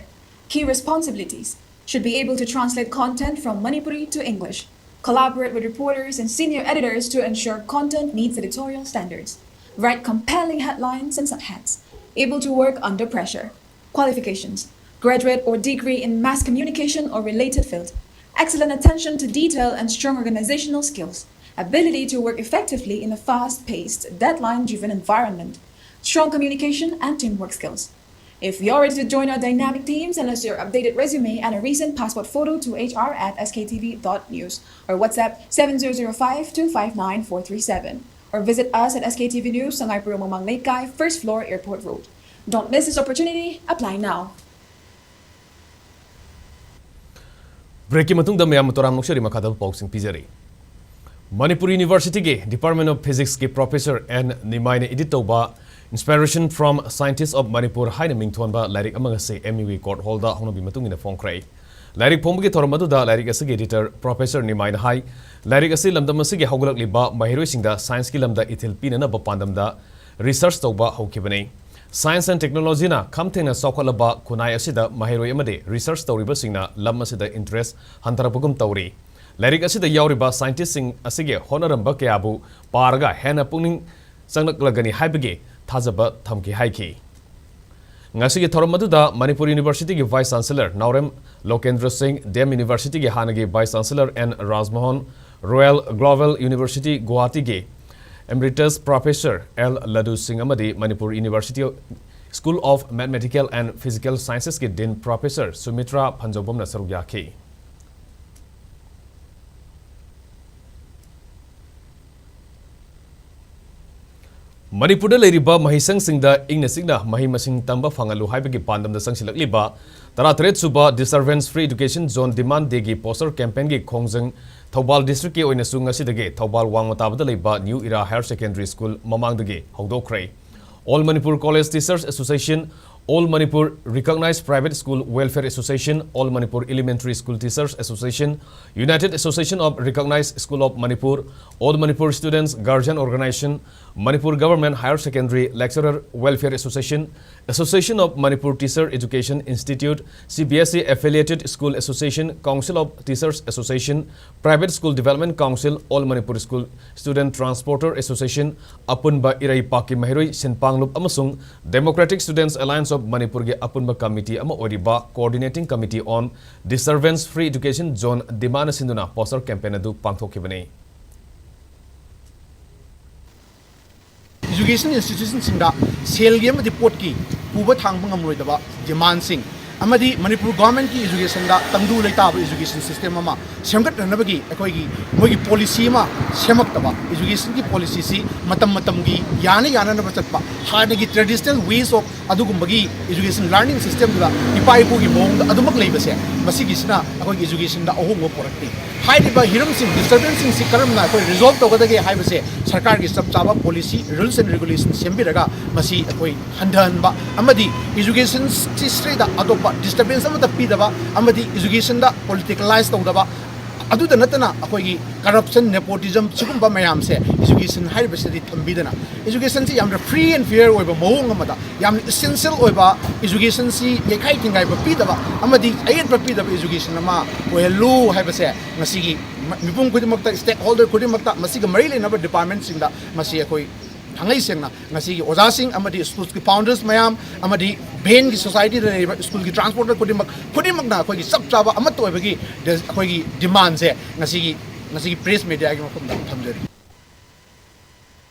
Key responsibilities: should be able to translate content from Manipuri to English, collaborate with reporters and senior editors to ensure content meets editorial standards, write compelling headlines and subheads, able to work under pressure. Qualifications: graduate or degree in mass communication or related field, excellent attention to detail and strong organizational skills. Ability to work effectively in a fast-paced, deadline-driven environment, strong communication and teamwork skills. If you're ready to join our dynamic team, send us your updated resume and a recent passport photo to H R at S K T V dot news or WhatsApp seven zero zero five two five nine four three seven. Or visit us at S K T V News, Sangaipuiram Mamang Leikai, first floor, Airport Road. Don't miss this opportunity. Apply now. Breakꯀꯤ ꯃꯇꯨꯡꯗ ꯃꯌꯥꯝ ꯇꯣꯔꯥꯝ ꯅꯣꯛꯆꯔꯤ ꯃꯈꯥꯗ ꯄꯥꯎꯁꯤꯡ ꯄꯤꯖꯔꯤ꯫ ꯃꯅꯤꯄꯨꯔ ꯌꯨꯅꯤꯚꯔꯁꯤꯇꯤꯒꯤ Department of Physicsꯀꯤ Professor N ꯅꯤꯃꯥꯏꯅ edit ꯇꯧꯕ Inspiration from Scientists of Manipur ꯍꯥꯏꯅ ꯃꯤꯡꯊꯣꯟꯕ ꯂꯥꯏꯔꯤꯛ ꯑꯃ ꯉꯁꯤ M U ꯒꯤ court hallꯗ ꯍꯧꯅꯕꯤ ꯃꯇꯨꯡ ꯏꯟꯅ ꯐꯣꯡꯈ꯭ꯔꯦ꯫ ꯂꯥꯏꯔꯤꯛ ꯐꯣꯡꯕꯒꯤ ꯊꯧꯔꯝ ꯑꯗꯨꯗ ꯂꯥꯏꯔꯤꯛ ꯑꯁꯤꯒꯤ editor Professor ꯅꯤꯃꯥꯏꯅ ꯍꯥꯏ, ꯂꯥꯏꯔꯤꯛ ꯑꯁꯤ ꯂꯝꯗꯝ ꯑꯁꯤꯒꯤ ꯍꯧꯒꯠꯂꯛꯂꯤꯕ ꯃꯍꯩꯔꯣꯏꯁꯤꯡꯗ scienceꯀꯤ ꯂꯝꯗ ꯏꯊꯤꯜ ꯄꯤꯅꯅꯕ ꯄꯥꯟꯗꯝꯗ research ꯇꯧꯕ ꯍꯧꯈꯤꯕꯅꯤ꯫ Science and technologyꯅ ꯈꯝ ꯊꯦꯡꯅ ꯆꯥꯎꯈꯠꯂꯕ ꯈꯨꯟꯅꯥꯏ ꯑꯁꯤꯗ ꯃꯍꯩꯔꯣꯏ ꯑꯃꯗꯤ research ꯇꯧꯔꯤꯕꯁꯤꯡꯅ ꯂꯝ ꯑꯁꯤꯗ interest ꯍꯟꯊꯔꯛꯄꯒꯨꯝ ꯇꯧꯔꯤ꯫ ꯂꯥꯏꯔꯤꯛ ꯑꯁꯤꯗ ꯌꯥꯎꯔꯤꯕ scientistꯁꯤꯡ ꯑꯁꯤꯒꯤ ꯍꯣꯠꯅꯔꯝꯕ ꯀꯌꯥꯕꯨ ꯄꯥꯔꯒ ꯍꯦꯟꯅ ꯄꯨꯛꯅꯤꯡ ꯆꯪꯂꯛꯂꯒꯅꯤ ꯍꯥꯏꯕꯒꯤ ꯊꯥꯖꯕ ꯊꯝꯈꯤ ꯍꯥꯏꯈꯤ꯫ ꯉꯁꯤꯒꯤ ꯊꯧꯔꯝ ꯑꯗꯨꯗ ꯃꯅꯤꯄꯨꯔ ꯌꯨꯅꯤꯚꯔꯁꯤꯇꯤꯒꯤ Vice Chancellor ꯅꯥꯎꯔꯦꯝ ꯂꯣꯀꯦꯟꯗ꯭ꯔ ꯁꯤꯡ, ꯗꯤ ꯑꯦꯝ ꯌꯨꯅꯤꯚꯔꯁꯤꯇꯤꯒꯤ ꯍꯥꯟꯅꯒꯤ Vice Chancellor N Rajmohan, Royal Global University ꯒꯨꯋꯥꯍꯥꯇꯤꯒꯤ Emeritus Professor L Ladu Singh ꯑꯃꯗꯤ Manipur university School of Mathematical and Physical Sciencesꯀꯤ Dean Professor ꯁꯨꯃꯤꯇ꯭ꯔꯥ ꯐꯟꯖꯧꯕꯝꯅ ꯁꯔꯨꯛ ꯌꯥꯈꯤ꯫ ꯃꯅꯤꯄꯨꯔꯗ ꯂꯩꯔꯤꯕ ꯃꯍꯩꯁꯪꯁꯤꯡꯗ ꯏꯪꯅ ꯆꯤꯛꯅ ꯃꯍꯩ ꯃꯁꯤꯡ ꯇꯝꯕ ꯐꯪꯍꯜꯂꯨ ꯍꯥꯏꯕꯒꯤ ꯄꯥꯟꯗꯝꯗ ꯆꯪꯁꯤꯜꯂꯛꯂꯤꯕ ꯇꯔꯥꯇꯔꯦꯠ ꯁꯨꯕ Disturbance Free Education Zone Demand Dayꯒꯤ poster campaignꯒꯤ ꯈꯣꯡꯖꯪ ꯊꯧꯕꯥꯜ districtꯀꯤ ꯑꯣꯏꯅꯁꯨ ꯉꯁꯤꯗꯒꯤ ꯊꯧꯕꯥꯜ ꯋꯥꯡꯃ ꯇꯥꯕꯗ ꯂꯩꯕ New Era Higher Secondary School ꯃꯃꯥꯡꯗꯒꯤ ꯍꯧꯗꯣꯛꯈ꯭ꯔꯦ꯫ All Manipur College Teachers Association, All Manipur Recognized Private School Welfare Association, All Manipur Elementary School Teachers Association, United Association of Recognized School of Manipur, All Manipur Students Guardian Organization, Manipur Government Higher Secondary Lecturer Welfare Association, Association of Manipur Teacher Education Institute, C B S E Affiliated School Association, Council of Teachers Association, Private School Development Council, All Manipur School Student Transporter Association, ꯑꯄꯨꯟꯕ ꯏꯔꯩꯄꯥꯛꯀꯤ ꯃꯍꯩꯔꯣꯏ ꯁꯤꯟꯄꯥꯡꯂꯨꯞ ꯑꯃꯁꯨꯡ Democratic Students Alliance of ꯃꯅꯤꯄꯨꯔꯒꯤ ꯑꯄꯨꯟꯕ committee ꯑꯃ ꯑꯣꯏꯔꯤꯕ Coordinating Committee on Disturbance Free Education Zone ꯗꯤꯃꯥꯟꯅ ꯁꯤꯟꯗꯨꯅ poster campaign ꯑꯗꯨ ꯄꯥꯡꯊꯣꯛꯈꯤꯕꯅꯤ꯫ Education ꯏꯟꯁꯇꯤꯇ꯭ꯌꯨꯁꯟꯁꯤꯡꯗ ꯁꯦꯜꯒꯤ ꯑꯃꯗꯤ ꯄꯣꯠꯀꯤ ꯄꯨꯕ ꯊꯥꯡꯕ ꯉꯝꯂꯣꯏꯗꯕ ꯗꯤꯃꯥꯟꯁꯤꯡ ꯑꯃꯗꯤ ꯃꯅꯤꯄꯨꯔ ꯒꯣꯔꯃꯦꯟꯠꯀꯤ ꯏꯖꯨꯀꯦꯁꯟꯗ ꯇꯪꯗꯨ ꯂꯩꯇꯥꯕ ꯏꯖꯨꯀꯦꯁꯟ ꯁꯤꯁꯇꯦꯝ ꯑꯃ ꯁꯦꯝꯒꯠꯅꯅꯕꯒꯤ ꯑꯩꯈꯣꯏꯒꯤ ꯃꯣꯏꯒꯤ ꯄꯣꯂꯤꯁꯤ ꯑꯃ ꯁꯦꯝꯃꯛꯇꯕ, ꯏꯖꯨꯀꯦꯁꯟꯒꯤ ꯄꯣꯂꯤꯁꯤꯁꯤ ꯃꯇꯝ ꯃꯇꯝꯒꯤ ꯌꯥꯅ ꯌꯥꯅꯅꯕ ꯆꯠꯄ, ꯍꯥꯟꯅꯒꯤ traditional ways of ꯑꯗꯨꯒꯨꯝꯕꯒꯤ ꯏꯖꯨꯀꯦꯁꯟ ꯂꯔꯅꯤꯡ ꯁꯤꯁꯇꯦꯝꯗꯨꯗ ꯏꯄꯥ ꯏꯄꯨꯒꯤ ꯃꯑꯣꯡꯗ ꯑꯗꯨꯃꯛ ꯂꯩꯕꯁꯦ, ꯃꯁꯤꯒꯤꯁꯤꯅ ꯑꯩꯈꯣꯏꯒꯤ ꯏꯖꯨꯀꯦꯁꯟꯗ ꯑꯍꯣꯡꯕ ꯄꯨꯔꯛꯇꯦ꯫ ꯍꯥꯏꯔꯤꯕ ꯍꯤꯔꯝꯁꯤꯡ, ꯗꯤꯁꯇꯔꯕꯦꯟꯁꯁꯤꯡꯁꯤ ꯀꯔꯝꯅ ꯑꯩꯈꯣꯏ ꯔꯤꯖꯣꯜꯕ ꯇꯧꯒꯗꯒꯦ ꯍꯥꯏꯕꯁꯦ ꯁꯔꯀꯥꯔꯒꯤ ꯆꯞ ꯆꯥꯕ ꯄꯣꯂꯤꯁꯤ, ꯔꯨꯜꯁ ꯑꯦꯟ ꯔꯤꯒꯨꯂꯦꯁꯟ ꯁꯦꯝꯕꯤꯔꯒ ꯃꯁꯤ ꯑꯩꯈꯣꯏ ꯍꯟꯊꯍꯟꯕ ꯑꯃꯗꯤ ꯏꯖꯨꯀꯦꯁꯟ ꯁꯤꯁꯇ꯭ꯔꯤꯗ ꯑꯇꯣꯞꯄ ꯗꯤꯁꯇꯔꯕꯦꯟꯁ ꯑꯃꯠꯇ ꯄꯤꯗꯕ ꯑꯃꯗꯤ ꯏꯖꯨꯀꯦꯁꯟꯗ ꯄꯣꯂꯤꯇꯤꯀꯦꯂꯥꯏꯁ ꯇꯧꯗꯕ, ꯑꯗꯨꯗ ꯅꯠꯇꯅ ꯑꯩꯈꯣꯏꯒꯤ ꯀꯔꯞꯁꯟ, ꯅꯦꯄꯣꯇꯤꯖꯝ ꯁꯤꯒꯨꯝꯕ ꯃꯌꯥꯝꯁꯦ ꯏꯖꯨꯀꯦꯁꯟ ꯍꯥꯏꯔꯤꯕꯁꯤꯗꯤ ꯊꯝꯕꯤꯗꯅ ꯏꯖꯨꯀꯦꯁꯟꯁꯤ ꯌꯥꯝꯅ ꯐ꯭ꯔꯤ ꯑꯦꯟ ꯐꯤꯌꯔ ꯑꯣꯏꯕ ꯃꯑꯣꯡ ꯑꯃꯗ ꯌꯥꯝꯅ ꯏꯁꯦꯟꯁꯤꯌꯦꯜ ꯑꯣꯏꯕ ꯏꯖꯨꯀꯦꯁꯟꯁꯤ ꯌꯩꯈꯥꯏ ꯊꯤꯡꯒꯥꯏꯕ ꯄꯤꯗꯕ ꯑꯃꯗꯤ ꯑꯌꯦꯠꯄ ꯄꯤꯗꯕ ꯏꯖꯨꯀꯦꯁꯟ ꯑꯃ ꯑꯣꯏꯍꯜꯂꯨ ꯍꯥꯏꯕꯁꯦ ꯉꯁꯤꯒꯤ ꯃ-, ꯃꯤꯄꯨꯝ ꯈꯨꯗꯤꯡꯃꯛꯇ, ꯁ꯭ꯇꯦꯛ ꯍꯣꯜꯗꯔ ꯈꯨꯗꯤꯡꯃꯛꯇ, ꯃꯁꯤꯒ ꯃꯔꯤ ꯂꯩꯅꯕ ꯗꯤꯄꯥꯔꯠꯃꯦꯟꯠꯁꯤꯡꯗ ꯃꯁꯤ ꯑꯩꯈꯣꯏ ꯊꯥꯡꯉꯩ ꯁꯦꯡꯅ ꯉꯁꯤꯒꯤ ꯑꯣꯖꯥꯁꯤꯡ ꯑꯃꯗꯤ ꯁ꯭ꯀꯨꯜꯁꯀꯤ ꯐꯥꯎꯟꯗꯔꯁ ꯃꯌꯥꯝ ꯑꯃꯗꯤ ꯚꯦꯟꯒꯤ ꯁꯣꯁꯥꯏꯇꯤꯗ ꯂꯩꯔꯤꯕ ꯁ꯭ꯀꯨꯜꯒꯤ ꯇ꯭ꯔꯥꯟꯁꯄꯣꯔꯇꯔ ꯈꯨꯗꯤꯡꯃꯛ, ꯈꯨꯗꯤꯡꯃꯛꯅ ꯑꯩꯈꯣꯏꯒꯤ ꯆꯞ ꯆꯥꯕ ꯑꯃꯠꯇ ꯑꯣꯏꯕꯒꯤ ꯗꯦ-, ꯑꯩꯈꯣꯏꯒꯤ ꯗꯤꯃꯥꯟꯁꯦ ꯉꯁꯤꯒꯤ, ꯉꯁꯤꯒꯤ ꯄ꯭ꯔꯦꯁ ꯃꯦꯗꯤꯌꯥꯒꯤ ꯃꯐꯝꯗ ꯊꯝꯖꯔꯤ꯫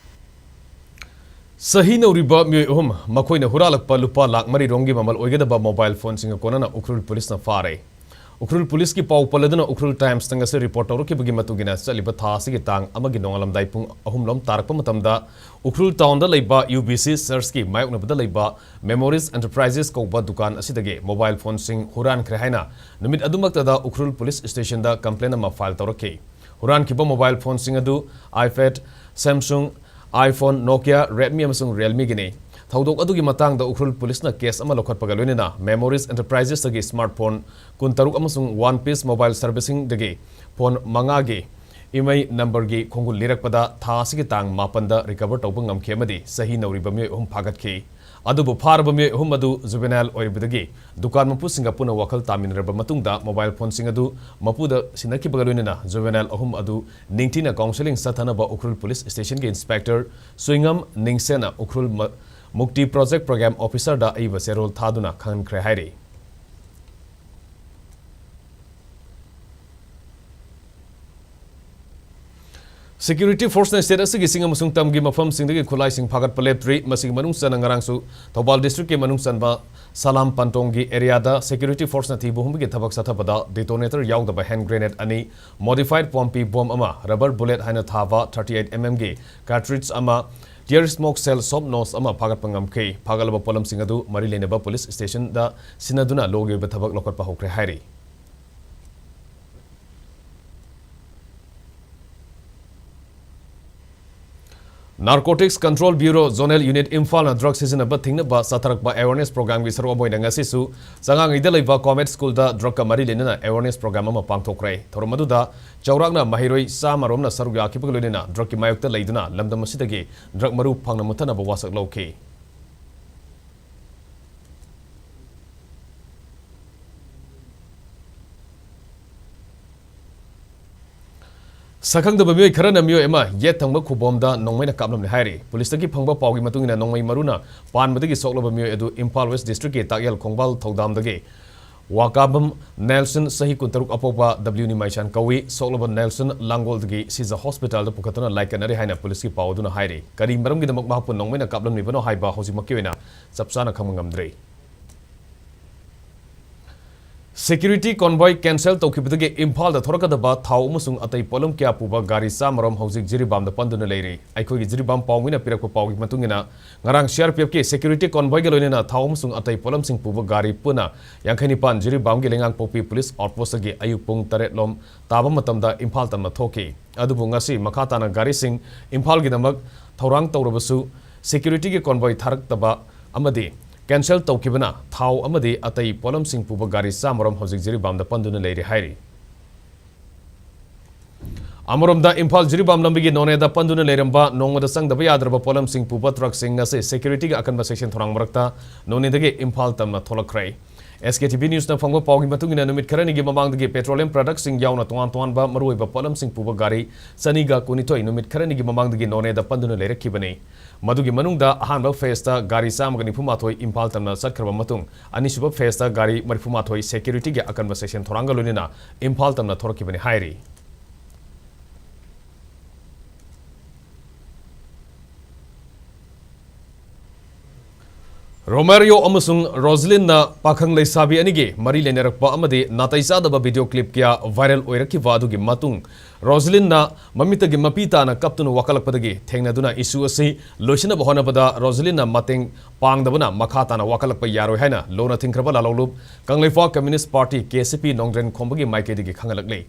ꯆꯍꯤ ꯅꯧꯔꯤꯕ ꯃꯤꯑꯣꯏ ꯑꯍꯨꯝ, ꯃꯈꯣꯏꯅ ꯍꯨꯔꯥꯜꯂꯛꯄ ꯂꯨꯄꯥ ꯂꯥꯈ ꯃꯔꯤ ꯔꯣꯝꯒꯤ ꯃꯃꯜ ꯑꯣꯏꯒꯗꯕ ꯃꯣꯕꯥꯏꯜ ꯐꯣꯟꯁꯤꯡꯒ ꯀꯣꯟꯅꯅ ꯎꯈ꯭ꯔꯨꯜ ꯄꯨꯂꯤꯁꯅ ꯐꯥꯔꯦ꯫ ꯎꯈ꯭ꯔꯨꯜ ꯄꯨꯂꯤꯁꯀꯤ ꯄꯥꯎ ꯄꯜꯂꯗꯨꯅ ꯎꯈ꯭ꯔꯨꯜ ꯇꯥꯏꯝꯁꯇ ꯉꯁꯤ ꯔꯤꯄꯣꯔꯠ ꯇꯧꯔꯛꯈꯤꯕꯒꯤ ꯃꯇꯨꯡ ꯏꯟꯅ, ꯆꯠꯂꯤꯕ ꯊꯥ ꯑꯁꯤꯒꯤ ꯇꯥꯡ ꯑꯃꯒꯤ ꯅꯣꯡꯉꯥꯜꯂꯝꯗꯥꯏ ꯄꯨꯡ ꯑꯍꯨꯝ ꯂꯣꯝ ꯇꯥꯔꯛꯄ ꯃꯇꯝꯗ ꯎꯈ꯭ꯔꯨꯜ ꯇꯥꯎꯟꯗ ꯂꯩꯕ ꯌꯨ ꯕꯤ ꯁꯤ ꯆꯔꯆꯀꯤ ꯃꯥꯌꯣꯛꯅꯕꯗ ꯂꯩꯕ ꯃꯦꯃꯣꯔꯤꯁ ꯑꯦꯟꯇꯔꯄ꯭ꯔꯥꯏꯖꯦꯁ ꯀꯧꯕ ꯗꯨꯀꯥꯟ ꯑꯁꯤꯗꯒꯤ ꯃꯣꯕꯥꯏꯜ ꯐꯣꯟꯁꯤꯡ ꯍꯨꯔꯥꯟꯈ꯭ꯔꯦ ꯍꯥꯏꯅ ꯅꯨꯃꯤꯠ ꯑꯗꯨꯃꯛꯇꯗ ꯎꯈ꯭ꯔꯨꯜ ꯄꯨꯂꯤꯁ ꯁ꯭ꯇꯦꯁꯟꯗ ꯀꯝꯄ꯭ꯂꯦꯟ ꯑꯃ ꯐꯥꯏꯜ ꯇꯧꯔꯛꯈꯤ꯫ ꯍꯨꯔꯥꯟꯈꯤꯕ ꯃꯣꯕꯥꯏꯜ ꯐꯣꯟꯁꯤꯡ ꯑꯗꯨ iPad, Samsung, iPhone, Nokia, Redmi ꯑꯃꯁꯨꯡ Realmeꯒꯤꯅꯤ꯫ ꯊꯧꯗꯣꯛ ꯑꯗꯨꯒꯤ ꯃꯇꯥꯡꯗ ꯎꯈ꯭ꯔꯨꯜ ꯄꯨꯂꯤꯁꯅ ꯀꯦꯁ ꯑꯃ ꯂꯧꯈꯠꯄꯒ ꯂꯣꯏꯅꯅ ꯃꯦꯃꯣꯔꯤꯁ ꯑꯦꯟꯇꯔꯄ꯭ꯔꯥꯏꯖꯦꯁꯇꯒꯤ ꯁ꯭ꯃꯥꯔꯠ ꯐꯣꯟ ꯀꯨꯟꯇꯔꯨꯛ ꯑꯃꯁꯨꯡ ꯋꯥꯟ ꯄꯤꯁ ꯃꯣꯕꯥꯏꯜ ꯁꯔꯚꯤꯁꯤꯡꯗꯒꯤ ꯐꯣꯟ ꯃꯉꯥꯒꯤ ꯏꯃꯩ ꯅꯝꯕꯔꯒꯤ ꯈꯣꯡꯒꯨꯜ ꯂꯤꯔꯛꯄꯗ ꯊꯥ ꯑꯁꯤꯒꯤ ꯇꯥꯡ ꯃꯥꯄꯟꯗ ꯔꯤꯀꯚꯔ ꯇꯧꯕ ꯉꯝꯈꯤ ꯑꯃꯗꯤ ꯆꯍꯤ ꯅꯧꯔꯤꯕ ꯃꯤꯑꯣꯏ ꯑꯍꯨꯝ ꯐꯥꯒꯠꯈꯤ꯫ ꯑꯗꯨꯕꯨ ꯐꯥꯔꯕ ꯃꯤꯑꯣꯏ ꯑꯍꯨꯝ ꯑꯗꯨ ꯖꯨꯚꯦꯅꯥꯏꯜ ꯑꯣꯏꯔꯤꯕꯗꯒꯤ ꯗꯨꯀꯥꯟ ꯃꯄꯨꯁꯤꯡꯒ ꯄꯨꯟꯅ ꯋꯥꯈꯜ ꯇꯥꯃꯤꯟꯅꯔꯕ ꯃꯇꯨꯡꯗ ꯃꯣꯕꯥꯏꯜ ꯐꯣꯟꯁꯤꯡ ꯑꯗꯨ ꯃꯄꯨꯗ ꯁꯤꯟꯅꯈꯤꯕꯒ ꯂꯣꯏꯅꯅ ꯖꯨꯚꯦꯅꯥꯏꯜ ꯑꯍꯨꯝ ꯑꯗꯨ ꯅꯤꯡꯊꯤꯅ ꯀꯥꯎꯟꯁꯦꯂꯤꯡ ꯆꯠꯊꯅꯕ ꯎꯈ꯭ꯔꯨꯜ ꯄꯨꯂꯤꯁ ꯁ꯭ꯇꯦꯁꯟꯒꯤ ꯏꯟꯁꯄꯦꯛꯇꯔ ꯁꯨꯏꯉꯝ ꯅꯤꯡꯁꯦꯅ ꯎꯈ꯭ꯔꯨꯜ ꯃ-, ꯃꯨꯛꯇꯤ ꯄ꯭ꯔꯣꯖꯦꯛ ꯄ꯭ꯔꯣꯒ꯭ꯔꯥꯝ ꯑꯣꯐꯤꯁꯔꯗ ꯑꯏꯕ ꯆꯦꯔꯣꯜ ꯊꯥꯗꯨꯅ ꯈꯪꯍꯟꯈ꯭ꯔꯦ ꯍꯥꯏꯔꯤ꯫ Security forceꯅ state ꯑꯁꯤꯒꯤ ꯆꯤꯡ ꯑꯃꯁꯨꯡ ꯇꯝꯒꯤ ꯃꯐꯝꯁꯤꯡꯗꯒꯤ ꯈꯨꯠꯂꯥꯏꯁꯤꯡ ꯐꯥꯒꯠꯄ ꯂꯦꯞꯇ꯭ꯔꯤ꯫ ꯃꯁꯤꯒꯤ ꯃꯅꯨꯡ ꯆꯟꯅ ꯉꯔꯥꯡꯁꯨ ꯊꯧꯕꯥꯜ districtꯀꯤ ꯃꯅꯨꯡ ꯆꯟꯕ ꯁꯂꯥꯝ ꯄꯟꯇꯣꯡꯒꯤ areaꯗ security forceꯅ ꯊꯤꯕ ꯍꯨꯝꯕꯒꯤ ꯊꯕꯛ ꯆꯠꯊꯕꯗ detonator ꯌꯥꯎꯗꯕ hand grenade ꯑꯅꯤ, modified ꯄꯣꯝꯄꯤ bomb ꯑꯃ, rubber bullet ꯍꯥꯏꯅ ꯊꯥꯕ thirty eight mmꯒꯤ cartridge ꯑꯃ, tear smoke shell soft nose ꯑꯃ ꯐꯥꯒꯠꯄ ꯉꯝꯈꯤ꯫ ꯐꯥꯒꯠꯂꯕ ꯄꯣꯠꯂꯝꯁꯤꯡ ꯑꯗꯨ ꯃꯔꯤ ꯂꯩꯅꯕ police stationꯗ ꯁꯤꯟꯅꯗꯨꯅ ꯂꯣꯒꯤ ꯑꯣꯏꯕ ꯊꯕꯛ ꯂꯧꯈꯠꯄ ꯍꯧꯈ꯭ꯔꯦ ꯍꯥꯏꯔꯤ꯫ Narcotics Control Bureau Zonal Unit ꯏꯝꯐꯥꯜꯅ drug ꯁꯤꯖꯤꯟꯅꯕ ꯊꯤꯡꯅꯕ ꯆꯠꯊꯔꯛꯄ awareness programꯒꯤ ꯁꯔꯨꯛ ꯑꯃ ꯑꯣꯏꯅ ꯉꯁꯤꯁꯨ ꯆꯉꯥꯉꯩꯗ ꯂꯩꯕ Comet Schoolꯗ drugꯀ ꯃꯔꯤ ꯂꯩꯅꯅ awareness program ꯑꯃ ꯄꯥꯡꯊꯣꯛꯈ꯭ꯔꯦ꯫ ꯊꯧꯔꯝ ꯑꯗꯨꯗ ꯆꯥꯎꯔꯥꯛꯅ ꯃꯍꯩꯔꯣꯏ ꯆꯥꯝꯃ ꯔꯣꯝꯅ ꯁꯔꯨꯛ ꯌꯥꯈꯤꯕꯒ ꯂꯣꯏꯅꯅ drugꯀꯤ ꯃꯥꯌꯣꯛꯇ ꯂꯩꯗꯨꯅ ꯂꯝꯗꯝ ꯑꯁꯤꯗꯒꯤ drug ꯃꯔꯨ ꯐꯪꯅ ꯃꯨꯠꯊꯅꯕ ꯋꯥꯁꯛ ꯂꯧꯈꯤ꯫ ꯁꯛꯈꯪꯗꯕ ꯃꯤꯑꯣꯏ ꯈꯔꯅ ꯃꯤꯑꯣꯏ ꯑꯃ ꯌꯦꯠ ꯊꯪꯕ ꯈꯨꯕꯣꯝꯗ ꯅꯣꯡꯃꯩꯅ ꯀꯥꯞꯂꯝꯂꯦ ꯍꯥꯏꯔꯤ꯫ ꯄꯨꯂꯤꯁꯇꯒꯤ ꯐꯪꯕ ꯄꯥꯎꯒꯤ ꯃꯇꯨꯡ ꯏꯟꯅ, ꯅꯣꯡꯃꯩ ꯃꯔꯨꯅ ꯄꯥꯟꯕꯗꯒꯤ ꯁꯣꯛꯂꯕ ꯃꯤꯑꯣꯏ ꯑꯗꯨ ꯏꯝꯐꯥꯜ West districtꯀꯤ ꯇꯥꯛꯌꯦꯜ ꯈꯣꯡꯕꯥꯜ ꯊꯧꯗꯥꯝꯗꯒꯤ ꯋꯥꯀꯥꯕꯝ ꯅꯦꯜꯁꯟ, ꯆꯍꯤ ꯀꯨꯟꯇꯔꯨꯛ ꯑꯄꯣꯛꯄ, W ꯅꯤꯃꯥꯏꯁꯥꯟ ꯀꯧꯏ꯫ ꯁꯣꯛꯂꯕ ꯅꯦꯜꯁꯟ ꯂꯥꯡꯒꯣꯜꯗꯒꯤ ꯁꯤꯖ ꯍꯣꯁꯄꯤꯇꯥꯜꯗ ꯄꯨꯈꯠꯇꯨꯅ ꯂꯥꯏꯀꯠꯅꯔꯤ ꯍꯥꯏꯅ ꯄꯨꯂꯤꯁꯀꯤ ꯄꯥꯎ ꯑꯗꯨꯅ ꯍꯥꯏꯔꯤ꯫ ꯀꯔꯤ ꯃꯔꯝꯒꯤꯗꯃꯛ ꯃꯍꯥꯛꯄꯨ ꯅꯣꯡꯃꯩꯅ ꯀꯥꯞꯂꯝꯂꯤꯕꯅꯣ ꯍꯥꯏꯕ ꯍꯧꯖꯤꯛꯃꯛꯀꯤ ꯑꯣꯏꯅ ꯆꯞ ꯆꯥꯅ ꯈꯪꯕ ꯉꯝꯗ꯭ꯔꯤ꯫ Security convoy cancel ꯇꯧꯈꯤꯕꯗꯒꯤ ꯏꯝꯐꯥꯜꯗ ꯊꯣꯔꯛꯀꯗꯕ ꯊꯥꯎ ꯑꯃꯁꯨꯡ ꯑꯇꯩ ꯄꯣꯠꯂꯝ ꯀꯌꯥ ꯄꯨꯕ ꯒꯥꯔꯤ ꯆꯥꯝꯃꯔꯣꯝ ꯍꯧꯖꯤꯛ ꯖꯤꯔꯤꯕꯥꯝꯗ ꯄꯟꯗꯨꯅ ꯂꯩꯔꯤ꯫ ꯑꯩꯈꯣꯏꯒꯤ ꯖꯤꯔꯤꯕꯥꯝ ꯄꯥꯎꯃꯤꯅ ꯄꯤꯔꯛꯄ ꯄꯥꯎꯒꯤ ꯃꯇꯨꯡ ꯏꯟꯅ, ꯉꯔꯥꯡ CRPFꯀꯤ security convoyꯒ ꯂꯣꯏꯅꯅ ꯊꯥꯎ ꯑꯃꯁꯨꯡ ꯑꯇꯩ ꯄꯣꯠꯂꯝꯁꯤꯡ ꯄꯨꯕ ꯒꯥꯔꯤ ꯄꯨꯟꯅ ꯌꯥꯡꯈꯩꯅꯤꯄꯥꯟ ꯖꯤꯔꯤꯕꯥꯝꯒꯤ ꯂꯩꯉꯥꯡꯄꯣꯛꯄꯤ police outpostꯇꯒꯤ ꯑꯌꯨꯛ ꯄꯨꯡ ꯇꯔꯦꯠ ꯂꯣꯝ ꯇꯥꯕ ꯃꯇꯝꯗ ꯏꯝꯐꯥꯜ ꯇꯝꯅ ꯊꯣꯛꯈꯤ꯫ ꯑꯗꯨꯕꯨ ꯉꯁꯤ ꯃꯈꯥ ꯇꯥꯅ ꯒꯥꯔꯤꯁꯤꯡ ꯏꯝꯐꯥꯜꯒꯤꯗꯃꯛ ꯊꯧꯔꯥꯡ ꯇꯧꯔꯕꯁꯨ, securityꯒꯤ convoy ꯊꯥꯔꯛꯇꯕ ꯑꯃꯗꯤ cancel ꯇꯧꯈꯤꯕꯅ ꯊꯥꯎ ꯑꯃꯗꯤ ꯑꯇꯩ ꯄꯣꯠꯂꯝꯁꯤꯡ ꯄꯨꯕ ꯒꯥꯔꯤ ꯆꯥꯝꯃꯔꯣꯝ ꯍꯧꯖꯤꯛ ꯖꯤꯔꯤꯕꯥꯝꯗ ꯄꯟꯗꯨꯅ ꯂꯩꯔꯤ ꯍꯥꯏꯔꯤ꯫ ꯑꯃꯔꯣꯝꯗ, ꯏꯝꯐꯥꯜ ꯖꯤꯔꯤꯕꯥꯝ ꯂꯝꯕꯤꯒꯤ ꯅꯣꯅꯦꯗ ꯄꯟꯗꯨꯅ ꯂꯩꯔꯝꯕ ꯅꯣꯡꯃꯗ ꯆꯪꯗꯕ ꯌꯥꯗ꯭ꯔꯕ ꯄꯣꯠꯂꯝꯁꯤꯡ ꯄꯨꯕ truckꯁꯤꯡ ꯉꯁꯤ securityꯒꯤ ꯑꯀꯟꯕ section ꯊꯧꯔꯥꯡ ꯃꯔꯛꯇ ꯅꯣꯅꯦꯗꯒꯤ ꯏꯝꯐꯥꯜ ꯇꯝꯅ ꯊꯣꯛꯂꯛꯈ꯭ꯔꯦ꯫ SKTV newsꯅ ꯐꯪꯕ ꯄꯥꯎꯒꯤ ꯃꯇꯨꯡ ꯏꯟꯅ, ꯅꯨꯃꯤꯠ ꯈꯔꯅꯤꯒꯤ ꯃꯃꯥꯡꯗꯒꯤ petroleum productꯁꯤꯡ ꯌꯥꯎꯅ ꯇꯣꯉꯥꯟ ꯇꯣꯉꯥꯟꯕ ꯃꯔꯨꯑꯣꯏꯕ ꯄꯣꯠꯂꯝꯁꯤꯡ ꯄꯨꯕ ꯒꯥꯔꯤ ꯆꯅꯤꯒ ꯀꯨꯟꯅꯤꯊꯣꯏ ꯅꯨꯃꯤꯠ ꯈꯔꯅꯤꯒꯤ ꯃꯃꯥꯡꯗꯒꯤ ꯅꯣꯅꯦꯗ ꯄꯟꯗꯨꯅ ꯂꯩꯔꯛꯈꯤꯕꯅꯤ꯫ ꯃꯗꯨꯒꯤ ꯃꯅꯨꯡꯗ ꯑꯍꯥꯟꯕ phaseꯇ ꯒꯥꯔꯤ ꯆꯥꯝꯃꯒ ꯅꯤꯐꯨ ꯃꯥꯊꯣꯏ ꯏꯝꯐꯥꯜ ꯇꯝꯅ ꯆꯠꯈ꯭ꯔꯕ ꯃꯇꯨꯡ, ꯑꯅꯤꯁꯨꯕ phaseꯇ ꯒꯥꯔꯤ ꯃꯔꯤꯐꯨ ꯃꯥꯊꯣꯏ securityꯒꯤ ꯑꯀꯟꯕ section ꯊꯧꯔꯥꯡꯒ ꯂꯣꯏꯅꯅ ꯏꯝꯐꯥꯜ ꯇꯝꯅ ꯊꯣꯔꯛꯈꯤꯕꯅꯤ ꯍꯥꯏꯔꯤ꯫ ꯔꯣꯃꯦꯔꯤꯌꯣ ꯑꯃꯁꯨꯡ ꯔꯣꯖꯂꯤꯟꯅ ꯄꯥꯈꯪ ꯂꯩꯁꯥꯕꯤ ꯑꯅꯤꯒꯤ ꯃꯔꯤ ꯂꯩꯅꯔꯛꯄ ꯑꯃꯗꯤ ꯅꯥꯇꯩ ꯆꯥꯗꯕ ꯚꯤꯗꯤꯑꯣ ꯀ꯭ꯂꯤꯞ ꯀꯌꯥ ꯚꯥꯏꯔꯦꯜ ꯑꯣꯏꯔꯛꯈꯤꯕ ꯑꯗꯨꯒꯤ ꯃꯇꯨꯡ, ꯔꯣꯖꯂꯤꯟꯅ ꯃꯃꯤꯠꯇꯒꯤ ꯃꯄꯤ ꯇꯥꯅ ꯀꯞꯇꯨꯅ ꯋꯥꯀꯠꯂꯛꯄꯗꯒꯤ ꯊꯦꯡꯅꯗꯨꯅ ꯏꯁꯨ ꯑꯁꯤ ꯂꯣꯏꯁꯤꯟꯅꯕ ꯍꯣꯠꯅꯕꯗ ꯔꯣꯖꯂꯤꯟꯅ ꯃꯇꯦꯡ ꯄꯥꯡꯗꯕꯅ ꯃꯈꯥ ꯇꯥꯅ ꯋꯥꯀꯠꯂꯛꯄ ꯌꯥꯔꯣꯏ ꯍꯥꯏꯅ ꯂꯨꯅ ꯊꯤꯡꯈ꯭ꯔꯕ ꯂꯥꯂꯣꯡꯂꯨꯞ Kangleipak communist party, K C P, ꯅꯣꯡꯗ꯭ꯔꯦꯟ ꯈꯣꯝꯕꯒꯤ ꯃꯥꯏꯀꯩꯗꯒꯤ ꯈꯪꯍꯜꯂꯛꯂꯤ꯫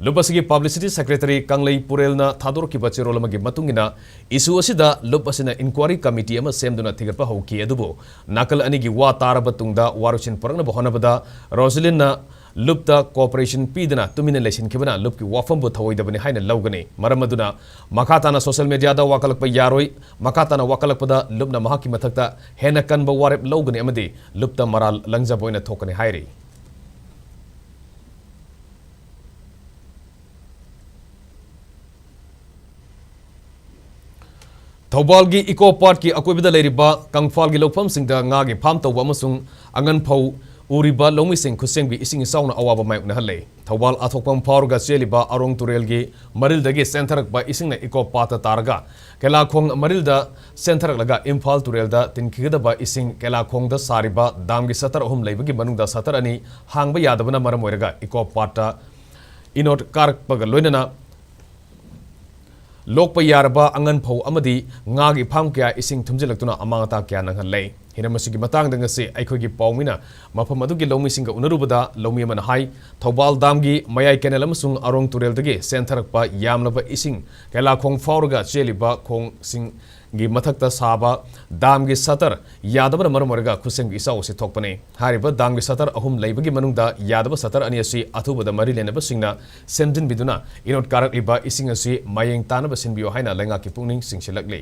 ꯂꯨꯞ ꯑꯁꯤꯒꯤ ꯄꯕ꯭ꯂꯤꯁꯤꯇꯤ ꯁꯦꯀ꯭ꯔꯦꯇꯔꯤ ꯀꯪꯂꯩ ꯄꯨꯔꯦꯜꯅ ꯊꯥꯗꯣꯔꯛꯈꯤꯕ ꯆꯦꯔꯣꯜ ꯑꯃꯒꯤ ꯃꯇꯨꯡ ꯏꯟꯅ, ꯏꯁꯨ ꯑꯁꯤꯗ ꯂꯨꯞ ꯑꯁꯤꯅ ꯏꯟꯀ꯭ꯋꯥꯔꯤ ꯀꯃꯤꯇꯤ ꯑꯃ ꯁꯦꯝꯗꯨꯅ ꯊꯤꯒꯠꯄ ꯍꯧꯈꯤ꯫ ꯑꯗꯨꯕꯨ ꯅꯥꯀꯜ ꯑꯅꯤꯒꯤ ꯋꯥ ꯇꯥꯔꯕ ꯇꯨꯡꯗ ꯋꯥꯔꯣꯏꯁꯤꯟ ꯄꯨꯔꯛꯅꯕ ꯍꯣꯠꯅꯕꯗ ꯔꯣꯖꯂꯤꯟꯅ ꯂꯨꯞꯇ ꯀꯣꯑꯣꯄꯔꯦꯁꯟ ꯄꯤꯗꯅ ꯇꯨꯃꯤꯟꯅ ꯂꯩꯁꯤꯟꯈꯤꯕꯅ ꯂꯨꯞꯀꯤ ꯋꯥꯐꯝꯕꯨ ꯊꯧꯑꯣꯏꯗꯕꯅꯤ ꯍꯥꯏꯅ ꯂꯧꯒꯅꯤ꯫ ꯃꯔꯝ ꯑꯗꯨꯅ ꯃꯈꯥ ꯇꯥꯅ ꯁꯣꯁꯤꯌꯦꯜ ꯃꯤꯗꯤꯌꯥꯗ ꯋꯥꯀꯠꯂꯛꯄ ꯌꯥꯔꯣꯏ꯫ ꯃꯈꯥ ꯇꯥꯅ ꯋꯥꯀꯠꯂꯛꯄꯗ ꯂꯨꯞꯅ ꯃꯍꯥꯛꯀꯤ ꯃꯊꯛꯇ ꯍꯦꯟꯅ ꯀꯟꯕ ꯋꯥꯔꯦꯞ ꯂꯧꯒꯅꯤ ꯑꯃꯗꯤ ꯂꯨꯞꯇ ꯃꯔꯥꯜ ꯂꯪꯖꯕ ꯑꯣꯏꯅ ꯊꯣꯛꯀꯅꯤ ꯍꯥꯏꯔꯤ꯫ ꯊꯧꯕꯥꯜꯒꯤ ꯏꯀꯣ ꯄꯥꯔꯛꯀꯤ ꯑꯀꯣꯏꯕꯗ ꯂꯩꯔꯤꯕ ꯀꯪꯐꯥꯜꯒꯤ ꯂꯧꯐꯝꯁꯤꯡꯗ ꯉꯥꯒꯤ ꯐꯥꯔꯝ ꯇꯧꯕ ꯑꯃꯁꯨꯡ ꯑꯉꯟ ꯐꯧ ꯎꯔꯤꯕ ꯂꯧꯃꯤꯁꯤꯡ ꯈꯨꯠꯁꯦꯝꯒꯤ ꯏꯁꯤꯡ ꯏꯆꯥꯎꯅ ꯑꯋꯥꯕ ꯃꯥꯌꯣꯛꯅꯍꯜꯂꯦ꯫ ꯊꯧꯕꯥꯜ ꯑꯊꯣꯛꯄꯝ ꯐꯥꯎꯔꯒ ꯆꯦꯜꯂꯤꯕ ꯑꯔꯣꯡ ꯇꯨꯔꯦꯜꯒꯤ ꯃꯔꯤꯜꯗꯒꯤ ꯆꯦꯟꯊꯔꯛꯄ ꯏꯁꯤꯡꯅ ꯏꯀꯣ ꯄꯥꯠꯇ ꯇꯥꯔꯒ ꯀꯦꯂꯥꯈꯣꯡ ꯃꯔꯤꯜꯗ ꯆꯦꯟꯊꯔꯛꯂꯒ ꯏꯝꯐꯥꯜ ꯇꯨꯔꯦꯜꯗ ꯇꯤꯟꯈꯤꯒꯗꯕ ꯏꯁꯤꯡ ꯀꯦꯂꯥꯈꯣꯡꯗ ꯁꯥꯔꯤꯕ ꯗꯥꯝꯒꯤ ꯁꯇꯔ ꯑꯍꯨꯝ ꯂꯩꯕꯒꯤ ꯃꯅꯨꯡꯗ ꯁꯇꯔ ꯑꯅꯤ ꯍꯥꯡꯕ ꯌꯥꯗꯕꯅ ꯃꯔꯝ ꯑꯣꯏꯔꯒ ꯏꯀꯣ ꯄꯥꯠꯇ ꯏꯅꯣꯠ ꯀꯥꯔꯛꯄꯒ ꯂꯣꯏꯅꯅ ꯂꯣꯛꯄ ꯌꯥꯔꯕ ꯑꯉꯟ ꯐꯧ ꯑꯃꯗꯤ ꯉꯥꯒꯤ ꯐꯥꯔꯝ ꯀꯌꯥ ꯏꯁꯤꯡ ꯊꯨꯝꯖꯤꯜꯂꯛꯇꯨꯅ ꯑꯃꯥꯡ ꯑꯇꯥ ꯀꯌꯥ ꯅꯪꯍꯜꯂꯦ꯫ ꯍꯤꯔꯝ ꯑꯁꯤꯒꯤ ꯃꯇꯥꯡꯗ ꯉꯁꯤ ꯑꯩꯈꯣꯏꯒꯤ ꯄꯥꯎꯃꯤꯅ ꯃꯐꯝ ꯑꯗꯨꯒꯤ ꯂꯧꯃꯤꯁꯤꯡꯒ ꯎꯅꯔꯨꯕꯗ ꯂꯧꯃꯤ ꯑꯃꯅ ꯍꯥꯏ, ꯊꯧꯕꯥꯜ ꯗꯥꯝꯒꯤ ꯃꯌꯥꯏ ꯀꯦꯅꯦꯜ ꯑꯃꯁꯨꯡ ꯑꯔꯣꯡ ꯇꯨꯔꯦꯜꯗꯒꯤ ꯆꯦꯟꯊꯔꯛꯄ ꯌꯥꯝꯂꯕ ꯏꯁꯤꯡ ꯀꯦꯂꯥꯈꯣꯡ ꯐꯥꯎꯔꯒ ꯆꯦꯜꯂꯤꯕ ꯈꯣꯡꯁꯤꯡꯒꯤ ꯃꯊꯛꯇ ꯁꯥꯕ ꯗꯥꯝꯒꯤ ꯁꯇꯔ ꯌꯥꯗꯕꯅ ꯃꯔꯝ ꯑꯣꯏꯔꯒ ꯈꯨꯠꯁꯦꯝꯒꯤ ꯏꯆꯥꯎ ꯑꯁꯤ ꯊꯣꯛꯄꯅꯤ꯫ ꯍꯥꯏꯔꯤꯕ ꯗꯥꯝꯒꯤ ꯁꯇꯔ ꯑꯍꯨꯝ ꯂꯩꯕꯒꯤ ꯃꯅꯨꯡꯗ ꯌꯥꯗꯕ ꯁꯇꯔ ꯑꯅꯤ ꯑꯁꯤ ꯑꯊꯨꯕꯗ ꯃꯔꯤ ꯂꯩꯅꯕꯁꯤꯡꯅ ꯁꯦꯝꯖꯤꯟꯕꯤꯗꯨꯅ ꯏꯅꯣꯠ ꯀꯥꯔꯛꯂꯤꯕ ꯏꯁꯤꯡ ꯑꯁꯤ ꯃꯌꯦꯡ ꯇꯥꯅꯕ ꯁꯤꯟꯕꯤꯌꯨ ꯍꯥꯏꯅ ꯂꯩꯉꯥꯛꯀꯤ ꯄꯨꯛꯅꯤꯡ ꯆꯤꯡꯁꯤꯜꯂꯛꯂꯤ꯫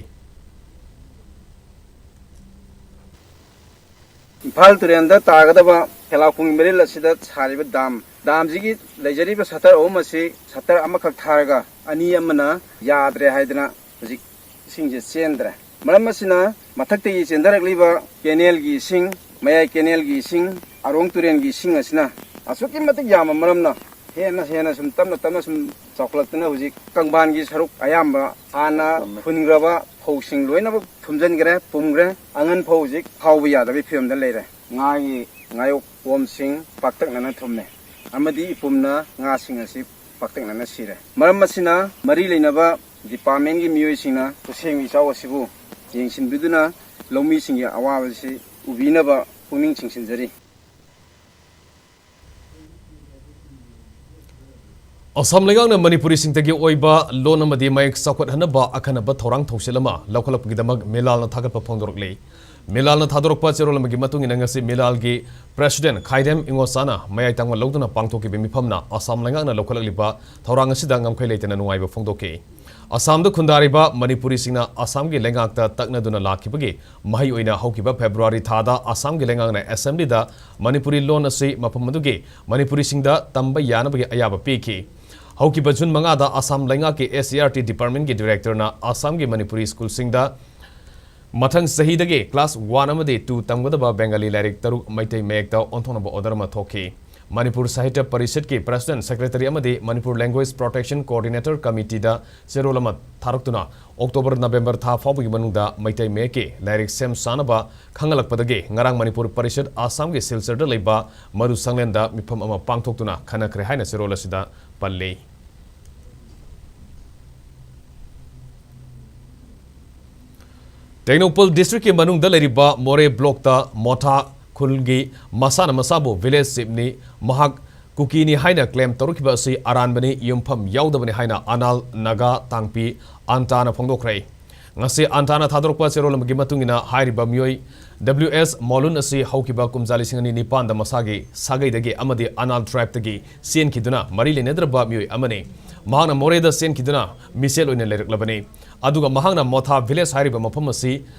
ꯏꯝꯐꯥꯜ ꯇꯨꯔꯦꯜꯗ ꯇꯥꯒꯗꯕ ꯀꯦꯂꯥꯈꯣꯡꯒꯤ ꯃꯔꯤꯜ ꯑꯁꯤꯗ ꯁꯥꯔꯤꯕ ꯗꯥꯝ, ꯗꯥꯝꯁꯤꯒꯤ ꯂꯩꯖꯔꯤꯕ ꯁꯇꯔ ꯑꯍꯨꯝ ꯑꯁꯤ ꯁꯇꯔ ꯑꯃꯈꯛ ꯊꯥꯔꯒ ꯑꯅꯤ ꯑꯃꯅ ꯌꯥꯗ꯭ꯔꯦ ꯍꯥꯏꯗꯅ ꯍꯧꯖꯤꯛ ꯏꯁꯤꯡꯁꯦ ꯆꯦꯟꯗ꯭ꯔꯦ꯫ ꯃꯔꯝ ꯑꯁꯤꯅ ꯃꯊꯛꯇꯒꯤ ꯆꯦꯟꯊꯔꯛꯂꯤꯕ ꯀꯦꯅꯦꯜꯒꯤ ꯏꯁꯤꯡ, ꯃꯌꯥꯏ ꯀꯦꯅꯦꯜꯒꯤ ꯏꯁꯤꯡ, ꯑꯔꯣꯡ ꯇꯨꯔꯦꯜꯒꯤ ꯏꯁꯤꯡ ꯑꯁꯤꯅ ꯑꯁꯨꯛꯀꯤ ꯃꯇꯤꯛ ꯌꯥꯝꯕ ꯃꯔꯝꯅ ꯍꯦꯟꯅ ꯍꯦꯟꯅ ꯁꯨꯝ ꯇꯞꯅ ꯇꯞꯅ ꯁꯨꯝ ꯆꯥꯎꯈꯠꯂꯛꯇꯨꯅ ꯍꯧꯖꯤꯛ ꯀꯪꯐꯥꯜꯒꯤ ꯁꯔꯨꯛ ꯑꯌꯥꯝꯕ ꯍꯥꯟꯅ ꯐꯨꯟꯈ꯭ꯔꯕ ꯐꯧꯁꯤꯡ ꯂꯣꯏꯅꯃꯛ ꯊꯨꯝꯖꯤꯟꯈ꯭ꯔꯦ, ꯄꯨꯝꯈ꯭ꯔꯦ꯫ ꯑꯉꯟ ꯐꯧ ꯍꯧꯖꯤꯛ ꯍꯥꯎꯕ ꯌꯥꯗꯕꯒꯤ ꯐꯤꯕꯝꯗ ꯂꯩꯔꯦ꯫ ꯉꯥꯒꯤ ꯉꯥꯌꯣꯛ ꯄꯣꯝꯁꯤꯡ ꯄꯥꯛꯇꯛꯅꯅ ꯊꯨꯝꯃꯦ, ꯑꯃꯗꯤ ꯏꯄꯨꯝꯅ ꯉꯥꯁꯤꯡ ꯑꯁꯤ ꯄꯥꯛꯇꯛꯅꯅ ꯁꯤꯔꯦ꯫ ꯃꯔꯝ ꯑꯁꯤꯅ ꯃꯔꯤ ꯂꯩꯅꯕ ꯗꯤꯄꯥꯔꯠꯃꯦꯟꯒꯤ ꯃꯤꯑꯣꯏꯁꯤꯡꯅ ꯈꯨꯠꯁꯦꯝꯒꯤ ꯏꯆꯥꯎ ꯑꯁꯤꯕꯨ ꯌꯦꯡꯁꯤꯟꯕꯤꯗꯨꯅ ꯂꯧꯃꯤꯁꯤꯡꯒꯤ ꯑꯋꯥꯕꯁꯤ ꯎꯕꯤꯅꯕ ꯄꯨꯛꯅꯤꯡ ꯆꯤꯡꯁꯤꯟꯖꯔꯤ꯫ ꯑꯁꯥꯝ ꯂꯩꯉꯥꯛꯅ ꯃꯅꯤꯄꯨꯔꯤꯁꯤꯡꯇꯒꯤ ꯑꯣꯏꯕ ꯂꯣꯟ ꯑꯃꯗꯤ ꯃꯌꯦꯛ ꯆꯥꯎꯈꯠꯍꯟꯅꯕ ꯑꯈꯟꯅꯕ ꯊꯧꯔꯥꯡ ꯊꯧꯁꯤꯜ ꯑꯃ ꯂꯧꯈꯠꯂꯛꯄꯒꯤꯗꯃꯛ ꯃꯤꯂꯥꯜꯅ ꯊꯥꯒꯠꯄ ꯐꯣꯡꯗꯣꯔꯛꯂꯤ꯫ ꯃꯤꯂꯥꯜꯅ ꯊꯥꯗꯣꯔꯛꯄ ꯆꯦꯔꯣꯜ ꯑꯃꯒꯤ ꯃꯇꯨꯡ ꯏꯟꯅ ꯉꯁꯤ ꯃꯤꯂꯥꯜꯒꯤ ꯄ꯭ꯔꯦꯁꯤꯗꯦꯟꯠ ꯈꯥꯏꯗꯦꯝ ꯏꯉꯣꯁꯥꯅ ꯃꯌꯥꯏ ꯇꯪꯕ ꯂꯧꯗꯨꯅ ꯄꯥꯡꯊꯣꯛꯈꯤꯕ ꯃꯤꯐꯝꯅ ꯑꯁꯥꯝ ꯂꯩꯉꯥꯛꯅ ꯂꯧꯈꯠꯂꯛꯂꯤꯕ ꯊꯧꯔꯥꯡ ꯑꯁꯤꯗ ꯉꯝꯈꯩ ꯂꯩꯇꯅ ꯅꯨꯡꯉꯥꯏꯕ ꯐꯣꯡꯗꯣꯛꯈꯤ꯫ ꯑꯁꯥꯝꯗ ꯈꯨꯟꯗꯥꯔꯤꯕ ꯃꯅꯤꯄꯨꯔꯤꯁꯤꯡꯅ ꯑꯁꯥꯝꯒꯤ ꯂꯩꯉꯥꯛꯇ ꯇꯛꯅꯗꯨꯅ ꯂꯥꯛꯈꯤꯕꯒꯤ ꯃꯍꯩ ꯑꯣꯏꯅ ꯍꯧꯈꯤꯕ ꯐꯦꯕ꯭ꯔꯨꯋꯥꯔꯤ ꯊꯥꯗ ꯑꯁꯥꯝꯒꯤ ꯂꯩꯉꯥꯛꯅ ꯑꯦꯁꯦꯝꯕ꯭ꯂꯤꯗ ꯃꯅꯤꯄꯨꯔꯤ ꯂꯣꯟ ꯑꯁꯤ ꯃꯐꯝ ꯑꯗꯨꯒꯤ ꯃꯅꯤꯄꯨꯔꯤꯁꯤꯡꯗ ꯇꯝꯕ ꯌꯥꯅꯕꯒꯤ ꯑꯌꯥꯕ ꯄꯤꯈꯤ꯫ ꯍꯧꯈꯤꯕ ꯖꯨꯟ ꯃꯉꯥꯗ ꯑꯁꯥꯝ ꯂꯩꯉꯥꯛꯀꯤ S C E R T ꯗꯤꯄꯥꯔꯠꯃꯦꯟꯠꯀꯤ ꯗꯤꯔꯦꯛꯇꯔꯅ ꯑꯁꯥꯝꯒꯤ ꯃꯅꯤꯄꯨꯔꯤ ꯁ꯭ꯀꯨꯜꯁꯤꯡꯗ ꯃꯊꯪ ꯆꯍꯤꯗꯒꯤ ꯀ꯭ꯂꯥꯁ ꯋꯥꯟ ꯑꯃꯗꯤ ꯇꯨ ꯇꯝꯒꯗꯕ ꯕꯦꯡꯒꯥꯂꯤ ꯂꯥꯏꯔꯤꯛ ꯇꯔꯨꯛ ꯃꯩꯇꯩ ꯃꯌꯦꯛꯇ ꯑꯣꯟꯊꯣꯛꯅꯕ ꯑꯣꯔꯗꯔ ꯑꯃ ꯊꯣꯛꯈꯤ꯫ ꯃꯅꯤꯄꯨꯔ ꯁꯥꯍꯤꯇ꯭ꯌ ꯄꯔꯤꯁꯠꯀꯤ ꯄ꯭ꯔꯦꯁꯤꯗꯦꯟꯠ, ꯁꯦꯀ꯭ꯔꯦꯇꯔꯤ ꯑꯃꯗꯤ ꯃꯅꯤꯄꯨꯔ ꯂꯦꯡꯒ꯭ꯋꯦꯖ ꯄ꯭ꯔꯣꯇꯦꯛꯁꯟ ꯀꯣꯑꯣꯔꯗꯤꯅꯦꯇꯔ ꯀꯃꯤꯇꯤꯗ ꯆꯦꯔꯣꯜ ꯑꯃ ꯊꯥꯔꯛꯇꯨꯅ ꯑꯣꯛꯇꯣꯕꯔ ꯅꯕꯦꯝꯕꯔ ꯊꯥ ꯐꯥꯎꯕꯒꯤ ꯃꯅꯨꯡꯗ ꯃꯩꯇꯩ ꯃꯌꯦꯛꯀꯤ ꯂꯥꯏꯔꯤꯛ ꯁꯦꯝ ꯁꯥꯅꯕ ꯈꯪꯍꯜꯂꯛꯄꯗꯒꯤ ꯉꯔꯥꯡ ꯃꯅꯤꯄꯨꯔ ꯄꯔꯤꯁꯠ ꯑꯁꯥꯝꯒꯤ ꯁꯤꯜꯆꯔꯗ ꯂꯩꯕ ꯃꯔꯨ ꯁꯪꯂꯦꯟꯗ ꯃꯤꯐꯝ ꯑꯃ ꯄꯥꯡꯊꯣꯛꯇꯨꯅ ꯈꯟꯅꯈ꯭ꯔꯦ ꯍꯥꯏꯅ ꯆꯦꯔꯣꯜ ꯑꯁꯤꯗ ꯄꯜꯂꯤ꯫ ꯇꯦꯡꯅꯧꯄꯜ ꯗꯤꯁꯇ꯭ꯔꯤꯛꯀꯤ ꯃꯅꯨꯡꯗ ꯂꯩꯔꯤꯕ ꯃꯣꯔꯦ ꯕ꯭ꯂꯣꯛꯇ ꯃꯣꯊꯥ ꯈꯨꯜꯒꯤ ꯃꯁꯥꯅ ꯃꯁꯥꯕꯨ ꯚꯤꯂꯦꯖ ꯆꯤꯞꯅꯤ, ꯃꯍꯥꯛ ꯀꯨꯀꯤꯅꯤ ꯍꯥꯏꯅ ꯀ꯭ꯂꯦꯝ ꯇꯧꯔꯛꯈꯤꯕ ꯑꯁꯤ ꯑꯔꯥꯟꯕꯅꯤ, ꯌꯨꯝꯐꯝ ꯌꯥꯎꯗꯕꯅꯤ ꯍꯥꯏꯅ ꯑꯅꯥꯜ ꯅꯥꯒꯥ ꯇꯥꯡꯄꯤ ꯑꯟꯇꯥꯅ ꯐꯣꯡꯗꯣꯛꯈ꯭ꯔꯦ꯫ ꯉꯁꯤ ꯑꯟꯇꯥꯅ ꯊꯥꯗꯣꯔꯛꯄ ꯆꯦꯔꯣꯜ ꯑꯃꯒꯤ ꯃꯇꯨꯡ ꯏꯟꯅ ꯍꯥꯏꯔꯤꯕ ꯃꯤꯑꯣꯏ W S ꯃꯣꯂꯨꯟ ꯑꯁꯤ ꯍꯧꯈꯤꯕ ꯀꯨꯝꯖꯥ ꯂꯤꯁꯤꯡ ꯑꯅꯤ ꯅꯤꯄꯥꯟꯗ ꯃꯁꯥꯒꯤ ꯁꯥꯒꯩꯗꯒꯤ ꯑꯃꯗꯤ ꯑꯅꯥꯜ ꯇ꯭ꯔꯥꯏꯕꯇꯒꯤ ꯆꯦꯟꯈꯤꯗꯨꯅ ꯃꯔꯤ ꯂꯩꯅꯗ꯭ꯔꯕ ꯃꯤꯑꯣꯏ ꯑꯃꯅꯤ꯫ ꯃꯍꯥꯛꯅ ꯃꯣꯔꯦꯗ ꯆꯦꯟꯈꯤꯗꯨꯅ ꯃꯤꯁꯦꯜ ꯑꯣꯏꯅ ꯂꯩꯔꯛꯂꯕꯅꯤ꯫ ꯑꯗꯨꯒ ꯃꯍꯥꯛꯅ ꯃꯣꯊꯥ ꯚꯤꯂꯦꯖ ꯍꯥꯏꯔꯤꯕ ꯃꯐꯝ ꯑꯁꯤ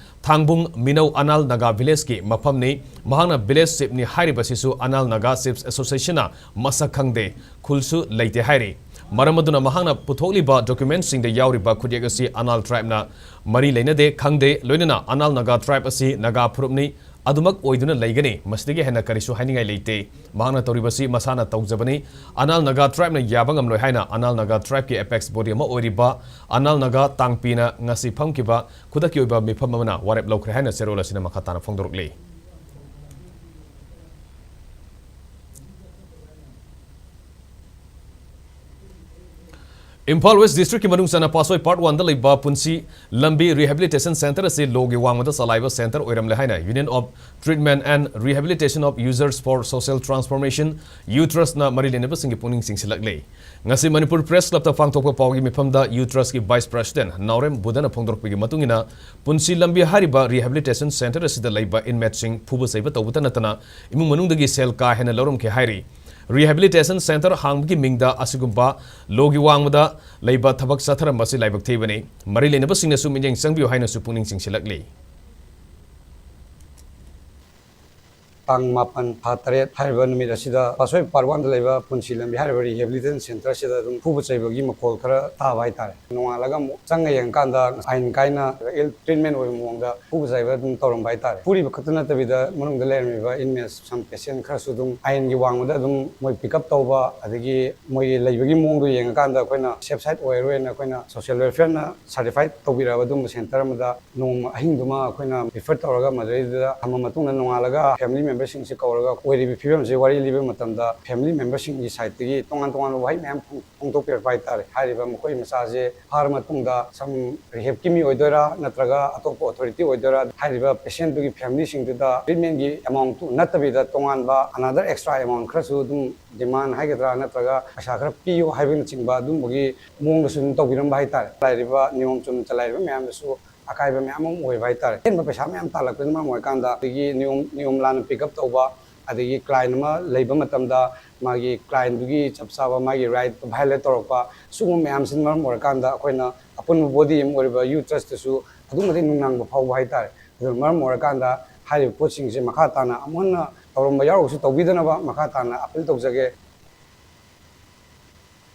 ꯊꯥꯡꯕꯨꯡ ꯃꯤꯅꯧ ꯑꯅꯥꯜ ꯅꯥꯒꯥ ꯚꯤꯂꯦꯖꯀꯤ ꯃꯐꯝꯅꯤ꯫ ꯃꯍꯥꯛꯅ ꯚꯤꯂꯦꯖ ꯆꯤꯞꯅꯤ ꯍꯥꯏꯔꯤꯕꯁꯤꯁꯨ ꯑꯅꯥꯜ ꯅꯥꯒꯥ ꯆꯤꯞꯁ ꯑꯦꯁꯣꯁꯤꯌꯦꯁꯟꯅ ꯃꯁꯛ ꯈꯪꯗꯦ, ꯈꯨꯜꯁꯨ ꯂꯩꯇꯦ ꯍꯥꯏꯔꯤ꯫ ꯃꯔꯝ ꯑꯗꯨꯅ ꯃꯍꯥꯛꯅ ꯄꯨꯊꯣꯛꯂꯤꯕ ꯗꯣꯀ꯭ꯌꯨꯃꯦꯟꯠꯁꯤꯡꯗ ꯌꯥꯎꯔꯤꯕ ꯈꯨꯠꯌꯦꯛ ꯑꯁꯤ ꯑꯅꯥꯜ ꯇ꯭ꯔꯥꯏꯕꯅ ꯃꯔꯤ ꯂꯩꯅꯗꯦ, ꯈꯪꯗꯦ, ꯂꯣꯏꯅꯅ ꯑꯅꯥꯜ ꯅꯥꯒꯥ ꯇ꯭ꯔꯥꯏꯕ ꯑꯁꯤ ꯅꯥꯒꯥ ꯐꯨꯔꯨꯞꯅꯤ, ꯑꯗꯨꯃꯛ ꯑꯣꯏꯗꯨꯅ ꯂꯩꯒꯅꯤ꯫ ꯃꯁꯤꯗꯒꯤ ꯍꯦꯟꯅ ꯀꯔꯤꯁꯨ ꯍꯥꯏꯅꯤꯡꯉꯥꯏ ꯂꯩꯇꯦ꯫ ꯃꯍꯥꯛꯅ ꯇꯧꯔꯤꯕꯁꯤ ꯃꯁꯥꯅ ꯇꯧꯖꯕꯅꯤ꯫ ꯑꯅꯥꯜ ꯅꯥꯒꯥ tribeꯅ ꯌꯥꯕ ꯉꯝꯂꯣꯏ ꯍꯥꯏꯅ ꯑꯅꯥꯜ ꯅꯥꯒꯥ tribeꯀꯤ apex body ꯑꯃ ꯑꯣꯏꯔꯤꯕ ꯑꯅꯥꯜ ꯅꯥꯒꯥ ꯇꯥꯡꯄꯤꯅ ꯉꯁꯤ ꯐꯝꯈꯤꯕ ꯈꯨꯗꯛꯀꯤ ꯑꯣꯏꯕ ꯃꯤꯐꯝ ꯑꯃꯅ ꯋꯥꯔꯦꯞ ꯂꯧꯈ꯭ꯔꯦ ꯍꯥꯏꯅ ꯆꯦꯔꯣꯜ ꯑꯁꯤꯅ ꯃꯈꯥ ꯇꯥꯅ ꯐꯣꯡꯗꯣꯔꯛꯂꯤ꯫ ꯏꯝꯐꯥꯜ West Districtꯀꯤ ꯃꯅꯨꯡ ꯆꯟꯅ ꯄꯥꯠꯁꯣꯏ Part Oneꯗ ꯂꯩꯕ ꯄꯨꯟꯁꯤ ꯂꯝꯕꯤ Rehabilitation Centre ꯑꯁꯤ ꯂꯣꯒꯤ ꯋꯥꯡꯃꯗ ꯆꯂꯥꯏꯕ centre ꯑꯣꯏꯔꯝꯂꯦ ꯍꯥꯏꯅ Union of Treatment and Rehabilitation of Users for Social Transformation, U ꯇ꯭ꯔꯁꯅ ꯃꯔꯤ ꯂꯩꯅꯕꯁꯤꯡꯒꯤ ꯄꯨꯛꯅꯤꯡ ꯆꯤꯡꯁꯤꯜꯂꯛꯂꯤ꯫ ꯉꯁꯤ ꯃꯅꯤꯄꯨꯔ Press Clubꯇ ꯄꯥꯡꯊꯣꯛꯄ ꯄꯥꯎꯒꯤ ꯃꯤꯐꯝꯗ ꯌꯨ ꯇ꯭ꯔꯁꯀꯤ Vice President ꯅꯥꯎꯔꯦꯝ ꯕꯨꯙꯅ ꯐꯣꯡꯗꯣꯔꯛꯄꯒꯤ ꯃꯇꯨꯡ ꯏꯟꯅ, ꯄꯨꯟꯁꯤ ꯂꯝꯕꯤ ꯍꯥꯏꯔꯤꯕ Rehabilitation Centre ꯑꯁꯤꯗ ꯂꯩꯕ inmateꯁꯤꯡ ꯐꯨꯕ ꯆꯩꯕ ꯇꯧꯕꯇ ꯅꯠꯇꯅ ꯏꯃꯨꯡ ꯃꯅꯨꯡꯗꯒꯤ ꯁꯦꯜ ꯀꯥ ꯍꯦꯟꯅ ꯂꯧꯔꯝꯈꯤ ꯍꯥꯏꯔꯤ꯫ Rehabilitation Centre ꯍꯥꯡꯕꯒꯤ ꯃꯤꯡꯗ ꯑꯁꯤꯒꯨꯝꯕ ꯂꯣꯒꯤ ꯋꯥꯡꯃꯗ ꯂꯩꯕ ꯊꯕꯛ ꯆꯠꯊꯔꯝꯕ ꯑꯁꯤ ꯂꯥꯏꯕꯛ ꯊꯤꯕꯅꯤ꯫ ꯃꯔꯤ ꯂꯩꯅꯕꯁꯤꯡꯅꯁꯨ ꯃꯤꯠꯌꯦꯡ ꯆꯪꯕꯤꯌꯨ ꯍꯥꯏꯅꯁꯨ ꯄꯨꯛꯅꯤꯡ ꯆꯤꯡꯁꯤꯜꯂꯛꯂꯤ꯫ ꯇꯥꯡ ꯃꯥꯄꯟ ꯊꯥ ꯇꯔꯦꯠ ꯍꯥꯏꯔꯤꯕ ꯅꯨꯃꯤꯠ ꯑꯁꯤꯗ ꯄꯥꯠꯁꯣꯏ Part Oneꯗ ꯂꯩꯕ ꯄꯨꯟꯁꯤ ꯂꯝꯕꯤ ꯍꯥꯏꯔꯤꯕ Rehabilitation Centre ꯑꯁꯤꯗ ꯑꯗꯨꯝ ꯐꯨꯕ ꯆꯩꯕꯒꯤ ꯃꯈꯣꯜ ꯈꯔ ꯇꯥꯕ ꯍꯥꯏꯇꯥꯔꯦ꯫ ꯅꯣꯡꯉꯥꯜꯂꯒ ꯑꯃꯨꯛ ꯆꯪꯉ ꯌꯦꯡꯉꯀꯥꯟꯗ ꯑꯥꯏꯟ ꯀꯥꯏꯅ ill treatment ꯑꯣꯏꯕ ꯃꯑꯣꯡꯗ ꯐꯨꯕ ꯆꯩꯕ ꯑꯗꯨꯝ ꯇꯧꯔꯝꯕ ꯍꯥꯏꯇꯥꯔꯦ꯫ ꯐꯨꯔꯤꯕ ꯈꯛꯇ ꯅꯠꯇꯕꯤꯗ ꯃꯅꯨꯡꯗ ꯂꯩꯔꯝꯃꯤꯕ inmates, some patient ꯈꯔꯁꯨ ꯑꯗꯨꯝ ꯑꯥꯏꯟꯒꯤ ꯋꯥꯡꯃꯗ ꯑꯗꯨꯝ ꯃꯣꯏ pick up ꯇꯧꯕ, ꯑꯗꯒꯤ ꯃꯣꯏꯒꯤ ꯂꯩꯕꯒꯤ ꯃꯑꯣꯡꯗꯣ ꯌꯦꯡꯉꯀꯥꯟꯗ ꯑꯩꯈꯣꯏꯅ safe side ꯑꯣꯏꯔꯔꯣꯏꯅ ꯑꯩꯈꯣꯏꯅ social welfareꯅ certified ꯇꯧꯕꯤꯔꯕ ꯑꯗꯨꯒꯨꯝꯕ centre ꯑꯃꯗ ꯅꯣꯡꯃ ꯑꯍꯤꯡꯗꯨꯃ ꯑꯩꯈꯣꯏꯅ refer ꯇꯧꯔꯒ ꯃꯗꯨꯗꯩꯗꯨꯗ ꯊꯝꯃ ꯃꯇꯨꯡꯗ ꯅꯣꯡꯉꯥꯜꯂꯒ family memberꯁꯤꯡꯁꯤ ꯀꯧꯔꯒ ꯑꯣꯏꯔꯤꯕ ꯐꯤꯕꯝꯁꯤ ꯋꯥꯔꯤ ꯂꯤꯕ ꯃꯇꯝꯗ family memberꯁꯤꯡꯒꯤ sideꯇꯒꯤ ꯇꯣꯉꯥꯟ ꯇꯣꯉꯥꯟꯕ ꯋꯥꯍꯩ ꯃꯌꯥꯝ ꯐꯣꯡ-, ꯐꯣꯡꯗꯣꯛꯄꯤꯔꯛꯄ ꯍꯥꯏꯇꯥꯔꯦ꯫ ꯍꯥꯏꯔꯤꯕ ꯃꯈꯣꯏ ꯃꯆꯥꯁꯦ ꯐꯥꯔ ꯃꯇꯨꯡꯗ some rehabꯀꯤ ꯃꯤ ꯑꯣꯏꯗꯣꯏꯔꯥ ꯅꯠꯇ꯭ꯔꯒ ꯑꯇꯣꯞꯄ authority ꯑꯣꯏꯗꯣꯏꯔꯥ, ꯍꯥꯏꯔꯤꯕ patientꯇꯨꯒꯤ familyꯁꯤꯡꯗꯨꯗ treatmentꯀꯤ amountꯇꯨ ꯅꯠꯇꯕꯤꯗ ꯇꯣꯉꯥꯟꯕ another extra amount ꯈꯔꯁꯨ ꯑꯗꯨꯝ demand ꯍꯥꯏꯒꯗ꯭ꯔꯥ ꯅꯠꯇ꯭ꯔꯒ ꯄꯩꯁꯥ ꯈꯔ ꯄꯤꯌꯨ ꯍꯥꯏꯕꯅꯆꯤꯡꯕ ꯑꯗꯨꯝꯕꯒꯤ ꯃꯑꯣꯡꯗꯁꯨ ꯑꯗꯨꯝ ꯇꯧꯕꯤꯔꯝꯕ ꯍꯥꯏꯇꯥꯔꯦ꯫ ꯂꯩꯔꯤꯕ ꯅꯤꯌꯣꯝ ꯆꯨꯝꯅ ꯆꯂꯥꯏꯔꯤꯕ ꯃꯌꯥꯝꯗꯁꯨ ꯑꯀꯥꯏꯕ ꯃꯌꯥꯝ ꯑꯃ ꯑꯣꯏꯕ ꯍꯥꯏꯇꯥꯔꯦ꯫ ꯑꯍꯦꯟꯕ ꯄꯩꯁꯥ ꯃꯌꯥꯝ ꯇꯥꯜꯂꯛꯄꯅ ꯃꯔꯝ ꯑꯣꯏꯔꯀꯥꯟꯗ ꯑꯗꯒꯤ ꯅꯤꯌꯣꯝ, ꯅꯤꯌꯣꯝ ꯂꯥꯟꯅ pick up ꯇꯧꯕ, ꯑꯗꯒꯤ client ꯑꯃ ꯂꯩꯕ ꯃꯇꯝꯗ ꯃꯥꯒꯤ clientꯗꯨꯒꯤ ꯆꯞ ꯆꯥꯕ ꯃꯥꯒꯤ rightꯇꯨ violate ꯇꯧꯔꯛꯄ, ꯁꯤꯒꯨꯝꯕ ꯃꯌꯥꯝꯁꯤꯅ ꯃꯔꯝ ꯑꯣꯏꯔꯀꯥꯟꯗ ꯑꯩꯈꯣꯏꯅ ꯑꯄꯨꯟꯕ body ꯑꯃ ꯑꯣꯏꯔꯤꯕ ꯌꯨ ꯇ꯭ꯔꯁꯇꯁꯨ ꯑꯗꯨꯛ ꯃꯇꯤꯛ ꯅꯨꯡꯅꯥꯡꯕ ꯐꯥꯎꯕ ꯍꯥꯏꯇꯥꯔꯦ꯫ ꯑꯗꯨꯅ ꯃꯔꯝ ꯑꯣꯏꯔꯀꯥꯟꯗ ꯍꯥꯏꯔꯤꯕ ꯄꯣꯠꯁꯤꯡꯁꯦ ꯃꯈꯥ ꯇꯥꯅ ꯑꯃꯨꯛ ꯍꯟꯅ ꯇꯧꯔꯝꯕ ꯌꯥꯎꯔꯒꯁꯨ ꯇꯧꯕꯤꯗꯅꯕ ꯃꯈꯥ ꯇꯥꯅ appeal ꯇꯧꯖꯒꯦ꯫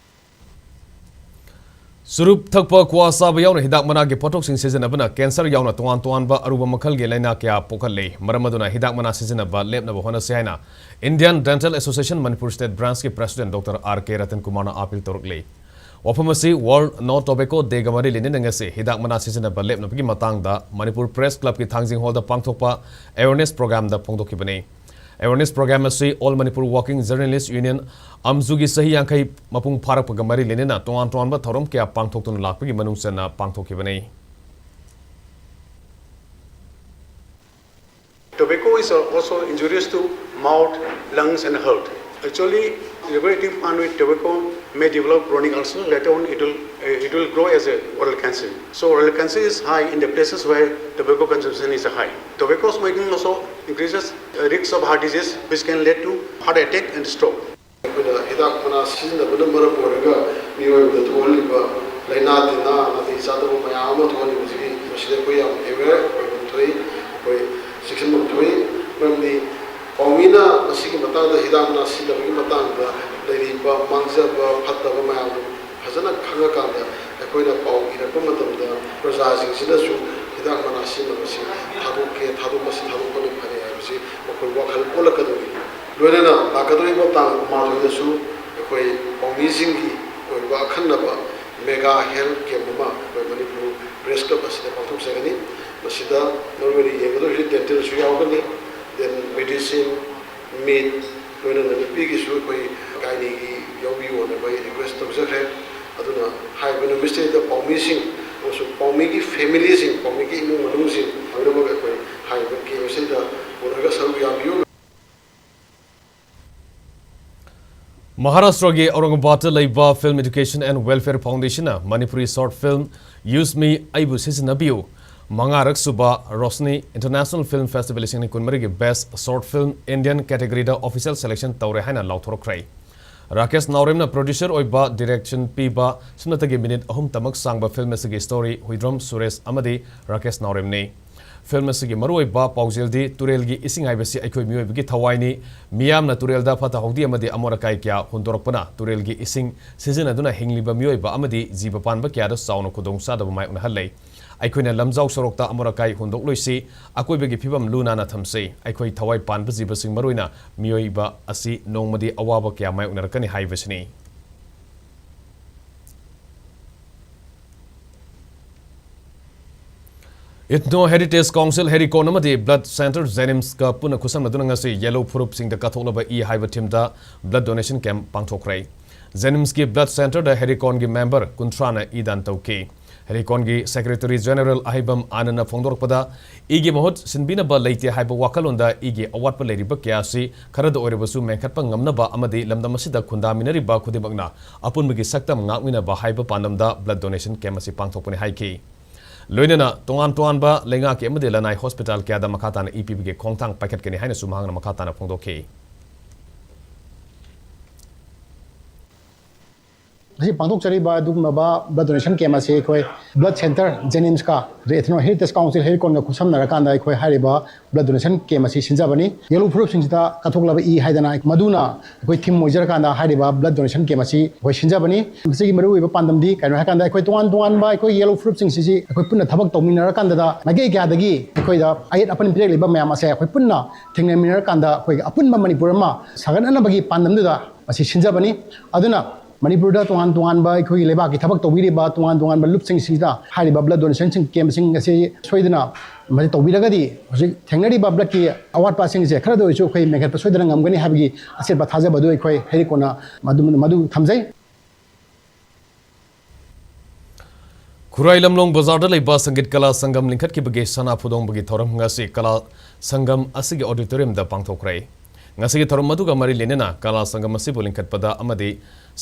ꯆꯨꯔꯨꯞ ꯊꯛꯄ, ꯀ꯭ꯋꯥ ꯆꯥꯕ ꯌꯥꯎꯅ ꯍꯤꯗꯥꯛ ꯃꯅꯥꯒꯤ ꯄꯣꯠꯊꯣꯛꯁꯤꯡ ꯁꯤꯖꯤꯟꯅꯕꯅ ꯀꯦꯟꯁꯔ ꯌꯥꯎꯅ ꯇꯣꯉꯥꯟ ꯇꯣꯉꯥꯟꯕ ꯑꯔꯨꯕ ꯃꯈꯜꯒꯤ ꯂꯥꯏꯅꯥ ꯀꯌꯥ ꯄꯣꯛꯍꯜꯂꯤ꯫ ꯃꯔꯝ ꯑꯗꯨꯅ ꯍꯤꯗꯥꯛ ꯃꯅꯥ ꯁꯤꯖꯤꯟꯅꯕ ꯂꯦꯞꯅꯕ ꯍꯣꯠꯅꯁꯤ ꯍꯥꯏꯅ Indian Dental Association Manipur State Branch ꯀꯤ President Doctor R K Ratan Kumar ꯅ appeal ꯇꯧꯔꯛꯂꯤ꯫ ꯋꯥꯐꯝ ꯑꯁꯤ World No Tobacco Day ꯒ ꯃꯔꯤ ꯂꯩꯅꯅ ꯉꯁꯤ ꯍꯤꯗꯥꯛ ꯃꯅꯥ ꯁꯤꯖꯤꯟꯅꯕ ꯂꯦꯞꯅꯕꯒꯤ ꯃꯇꯥꯡꯗ ꯃꯅꯤꯄꯨꯔ Press Club ꯀꯤ ꯊꯥꯡꯖꯤꯡ ꯍꯣꯜꯗ ꯄꯥꯡꯊꯣꯛꯄ awareness program ꯗ ꯐꯣꯡꯗꯣꯛꯈꯤꯕꯅꯤ꯫ Awareness program ꯑꯁꯤ All Manipur Working Journalist Union, ꯑꯝꯖꯨꯒꯤ ꯆꯍꯤ ꯌꯥꯡꯈꯩ ꯃꯄꯨꯡ ꯐꯥꯔꯛꯄꯒ ꯃꯔꯤ ꯂꯩꯅꯅ ꯇꯣꯉꯥꯟ ꯇꯣꯉꯥꯟꯕ ꯊꯧꯔꯝ ꯀꯌꯥ ꯄꯥꯡꯊꯣꯛꯇꯨꯅ ꯂꯥꯛꯄꯒꯤ ꯃꯅꯨꯡ ꯆꯟꯅ ꯄꯥꯡꯊꯣꯛꯈꯤꯕꯅꯤ꯫ Tobacco is also injurious to mouth, lungs and heart. Actually, regular eating pan with tobacco may develop chronic ulcer. Later on, it will, uh, it will grow as a oral cancer. So oral cancer is high in the places where tobacco consumption is high. Tobacco smoking also increases uh, risks of heart disease, which can lead to heart attack and stroke. ꯑꯩꯈꯣꯏꯅ ꯍꯤꯗꯥꯛ ꯃꯅꯥ ꯁꯤꯖꯤꯟꯅꯕꯅ ꯃꯔꯝ ꯑꯣꯏꯔꯒ ꯃꯤꯑꯣꯏꯕꯗ ꯊꯣꯛꯍꯜꯂꯤꯕ ꯂꯥꯏꯅꯥ ꯇꯤꯟꯅꯥ, ꯅꯥꯇꯩ ꯆꯥꯗꯕ ꯃꯌꯥꯝ ꯑꯃ ꯊꯣꯛꯍꯜꯂꯤꯕꯁꯤꯒꯤ ꯃꯁꯤꯗ ꯑꯩꯈꯣꯏ ꯌꯥꯝ aware ꯑꯣꯏꯐꯝ ꯊꯣꯛꯏ, ꯑꯩꯈꯣꯏ ꯆꯦꯛꯁꯤꯟꯐꯝ ꯊꯣꯛꯏ꯫ ꯃꯔꯝꯗꯤ ꯄꯥꯎꯃꯤꯅ ꯃꯁꯤꯒꯤ ꯃꯇꯥꯡꯗ ꯍꯤꯗꯥꯛ ꯃꯅꯥ ꯁꯤꯖꯤꯟꯅꯕꯒꯤ ꯃꯇꯥꯡꯗ ꯂꯩꯔꯤꯕ ꯃꯥꯡꯖꯕ ꯐꯠꯇꯕ ꯃꯌꯥꯝꯗꯨ ꯐꯖꯅ ꯈꯪꯉꯀꯥꯟꯗ ꯑꯩꯈꯣꯏꯅ ꯄꯥꯎ ꯏꯔꯛꯄ ꯃꯇꯝꯗ ꯄ꯭ꯔꯖꯥꯁꯤꯡꯁꯤꯅꯁꯨ ꯍꯤꯗꯥꯛ ꯃꯅꯥ ꯁꯤꯖꯤꯟꯅꯕꯁꯤ ꯊꯥꯗꯣꯛꯀꯦ, ꯊꯥꯗꯣꯛꯄꯁꯤ ꯊꯥꯗꯣꯛꯄꯅ ꯐꯔꯦ ꯍꯥꯏꯕꯁꯤ ꯃꯈꯣꯏ ꯋꯥꯈꯜ ꯑꯣꯜꯂꯛꯀꯗꯧꯔꯤ꯫ ꯂꯣꯏꯅꯅ ꯂꯥꯛꯀꯗꯧꯔꯤꯕ ꯇꯥꯡ ꯀꯨꯟꯃꯥꯊꯣꯏꯗꯁꯨ ꯑꯩꯈꯣꯏ ꯄꯥꯎꯃꯤꯁꯤꯡꯒꯤ ꯑꯣꯏꯕ ꯑꯈꯟꯅꯕ mega health camp ꯑꯃ ꯑꯩꯈꯣꯏ ꯃꯅꯤꯄꯨꯔ Press Club ꯑꯁꯤꯗ ꯄꯥꯡꯊꯣꯛꯆꯒꯅꯤ꯫ ꯃꯁꯤꯗ ꯃꯔꯨꯑꯣꯏꯅ ꯌꯦꯡꯒꯗꯧꯔꯤꯁꯤ dentalꯁꯨ ꯌꯥꯎꯒꯅꯤ, then medicine, meat, ꯂꯣꯏꯅꯅ ꯅꯨꯄꯤꯒꯤꯁꯨ ꯑꯩꯈꯣꯏ gynaeꯒꯤ ꯌꯥꯎꯕꯤꯌꯣꯅ ꯑꯩꯈꯣꯏ request ꯇꯧꯖꯈ꯭ꯔꯦ꯫ ꯑꯗꯨꯅ ꯍꯥꯏꯔꯤꯕ ꯅꯨꯃꯤꯠꯁꯤꯗꯩꯗ ꯄꯥꯎꯃꯤꯁꯤꯡ ꯑꯃꯁꯨꯡ ꯄꯥꯎꯃꯤꯒꯤ familyꯁꯤꯡ, ꯄꯥꯎꯃꯤꯒꯤ ꯏꯃꯨꯡ ꯃꯅꯨꯡꯁꯤꯡ ꯂꯣꯏꯅꯃꯛ ꯑꯩꯈꯣꯏ ꯍꯥꯏꯔꯤꯕ camp ꯑꯁꯤꯗ ꯄꯨꯔꯒ ꯁꯔꯨꯛ ꯌꯥꯕꯤꯌꯨ꯫ ꯃꯍꯥꯔꯥꯁꯇ꯭ꯔꯒꯤ ꯑꯧꯔꯪꯒꯕꯥꯗꯇ ꯂꯩꯕ Film Education and Welfare Foundationꯅ Manipuri short film Use Me, ꯑꯩꯕꯨ ꯁꯤꯖꯤꯟꯅꯕꯤꯌꯨ, ꯃꯉꯥꯔꯛ ꯁꯨꯕ ꯔꯣꯁꯅꯤ International Film Festival ꯂꯤꯁꯤꯡ ꯑꯅꯤ ꯀꯨꯟꯃꯔꯤꯒꯤ Best Short Film Indian categoryꯗ official selection ꯇꯧꯔꯦ ꯍꯥꯏꯅ ꯂꯥꯎꯊꯣꯔꯛꯈ꯭ꯔꯦ꯫ ꯔꯥꯀꯦꯁ ꯅꯥꯎꯔꯦꯝꯅ producer ꯑꯣꯏꯕ, direction ꯄꯤꯕ ꯁꯨꯞꯅꯇꯒꯤ minute ꯑꯍꯨꯝꯇꯃꯛ ꯁꯥꯡꯕ film ꯑꯁꯤꯒꯤ story ꯍꯨꯏꯗ꯭ꯔꯣꯝ ꯁꯨꯔꯦꯁ ꯑꯃꯗꯤ ꯔꯥꯀꯦꯁ ꯅꯥꯎꯔꯦꯝꯅꯤ꯫ ꯐꯤꯜꯝ ꯑꯁꯤꯒꯤ ꯃꯔꯨꯑꯣꯏꯕ ꯄꯥꯎꯖꯦꯜꯗꯤ ꯇꯨꯔꯦꯜꯒꯤ ꯏꯁꯤꯡ ꯍꯥꯏꯕꯁꯤ ꯑꯩꯈꯣꯏ ꯃꯤꯑꯣꯏꯕꯒꯤ ꯊꯋꯥꯏꯅꯤ꯫ ꯃꯤꯌꯥꯝꯅ ꯇꯨꯔꯦꯜꯗ ꯐꯠꯇ ꯍꯥꯎꯗꯤ ꯑꯃꯗꯤ ꯑꯃꯣꯠ ꯑꯀꯥꯏ ꯀꯌꯥ ꯍꯨꯟꯗꯣꯔꯛꯄꯅ ꯇꯨꯔꯦꯜꯒꯤ ꯏꯁꯤꯡ ꯁꯤꯖꯤꯟꯅꯗꯨꯅ ꯍꯤꯡꯂꯤꯕ ꯃꯤꯑꯣꯏꯕ ꯑꯃꯗꯤ ꯖꯤꯕ ꯄꯥꯟꯕ ꯀꯌꯥꯗ ꯆꯥꯎꯅ ꯈꯨꯗꯣꯡꯆꯥꯗꯕ ꯃꯥꯌꯣꯛꯅꯍꯜꯂꯦ꯫ ꯑꯩꯈꯣꯏꯅ ꯂꯝꯖꯥꯎ ꯁꯣꯔꯣꯛꯇ ꯑꯃꯣꯠ ꯑꯀꯥꯏ ꯍꯨꯟꯗꯣꯛꯂꯣꯏꯁꯤ, ꯑꯀꯣꯏꯕꯒꯤ ꯐꯤꯕꯝ ꯂꯨ ꯅꯥꯟꯅ ꯊꯝꯁꯤ꯫ ꯑꯩꯈꯣꯏ ꯊꯋꯥꯏ ꯄꯥꯟꯕ ꯖꯤꯕꯁꯤꯡ, ꯃꯔꯨꯑꯣꯏꯅ ꯃꯤꯑꯣꯏꯕ ꯑꯁꯤ ꯅꯣꯡꯃꯗꯤ ꯑꯋꯥꯕ ꯀꯌꯥ ꯃꯥꯌꯣꯛꯅꯔꯛꯀꯅꯤ ꯍꯥꯏꯕꯁꯤꯅꯤ꯫ Ethno Heritage Council ꯍꯦꯔꯤꯀꯣꯟ ꯑꯃꯗꯤ Blood Centre ꯖꯦꯅꯤꯝꯁꯀ ꯄꯨꯟꯅ ꯈꯨꯠꯁꯝꯅꯗꯨꯅ ꯉꯁꯤ ꯌꯦꯂꯣ ꯐꯨꯔꯨꯞꯁꯤꯡꯗ ꯀꯠꯊꯣꯛꯂꯕ ꯏ ꯍꯥꯏꯕ ꯊꯤꯝꯗ blood donation camp ꯄꯥꯡꯊꯣꯛꯈ꯭ꯔꯦ꯫ ꯖꯦꯅꯤꯝꯁꯀꯤ Blood Centreꯗ ꯍꯦꯔꯤꯀꯣꯟꯒꯤ ꯃꯦꯝꯕꯔ ꯀꯨꯟꯊ꯭ꯔꯥꯅ ꯏ ꯗꯥꯟ ꯇꯧꯈꯤ꯫ ꯍꯦꯔꯤꯀꯣꯟꯒꯤ Secretary General ꯑꯍꯩꯕꯝ ꯑꯥꯅꯟꯗꯅ ꯐꯣꯡꯗꯣꯔꯛꯄꯗ, ꯏꯒꯤ ꯃꯍꯨꯠ ꯁꯤꯟꯕꯤꯅꯕ ꯂꯩꯇꯦ ꯍꯥꯏꯕ ꯋꯥꯈꯜꯂꯣꯟꯗ ꯏꯒꯤ ꯑꯋꯥꯠꯄ ꯂꯩꯔꯤꯕ ꯀꯌꯥ ꯑꯁꯤ ꯈꯔꯗ ꯑꯣꯏꯔꯕꯁꯨ ꯃꯦꯟꯈꯠꯄ ꯉꯝꯅꯕ ꯑꯃꯗꯤ ꯂꯝꯗꯝ ꯑꯁꯤꯗ ꯈꯨꯟꯗꯥꯃꯤꯟꯅꯔꯤꯕ ꯈꯨꯗꯤꯡꯃꯛꯅ ꯑꯄꯨꯟꯕꯒꯤ ꯁꯛꯇꯝ ꯉꯥꯛꯃꯤꯟꯅꯕ ꯍꯥꯏꯕ ꯄꯥꯟꯗꯝꯗ blood donation camp ꯑꯁꯤ ꯄꯥꯡꯊꯣꯛꯄꯅꯤ ꯍꯥꯏꯈꯤ꯫ ꯂꯣꯏꯅꯅ ꯇꯣꯉꯥꯟ ꯇꯣꯉꯥꯟꯕ ꯂꯩꯉꯥꯛꯀꯤ ꯑꯃꯗꯤ ꯂꯅꯥꯏ ꯍꯣꯁꯄꯤꯇꯥꯜ ꯀꯌꯥꯗ ꯃꯈꯥ ꯇꯥꯅ ꯏ ꯄꯤꯕꯒꯤ ꯈꯣꯡꯊꯥꯡ ꯄꯥꯏꯈꯠꯀꯅꯤ ꯍꯥꯏꯅꯁꯨ ꯃꯍꯥꯛꯅ ꯃꯈꯥ ꯇꯥꯅ ꯐꯣꯡꯗꯣꯛꯈꯤ꯫ ꯉꯁꯤ ꯄꯥꯡꯊꯣꯛꯆꯔꯤꯕ ꯑꯗꯨꯒꯨꯝꯂꯕ blood donation camp ꯑꯁꯤ ꯑꯩꯈꯣꯏ Blood Centre ꯖꯦꯅꯤꯝꯁꯀ Ethno Heritage Council ꯍꯦꯔꯤꯀꯣꯟꯒ ꯈꯨꯠꯁꯝꯅꯔꯀꯥꯟꯗ ꯑꯩꯈꯣꯏ ꯍꯥꯏꯔꯤꯕ blood donation camp ꯑꯁꯤ ꯁꯤꯟꯖꯕꯅꯤ꯫ ꯌꯦꯂꯣ ꯐꯨꯔꯨꯞꯁꯤꯡꯁꯤꯗ ꯀꯠꯊꯣꯛꯂꯕ ꯏ ꯍꯥꯏꯗꯅ ꯃꯗꯨꯅ ꯑꯩꯈꯣꯏ ꯊꯤꯝ ꯑꯣꯏꯖꯔꯀꯥꯟꯗ ꯍꯥꯏꯔꯤꯕ blood donation camp ꯑꯁꯤ ꯑꯩꯈꯣꯏ ꯁꯤꯟꯖꯕꯅꯤ꯫ ꯃꯁꯤꯒꯤ ꯃꯔꯨꯑꯣꯏꯕ ꯄꯥꯟꯗꯝꯗꯤ ꯀꯩꯅꯣ ꯍꯥꯏꯀꯥꯟꯗ, ꯑꯩꯈꯣꯏ ꯇꯣꯉꯥꯟ ꯇꯣꯉꯥꯟꯕ ꯑꯩꯈꯣꯏ ꯌꯦꯂꯣ ꯐꯨꯔꯨꯞꯁꯤꯡꯁꯤꯁꯤ ꯑꯩꯈꯣꯏ ꯄꯨꯟꯅ ꯊꯕꯛ ꯇꯧꯃꯤꯟꯅꯔꯀꯥꯟꯗꯗ ꯃꯥꯏꯀꯩ ꯀꯌꯥꯗꯒꯤ ꯑꯩꯈꯣꯏꯗ ꯑꯌꯦꯠ ꯑꯄꯟ ꯄꯤꯔꯛꯂꯤꯕ ꯃꯌꯥꯝ ꯑꯁꯦ ꯑꯩꯈꯣꯏ ꯄꯨꯟꯅ ꯊꯦꯡꯅꯃꯤꯟꯅꯔꯀꯥꯟꯗ ꯑꯩꯈꯣꯏꯒꯤ ꯑꯄꯨꯟꯕ ꯃꯅꯤꯄꯨꯔ ꯑꯃ ꯁꯥꯒꯠꯅꯅꯕꯒꯤ ꯄꯥꯟꯗꯝꯗꯨꯗ ꯃꯁꯤ ꯁꯤꯟꯖꯕꯅꯤ꯫ ꯑꯗꯨꯅ ꯃꯅꯤꯄꯨꯔꯗ ꯇꯣꯉꯥꯟ ꯇꯣꯉꯥꯟꯕ ꯑꯩꯈꯣꯏꯒꯤ ꯂꯩꯕꯥꯛꯀꯤ ꯊꯕꯛ ꯇꯧꯕꯤꯔꯤꯕ ꯇꯣꯉꯥꯟ ꯇꯣꯉꯥꯟꯕ ꯂꯨꯞꯁꯤꯡꯁꯤꯗ ꯍꯥꯏꯔꯤꯕ blood donation camp ꯁꯤꯡ ꯑꯁꯤ ꯁꯣꯏꯗꯅ ꯃꯁꯤ ꯇꯧꯕꯤꯔꯒꯗꯤ ꯍꯧꯖꯤꯛ ꯊꯦꯡꯅꯔꯤꯕ blood ꯀꯤ ꯑꯋꯥꯠꯄꯁꯤꯡꯁꯦ ꯈꯔꯗ ꯑꯣꯏꯔꯁꯨ ꯑꯩꯈꯣꯏ ꯃꯦꯟꯈꯠꯄ ꯁꯣꯏꯗꯅ ꯉꯝꯒꯅꯤ ꯍꯥꯏꯕꯒꯤ ꯑꯆꯦꯠꯄ ꯊꯥꯖꯕ ꯑꯗꯨ ꯑꯩꯈꯣꯏ ꯍꯦꯔꯤꯀꯣꯟꯅ ꯃꯗꯨ, ꯃꯗꯨ ꯊꯝꯖꯩ꯫ ꯈꯨꯔꯥꯏ ꯂꯝꯂꯣꯡ ꯕꯖꯥꯔꯗ ꯂꯩꯕ ꯁꯪꯒꯤꯠ ꯀꯂꯥ ꯁꯪꯒꯝ ꯂꯤꯡꯈꯠꯈꯤꯕꯒꯤ ꯁꯅꯥ ꯐꯨꯗꯣꯡꯕꯒꯤ ꯊꯧꯔꯝ ꯉꯁꯤ ꯀꯂꯥ ꯁꯪꯒꯝ ꯑꯁꯤꯒꯤ auditorium ꯗ ꯄꯥꯡꯊꯣꯛꯈ꯭ꯔꯦ꯫ ꯉꯁꯤꯒꯤ ꯊꯧꯔꯝ ꯑꯗꯨꯒ ꯃꯔꯤ ꯂꯩꯅꯅ ꯀꯂꯥ ꯁꯪꯒꯝ ꯑꯁꯤꯕꯨ ꯂꯤꯡꯈꯠꯄꯗ ꯑꯃꯗꯤ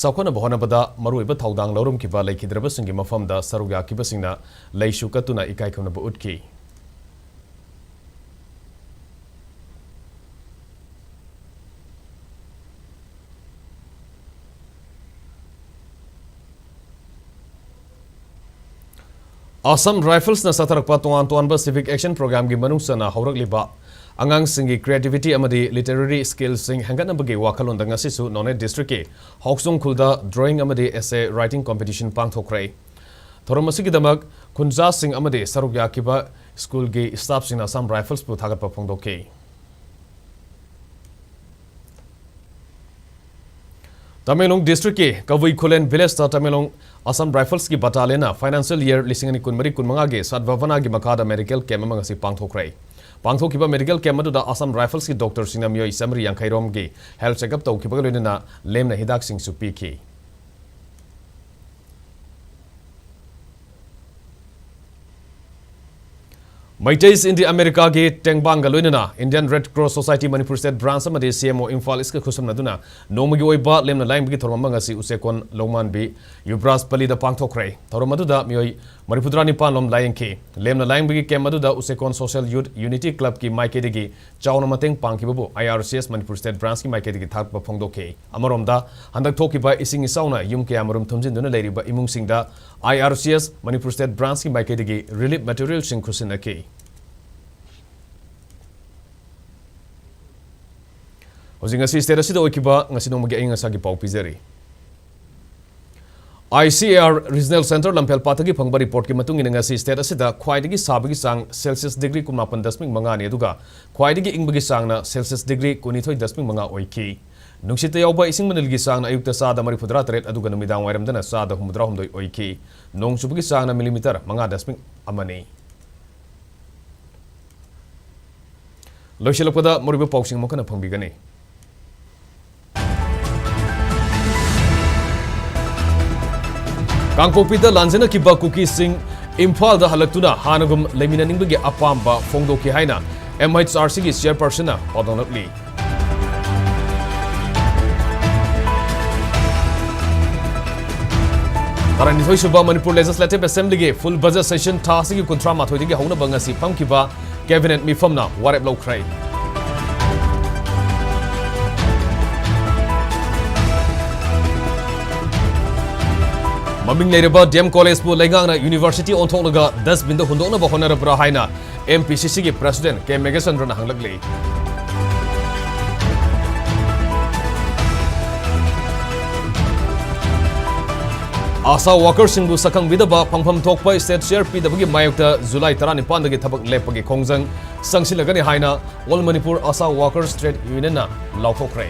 ꯆꯥꯎꯈꯠꯅꯕ ꯍꯣꯠꯅꯕꯗ ꯃꯔꯨꯑꯣꯏꯕ ꯊꯧꯗꯥꯡ ꯂꯧꯔꯝꯈꯤꯕ ꯂꯩꯈꯤꯗ꯭ꯔꯕꯁꯤꯡꯒꯤ ꯃꯐꯝꯗ ꯁꯔꯨꯛ ꯌꯥꯈꯤꯕꯁꯤꯡꯅ ꯂꯩꯁꯨ ꯀꯠꯇꯨꯅ ꯏꯀꯥꯏ ꯈꯨꯝꯅꯕ ꯎꯠꯈꯤ꯫ Assam Riflesꯅ ꯆꯠꯊꯔꯛꯄ ꯇꯣꯉꯥꯟ ꯇꯣꯉꯥꯟꯕ Civic Action Programꯒꯤ ꯃꯅꯨꯡ ꯆꯟꯅ ꯍꯧꯔꯛꯂꯤꯕ ꯑꯉꯥꯡꯁꯤꯡꯒꯤ creativity ꯑꯃꯗꯤ literary skillꯁꯤꯡ ꯍꯦꯟꯒꯠꯅꯕꯒꯤ ꯋꯥꯈꯜꯂꯣꯟꯗ ꯉꯁꯤꯁꯨ ꯅꯣꯅꯦ districtꯀꯤ ꯍꯥꯎꯆꯣꯡ ꯈꯨꯜꯗ drawing ꯑꯃꯗꯤ essay writing competition ꯄꯥꯡꯊꯣꯛꯈ꯭ꯔꯦ꯫ ꯊꯧꯔꯝ ꯑꯁꯤꯒꯤꯗꯃꯛ ꯈꯨꯟꯖꯥꯁꯤꯡ ꯑꯃꯗꯤ ꯁꯔꯨꯛ ꯌꯥꯈꯤꯕ ꯁ꯭ꯀꯨꯜꯒꯤ staffꯁꯤꯡꯅ Assam Riflesꯄꯨ ꯊꯥꯒꯠꯄ ꯐꯣꯡꯗꯣꯛꯈꯤ꯫ ꯇꯃꯦꯡꯂꯣꯡ districtꯀꯤ ꯀꯕꯨꯏ ꯈꯨꯂꯦꯟ villageꯇ ꯇꯃꯦꯡꯂꯣꯡ Assam Riflesꯀꯤ battalionꯅ financial year ꯂꯤꯁꯤꯡ ꯑꯅꯤ ꯀꯨꯟꯃꯔꯤ ꯀꯨꯟꯃꯉꯥꯒꯤ ꯁꯠꯚꯥꯕꯅꯥꯒꯤ ꯃꯈꯥꯗ medical camp ꯑꯃ ꯉꯁꯤ ꯄꯥꯡꯊꯣꯛꯈ꯭ꯔꯦ꯫ ꯄꯥꯡꯊꯣꯛꯈꯤꯕ medical camp ꯑꯗꯨꯗ Assam Riflesꯀꯤ doctorꯁꯤꯡꯅ ꯃꯤꯑꯣꯏ ꯆꯥꯃꯔꯤ ꯌꯥꯡꯈꯩ ꯔꯣꯝꯒꯤ health checkup ꯇꯧꯈꯤꯕꯒ ꯂꯣꯏꯅꯅ ꯂꯦꯝꯅ ꯍꯤꯗꯥꯛꯁꯤꯡꯁꯨ ꯄꯤꯈꯤ꯫ Meiteis in the Americaꯒꯤ ꯇꯦꯡꯕꯥꯡꯒ ꯂꯣꯏꯅꯅ Indian Red Cross Society Manipur State Branch ꯑꯃꯗꯤ C M O ꯏꯝꯐꯥꯜ ꯏꯁꯀ ꯈꯨꯠꯁꯝꯅꯗꯨꯅ ꯅꯣꯡꯃꯒꯤ ꯑꯣꯏꯕ ꯂꯦꯝꯅ ꯂꯥꯏꯌꯦꯡꯕꯒꯤ ꯊꯧꯔꯝ ꯑꯃ ꯉꯁꯤ ꯎꯆꯦꯛꯀꯣꯟ ꯂꯧꯃꯥꯟꯕꯤ ꯌꯨꯕ꯭ꯔꯥꯖ ꯄꯂꯤꯗ ꯄꯥꯡꯊꯣꯛꯈ꯭ꯔꯦ꯫ ꯊꯧꯔꯝ ꯑꯗꯨꯗ ꯃꯤꯑꯣꯏ ꯃꯔꯤꯐꯨꯇꯔꯥ ꯅꯤꯄꯥꯟ ꯂꯣꯝ ꯂꯥꯏꯌꯦꯡꯈꯤ꯫ ꯂꯦꯝꯅ ꯂꯥꯏꯌꯦꯡꯕꯒꯤ camp ꯑꯗꯨꯗ ꯎꯆꯦꯛꯀꯣꯟ Social Youth Unity Clubꯀꯤ ꯃꯥꯏꯀꯩꯗꯒꯤ ꯆꯥꯎꯅ ꯃꯇꯦꯡ ꯄꯥꯡꯈꯤꯕꯕꯨ I R C S Manipur State Branchꯀꯤ ꯃꯥꯏꯀꯩꯗꯒꯤ ꯊꯥꯒꯠꯄ ꯐꯣꯡꯗꯣꯛꯈꯤ꯫ ꯑꯃꯔꯣꯝꯗ, ꯍꯟꯗꯛ ꯊꯣꯛꯈꯤꯕ ꯏꯁꯤꯡ ꯏꯆꯥꯎꯅ ꯌꯨꯝ ꯀꯌꯥꯃꯔꯨꯝ ꯊꯨꯝꯖꯤꯟꯗꯨꯅ ꯂꯩꯔꯤꯕ ꯏꯃꯨꯡꯁꯤꯡꯗ I R C S Manipur State Branchꯀꯤ ꯃꯥꯏꯀꯩꯗꯒꯤ relief materialꯁꯤꯡ ꯈꯨꯠꯁꯤꯟꯅꯈꯤ꯫ ꯍꯧꯖꯤꯛ ꯉꯁꯤ state ꯑꯁꯤꯗ ꯑꯣꯏꯈꯤꯕ ꯉꯁꯤ ꯅꯣꯡꯃꯒꯤ ꯑꯏꯪ ꯑꯁꯥꯒꯤ ꯄꯥꯎ ꯄꯤꯖꯔꯤ꯫ I C A R Regional Centre ꯂꯝꯐꯦꯜꯄꯥꯠꯇꯒꯤ ꯐꯪꯕ reportꯀꯤ ꯃꯇꯨꯡ ꯏꯟꯅ, ꯉꯁꯤ state ꯑꯁꯤꯗ ꯈ꯭ꯋꯥꯏꯗꯒꯤ ꯁꯥꯕꯒꯤ ꯆꯥꯡ Celsius degree ꯀꯨꯟꯃꯥꯄꯟ ꯗꯁꯃꯤꯛ ꯃꯉꯥꯅꯤ, ꯑꯗꯨꯒ ꯈ꯭ꯋꯥꯏꯗꯒꯤ ꯏꯪꯕꯒꯤ ꯆꯥꯡꯅ Celsius degree ꯀꯨꯟꯅꯤꯊꯣꯏ ꯗꯁꯃꯤꯛ ꯃꯉꯥ ꯑꯣꯏꯈꯤ꯫ ꯅꯨꯡꯁꯤꯠꯇ ꯌꯥꯎꯕ ꯏꯁꯤꯡ ꯃꯅꯤꯜꯒꯤ ꯆꯥꯡꯅ ꯑꯌꯨꯛꯇ ꯆꯥꯗ ꯃꯔꯤꯐꯨꯇꯔꯥ ꯇꯔꯦꯠ, ꯑꯗꯨꯒ ꯅꯨꯃꯤꯗꯥꯡ ꯋꯥꯏꯔꯝꯗꯅ ꯆꯥꯗ ꯍꯨꯝꯐꯨꯇꯔꯥ ꯍꯨꯝꯗꯣꯏ ꯑꯣꯏꯈꯤ꯫ ꯅꯣꯡ ꯆꯨꯕꯒꯤ ꯆꯥꯡꯅ millimeter ꯃꯉꯥ ꯗꯁꯃꯤꯛ ꯑꯃꯅꯤ꯫ ꯂꯣꯏꯁꯤꯜꯂꯛꯄꯗ ꯃꯔꯨꯑꯣꯏꯕ ꯄꯥꯎꯁꯤꯡ ꯑꯃꯨꯛ ꯍꯟꯅ ꯐꯪꯕꯤꯒꯅꯤ꯫ ꯀꯥꯡꯄꯣꯛꯄꯤꯗ ꯂꯥꯟꯖꯦꯟꯅꯈꯤꯕ ꯀꯨꯀꯤꯁꯤꯡ ꯏꯝꯐꯥꯜꯗ ꯍꯜꯂꯛꯇꯨꯅ ꯍꯥꯟꯅꯒꯨꯝ ꯂꯩꯃꯤꯟꯅꯅꯤꯡꯕꯒꯤ ꯑꯄꯥꯝꯕ ꯐꯣꯡꯗꯣꯛꯈꯤ ꯍꯥꯏꯅ M H R Cꯒꯤ chairpersonꯅ ꯄꯥꯎꯗꯝꯂꯛꯂꯤ꯫ ꯇꯔꯥꯅꯤꯊꯣꯏ ꯁꯨꯕ Manipur Legislative Assemblyꯒꯤ full budget session ꯊꯥ ꯑꯁꯤꯒꯤ ꯀꯨꯟꯊ꯭ꯔꯥ ꯃꯥꯊꯣꯏꯗꯒꯤ ꯍꯧꯅꯕ ꯉꯁꯤ ꯐꯝꯈꯤꯕ cabinet ꯃꯤꯐꯝꯅ ꯋꯥꯔꯦꯞ ꯂꯧꯈ꯭ꯔꯦ꯫ ꯃꯃꯤꯡ ꯂꯩꯔꯕ ꯗꯤ ꯑꯦꯝ ꯀꯣꯂꯦꯖꯄꯨ ꯂꯩꯉꯥꯛꯅ ꯌꯨꯅꯤꯚꯔꯁꯤꯇꯤ ꯑꯣꯟꯊꯣꯛꯂꯒ ꯗꯁꯕꯤꯟꯗ ꯍꯨꯟꯗꯣꯛꯅꯕ ꯍꯣꯠꯅꯔꯕ꯭ꯔꯥ ꯍꯥꯏꯅ ꯑꯦꯝ ꯄꯤ ꯁꯤ ꯁꯤꯒꯤ ꯄ꯭ꯔꯦꯁꯤꯗꯦꯟꯠ ꯀꯦ ꯃꯦꯘꯆꯟꯗ꯭ꯔꯅ ꯍꯪꯂꯛꯂꯤ꯫ ꯑꯥꯁꯥ ꯋꯥꯀꯔꯁꯤꯡꯕꯨ ꯁꯛꯈꯪꯕꯤꯗꯕ, ꯐꯪꯐꯝ ꯊꯣꯛꯄ ꯁ꯭ꯇꯦꯠ ꯁꯤꯌꯔ ꯄꯤꯗꯕꯒꯤ ꯃꯥꯌꯣꯛꯇ ꯖꯨꯂꯥꯏ ꯇꯔꯥꯅꯤꯄꯥꯟꯗꯒꯤ ꯊꯕꯛ ꯂꯦꯞꯄꯒꯤ ꯈꯣꯡꯖꯪ ꯆꯪꯁꯤꯜꯂꯒꯅꯤ ꯍꯥꯏꯅ ꯑꯣꯜ ꯃꯅꯤꯄꯨꯔ ꯑꯥꯁꯥ ꯋꯥꯀꯔꯁ ꯇ꯭ꯔꯦꯗ ꯌꯨꯅꯤꯌꯟꯅ ꯂꯥꯎꯊꯣꯛꯈ꯭ꯔꯦ꯫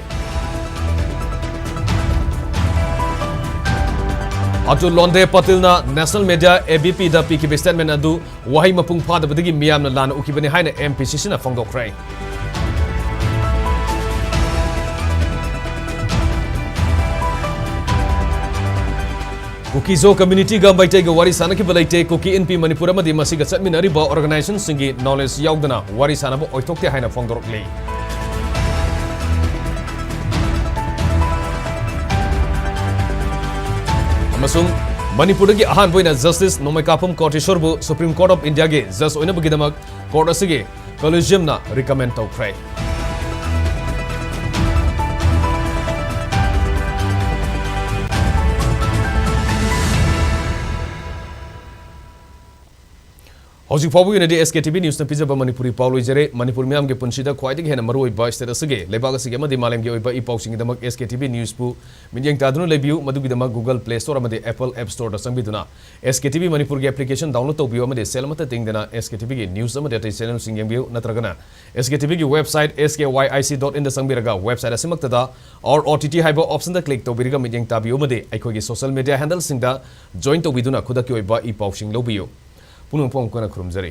ꯑꯇꯨꯜ ꯂꯣꯟꯗꯦ ꯄꯇꯤꯜꯅ ꯅꯦꯁꯅꯦꯜ ꯃꯤꯗꯤꯌꯥ ꯑꯦ ꯕꯤ ꯄꯤꯗ ꯄꯤꯈꯤꯕ ꯁ꯭ꯇꯦꯠꯃꯦꯟꯠ ꯑꯗꯨ ꯋꯥꯍꯩ ꯃꯄꯨꯡ ꯐꯥꯗꯕꯗꯒꯤ ꯃꯤꯌꯥꯝꯅ ꯂꯥꯟꯅ ꯎꯈꯤꯕꯅꯤ ꯍꯥꯏꯅ ꯑꯦꯝ ꯄꯤ ꯁꯤ ꯁꯤꯅ ꯐꯣꯡꯗꯣꯛꯈ꯭ꯔꯦ꯫ ꯀꯨꯀꯤꯖꯣ ꯀꯝꯃ꯭ꯌꯨꯅꯤꯇꯤꯒ ꯃꯩꯇꯩꯒ ꯋꯥꯔꯤ ꯁꯥꯟꯅꯈꯤꯕ ꯂꯩꯇꯦ꯫ ꯀꯨꯀꯤ ꯏꯟꯄꯤ ꯃꯅꯤꯄꯨꯔ ꯑꯃꯗꯤ ꯃꯁꯤꯒ ꯆꯠꯃꯤꯟꯅꯔꯤꯕ ꯑꯣꯔꯒꯅꯥꯏꯖꯦꯁꯟꯁꯤꯡꯒꯤ ꯅꯣꯂꯦꯖ ꯌꯥꯎꯗꯅ ꯋꯥꯔꯤ ꯁꯥꯟꯅꯕ ꯑꯣꯏꯊꯣꯛꯇꯦ ꯍꯥꯏꯅ ꯐꯣꯡꯗꯣꯔꯛꯂꯤ꯫ ꯑꯃꯁꯨꯡ ꯃꯅꯤꯄꯨꯔꯗꯒꯤ ꯑꯍꯥꯟꯕ ꯑꯣꯏꯅ ꯖꯁꯇꯤꯁ ꯅꯣꯡꯃꯩꯀꯥꯄꯝ ꯀꯣꯇꯦꯁꯣꯔꯕꯨ ꯁꯨꯄ꯭ꯔꯤꯝ ꯀꯣꯔꯠ ꯑꯣꯐ ꯏꯟꯗꯤꯌꯥꯒꯤ ꯖꯁ ꯑꯣꯏꯅꯕꯒꯤꯗꯃꯛ ꯀꯣꯔꯠ ꯑꯁꯤꯒꯤ ꯀꯣꯂꯤꯖꯤꯌꯝꯅ ꯔꯤꯀꯃꯦꯟ ꯇꯧꯈ꯭ꯔꯦ꯫ ꯍꯧꯖꯤꯛ ꯐꯥꯎꯕꯒꯤ ꯑꯣꯏꯅꯗꯤ ꯑꯦꯁ ꯀꯦ ꯇꯤ ꯚꯤ ꯅ꯭ꯌꯨꯁꯅ ꯄꯤꯖꯕ ꯃꯅꯤꯄꯨꯔꯤ ꯄꯥꯎ ꯂꯣꯏꯖꯔꯦ꯫ ꯃꯅꯤꯄꯨꯔ ꯃꯤꯌꯥꯝꯒꯤ ꯄꯨꯟꯁꯤꯗ ꯈ꯭ꯋꯥꯏꯗꯒꯤ ꯍꯦꯟꯅ ꯃꯔꯨꯑꯣꯏꯕ ꯁ꯭ꯇꯦꯠ ꯑꯁꯤꯒꯤ, ꯂꯩꯕꯥꯛ ꯑꯁꯤꯒꯤ ꯑꯃꯗꯤ ꯃꯥꯂꯦꯝꯒꯤ ꯑꯣꯏꯕ ꯏ ꯄꯥꯎꯁꯤꯡꯒꯤꯗꯃꯛ ꯑꯦꯁ ꯀꯦ ꯇꯤ ꯚꯤ ꯅ꯭ꯌꯨꯁꯄꯨ ꯃꯤꯠꯌꯦꯡ ꯇꯥꯗꯨꯅ ꯂꯩꯕꯤꯌꯨ꯫ ꯃꯗꯨꯒꯤꯗꯃꯛ Google Play Store ꯑꯃꯗꯤ Apple App Storeꯗ ꯆꯪꯕꯤꯗꯨꯅ ꯑꯦꯁ ꯀꯦ ꯇꯤ ꯚꯤ ꯃꯅꯤꯄꯨꯔꯒꯤ ꯑꯦꯄ꯭ꯂꯤꯀꯦꯁꯟ ꯗꯥꯎꯟꯂꯣꯗ ꯇꯧꯕꯤꯌꯨ ꯑꯃꯗꯤ ꯁꯦꯜ ꯑꯃꯠꯇ ꯇꯤꯡꯗꯅ ꯑꯦꯁ ꯀꯦ ꯇꯤ ꯚꯤꯒꯤ ꯅ꯭ꯌꯨꯁ ꯑꯃꯗꯤ ꯑꯇꯩ ꯆꯦꯅꯦꯜꯁꯤꯡ ꯌꯦꯡꯕꯤꯌꯨ꯫ ꯅꯠꯇ꯭ꯔꯒꯅ ꯑꯦꯁ ꯀꯦ ꯇꯤ ꯚꯤꯒꯤ website S K Y I C dot ꯏꯟꯗ ꯆꯪꯕꯤꯔꯒ ꯋꯦꯕꯁꯥꯏꯠ ꯑꯁꯤꯃꯛꯇꯗ ꯑꯣꯔ ꯑꯣ ꯇꯤ ꯇꯤ ꯍꯥꯏꯕ ꯑꯣꯞꯁꯟꯗ ꯀ꯭ꯂꯤꯛ ꯇꯧꯕꯤꯔꯒ ꯃꯤꯠꯌꯦꯡ ꯇꯥꯕꯤꯌꯨ ꯑꯃꯗꯤ ꯑꯩꯈꯣꯏꯒꯤ ꯁꯣꯁꯤꯌꯦꯜ ꯃꯤꯗꯤꯌꯥ ꯍꯦꯟꯗꯜꯁꯤꯡꯗ ꯖꯣꯏꯟ ꯇꯧꯕꯤꯗꯨꯅ ꯈꯨꯗꯛꯀꯤ ꯑꯣꯏꯕ ꯏ ꯄꯥꯎꯁꯤꯡ ꯂꯧꯕꯤꯌꯨ꯫ ꯄꯨꯝꯅꯃꯛꯄꯨ ꯑꯃꯨꯛ ꯍꯟꯅ ꯈꯨꯔꯨꯝꯖꯔꯤ꯫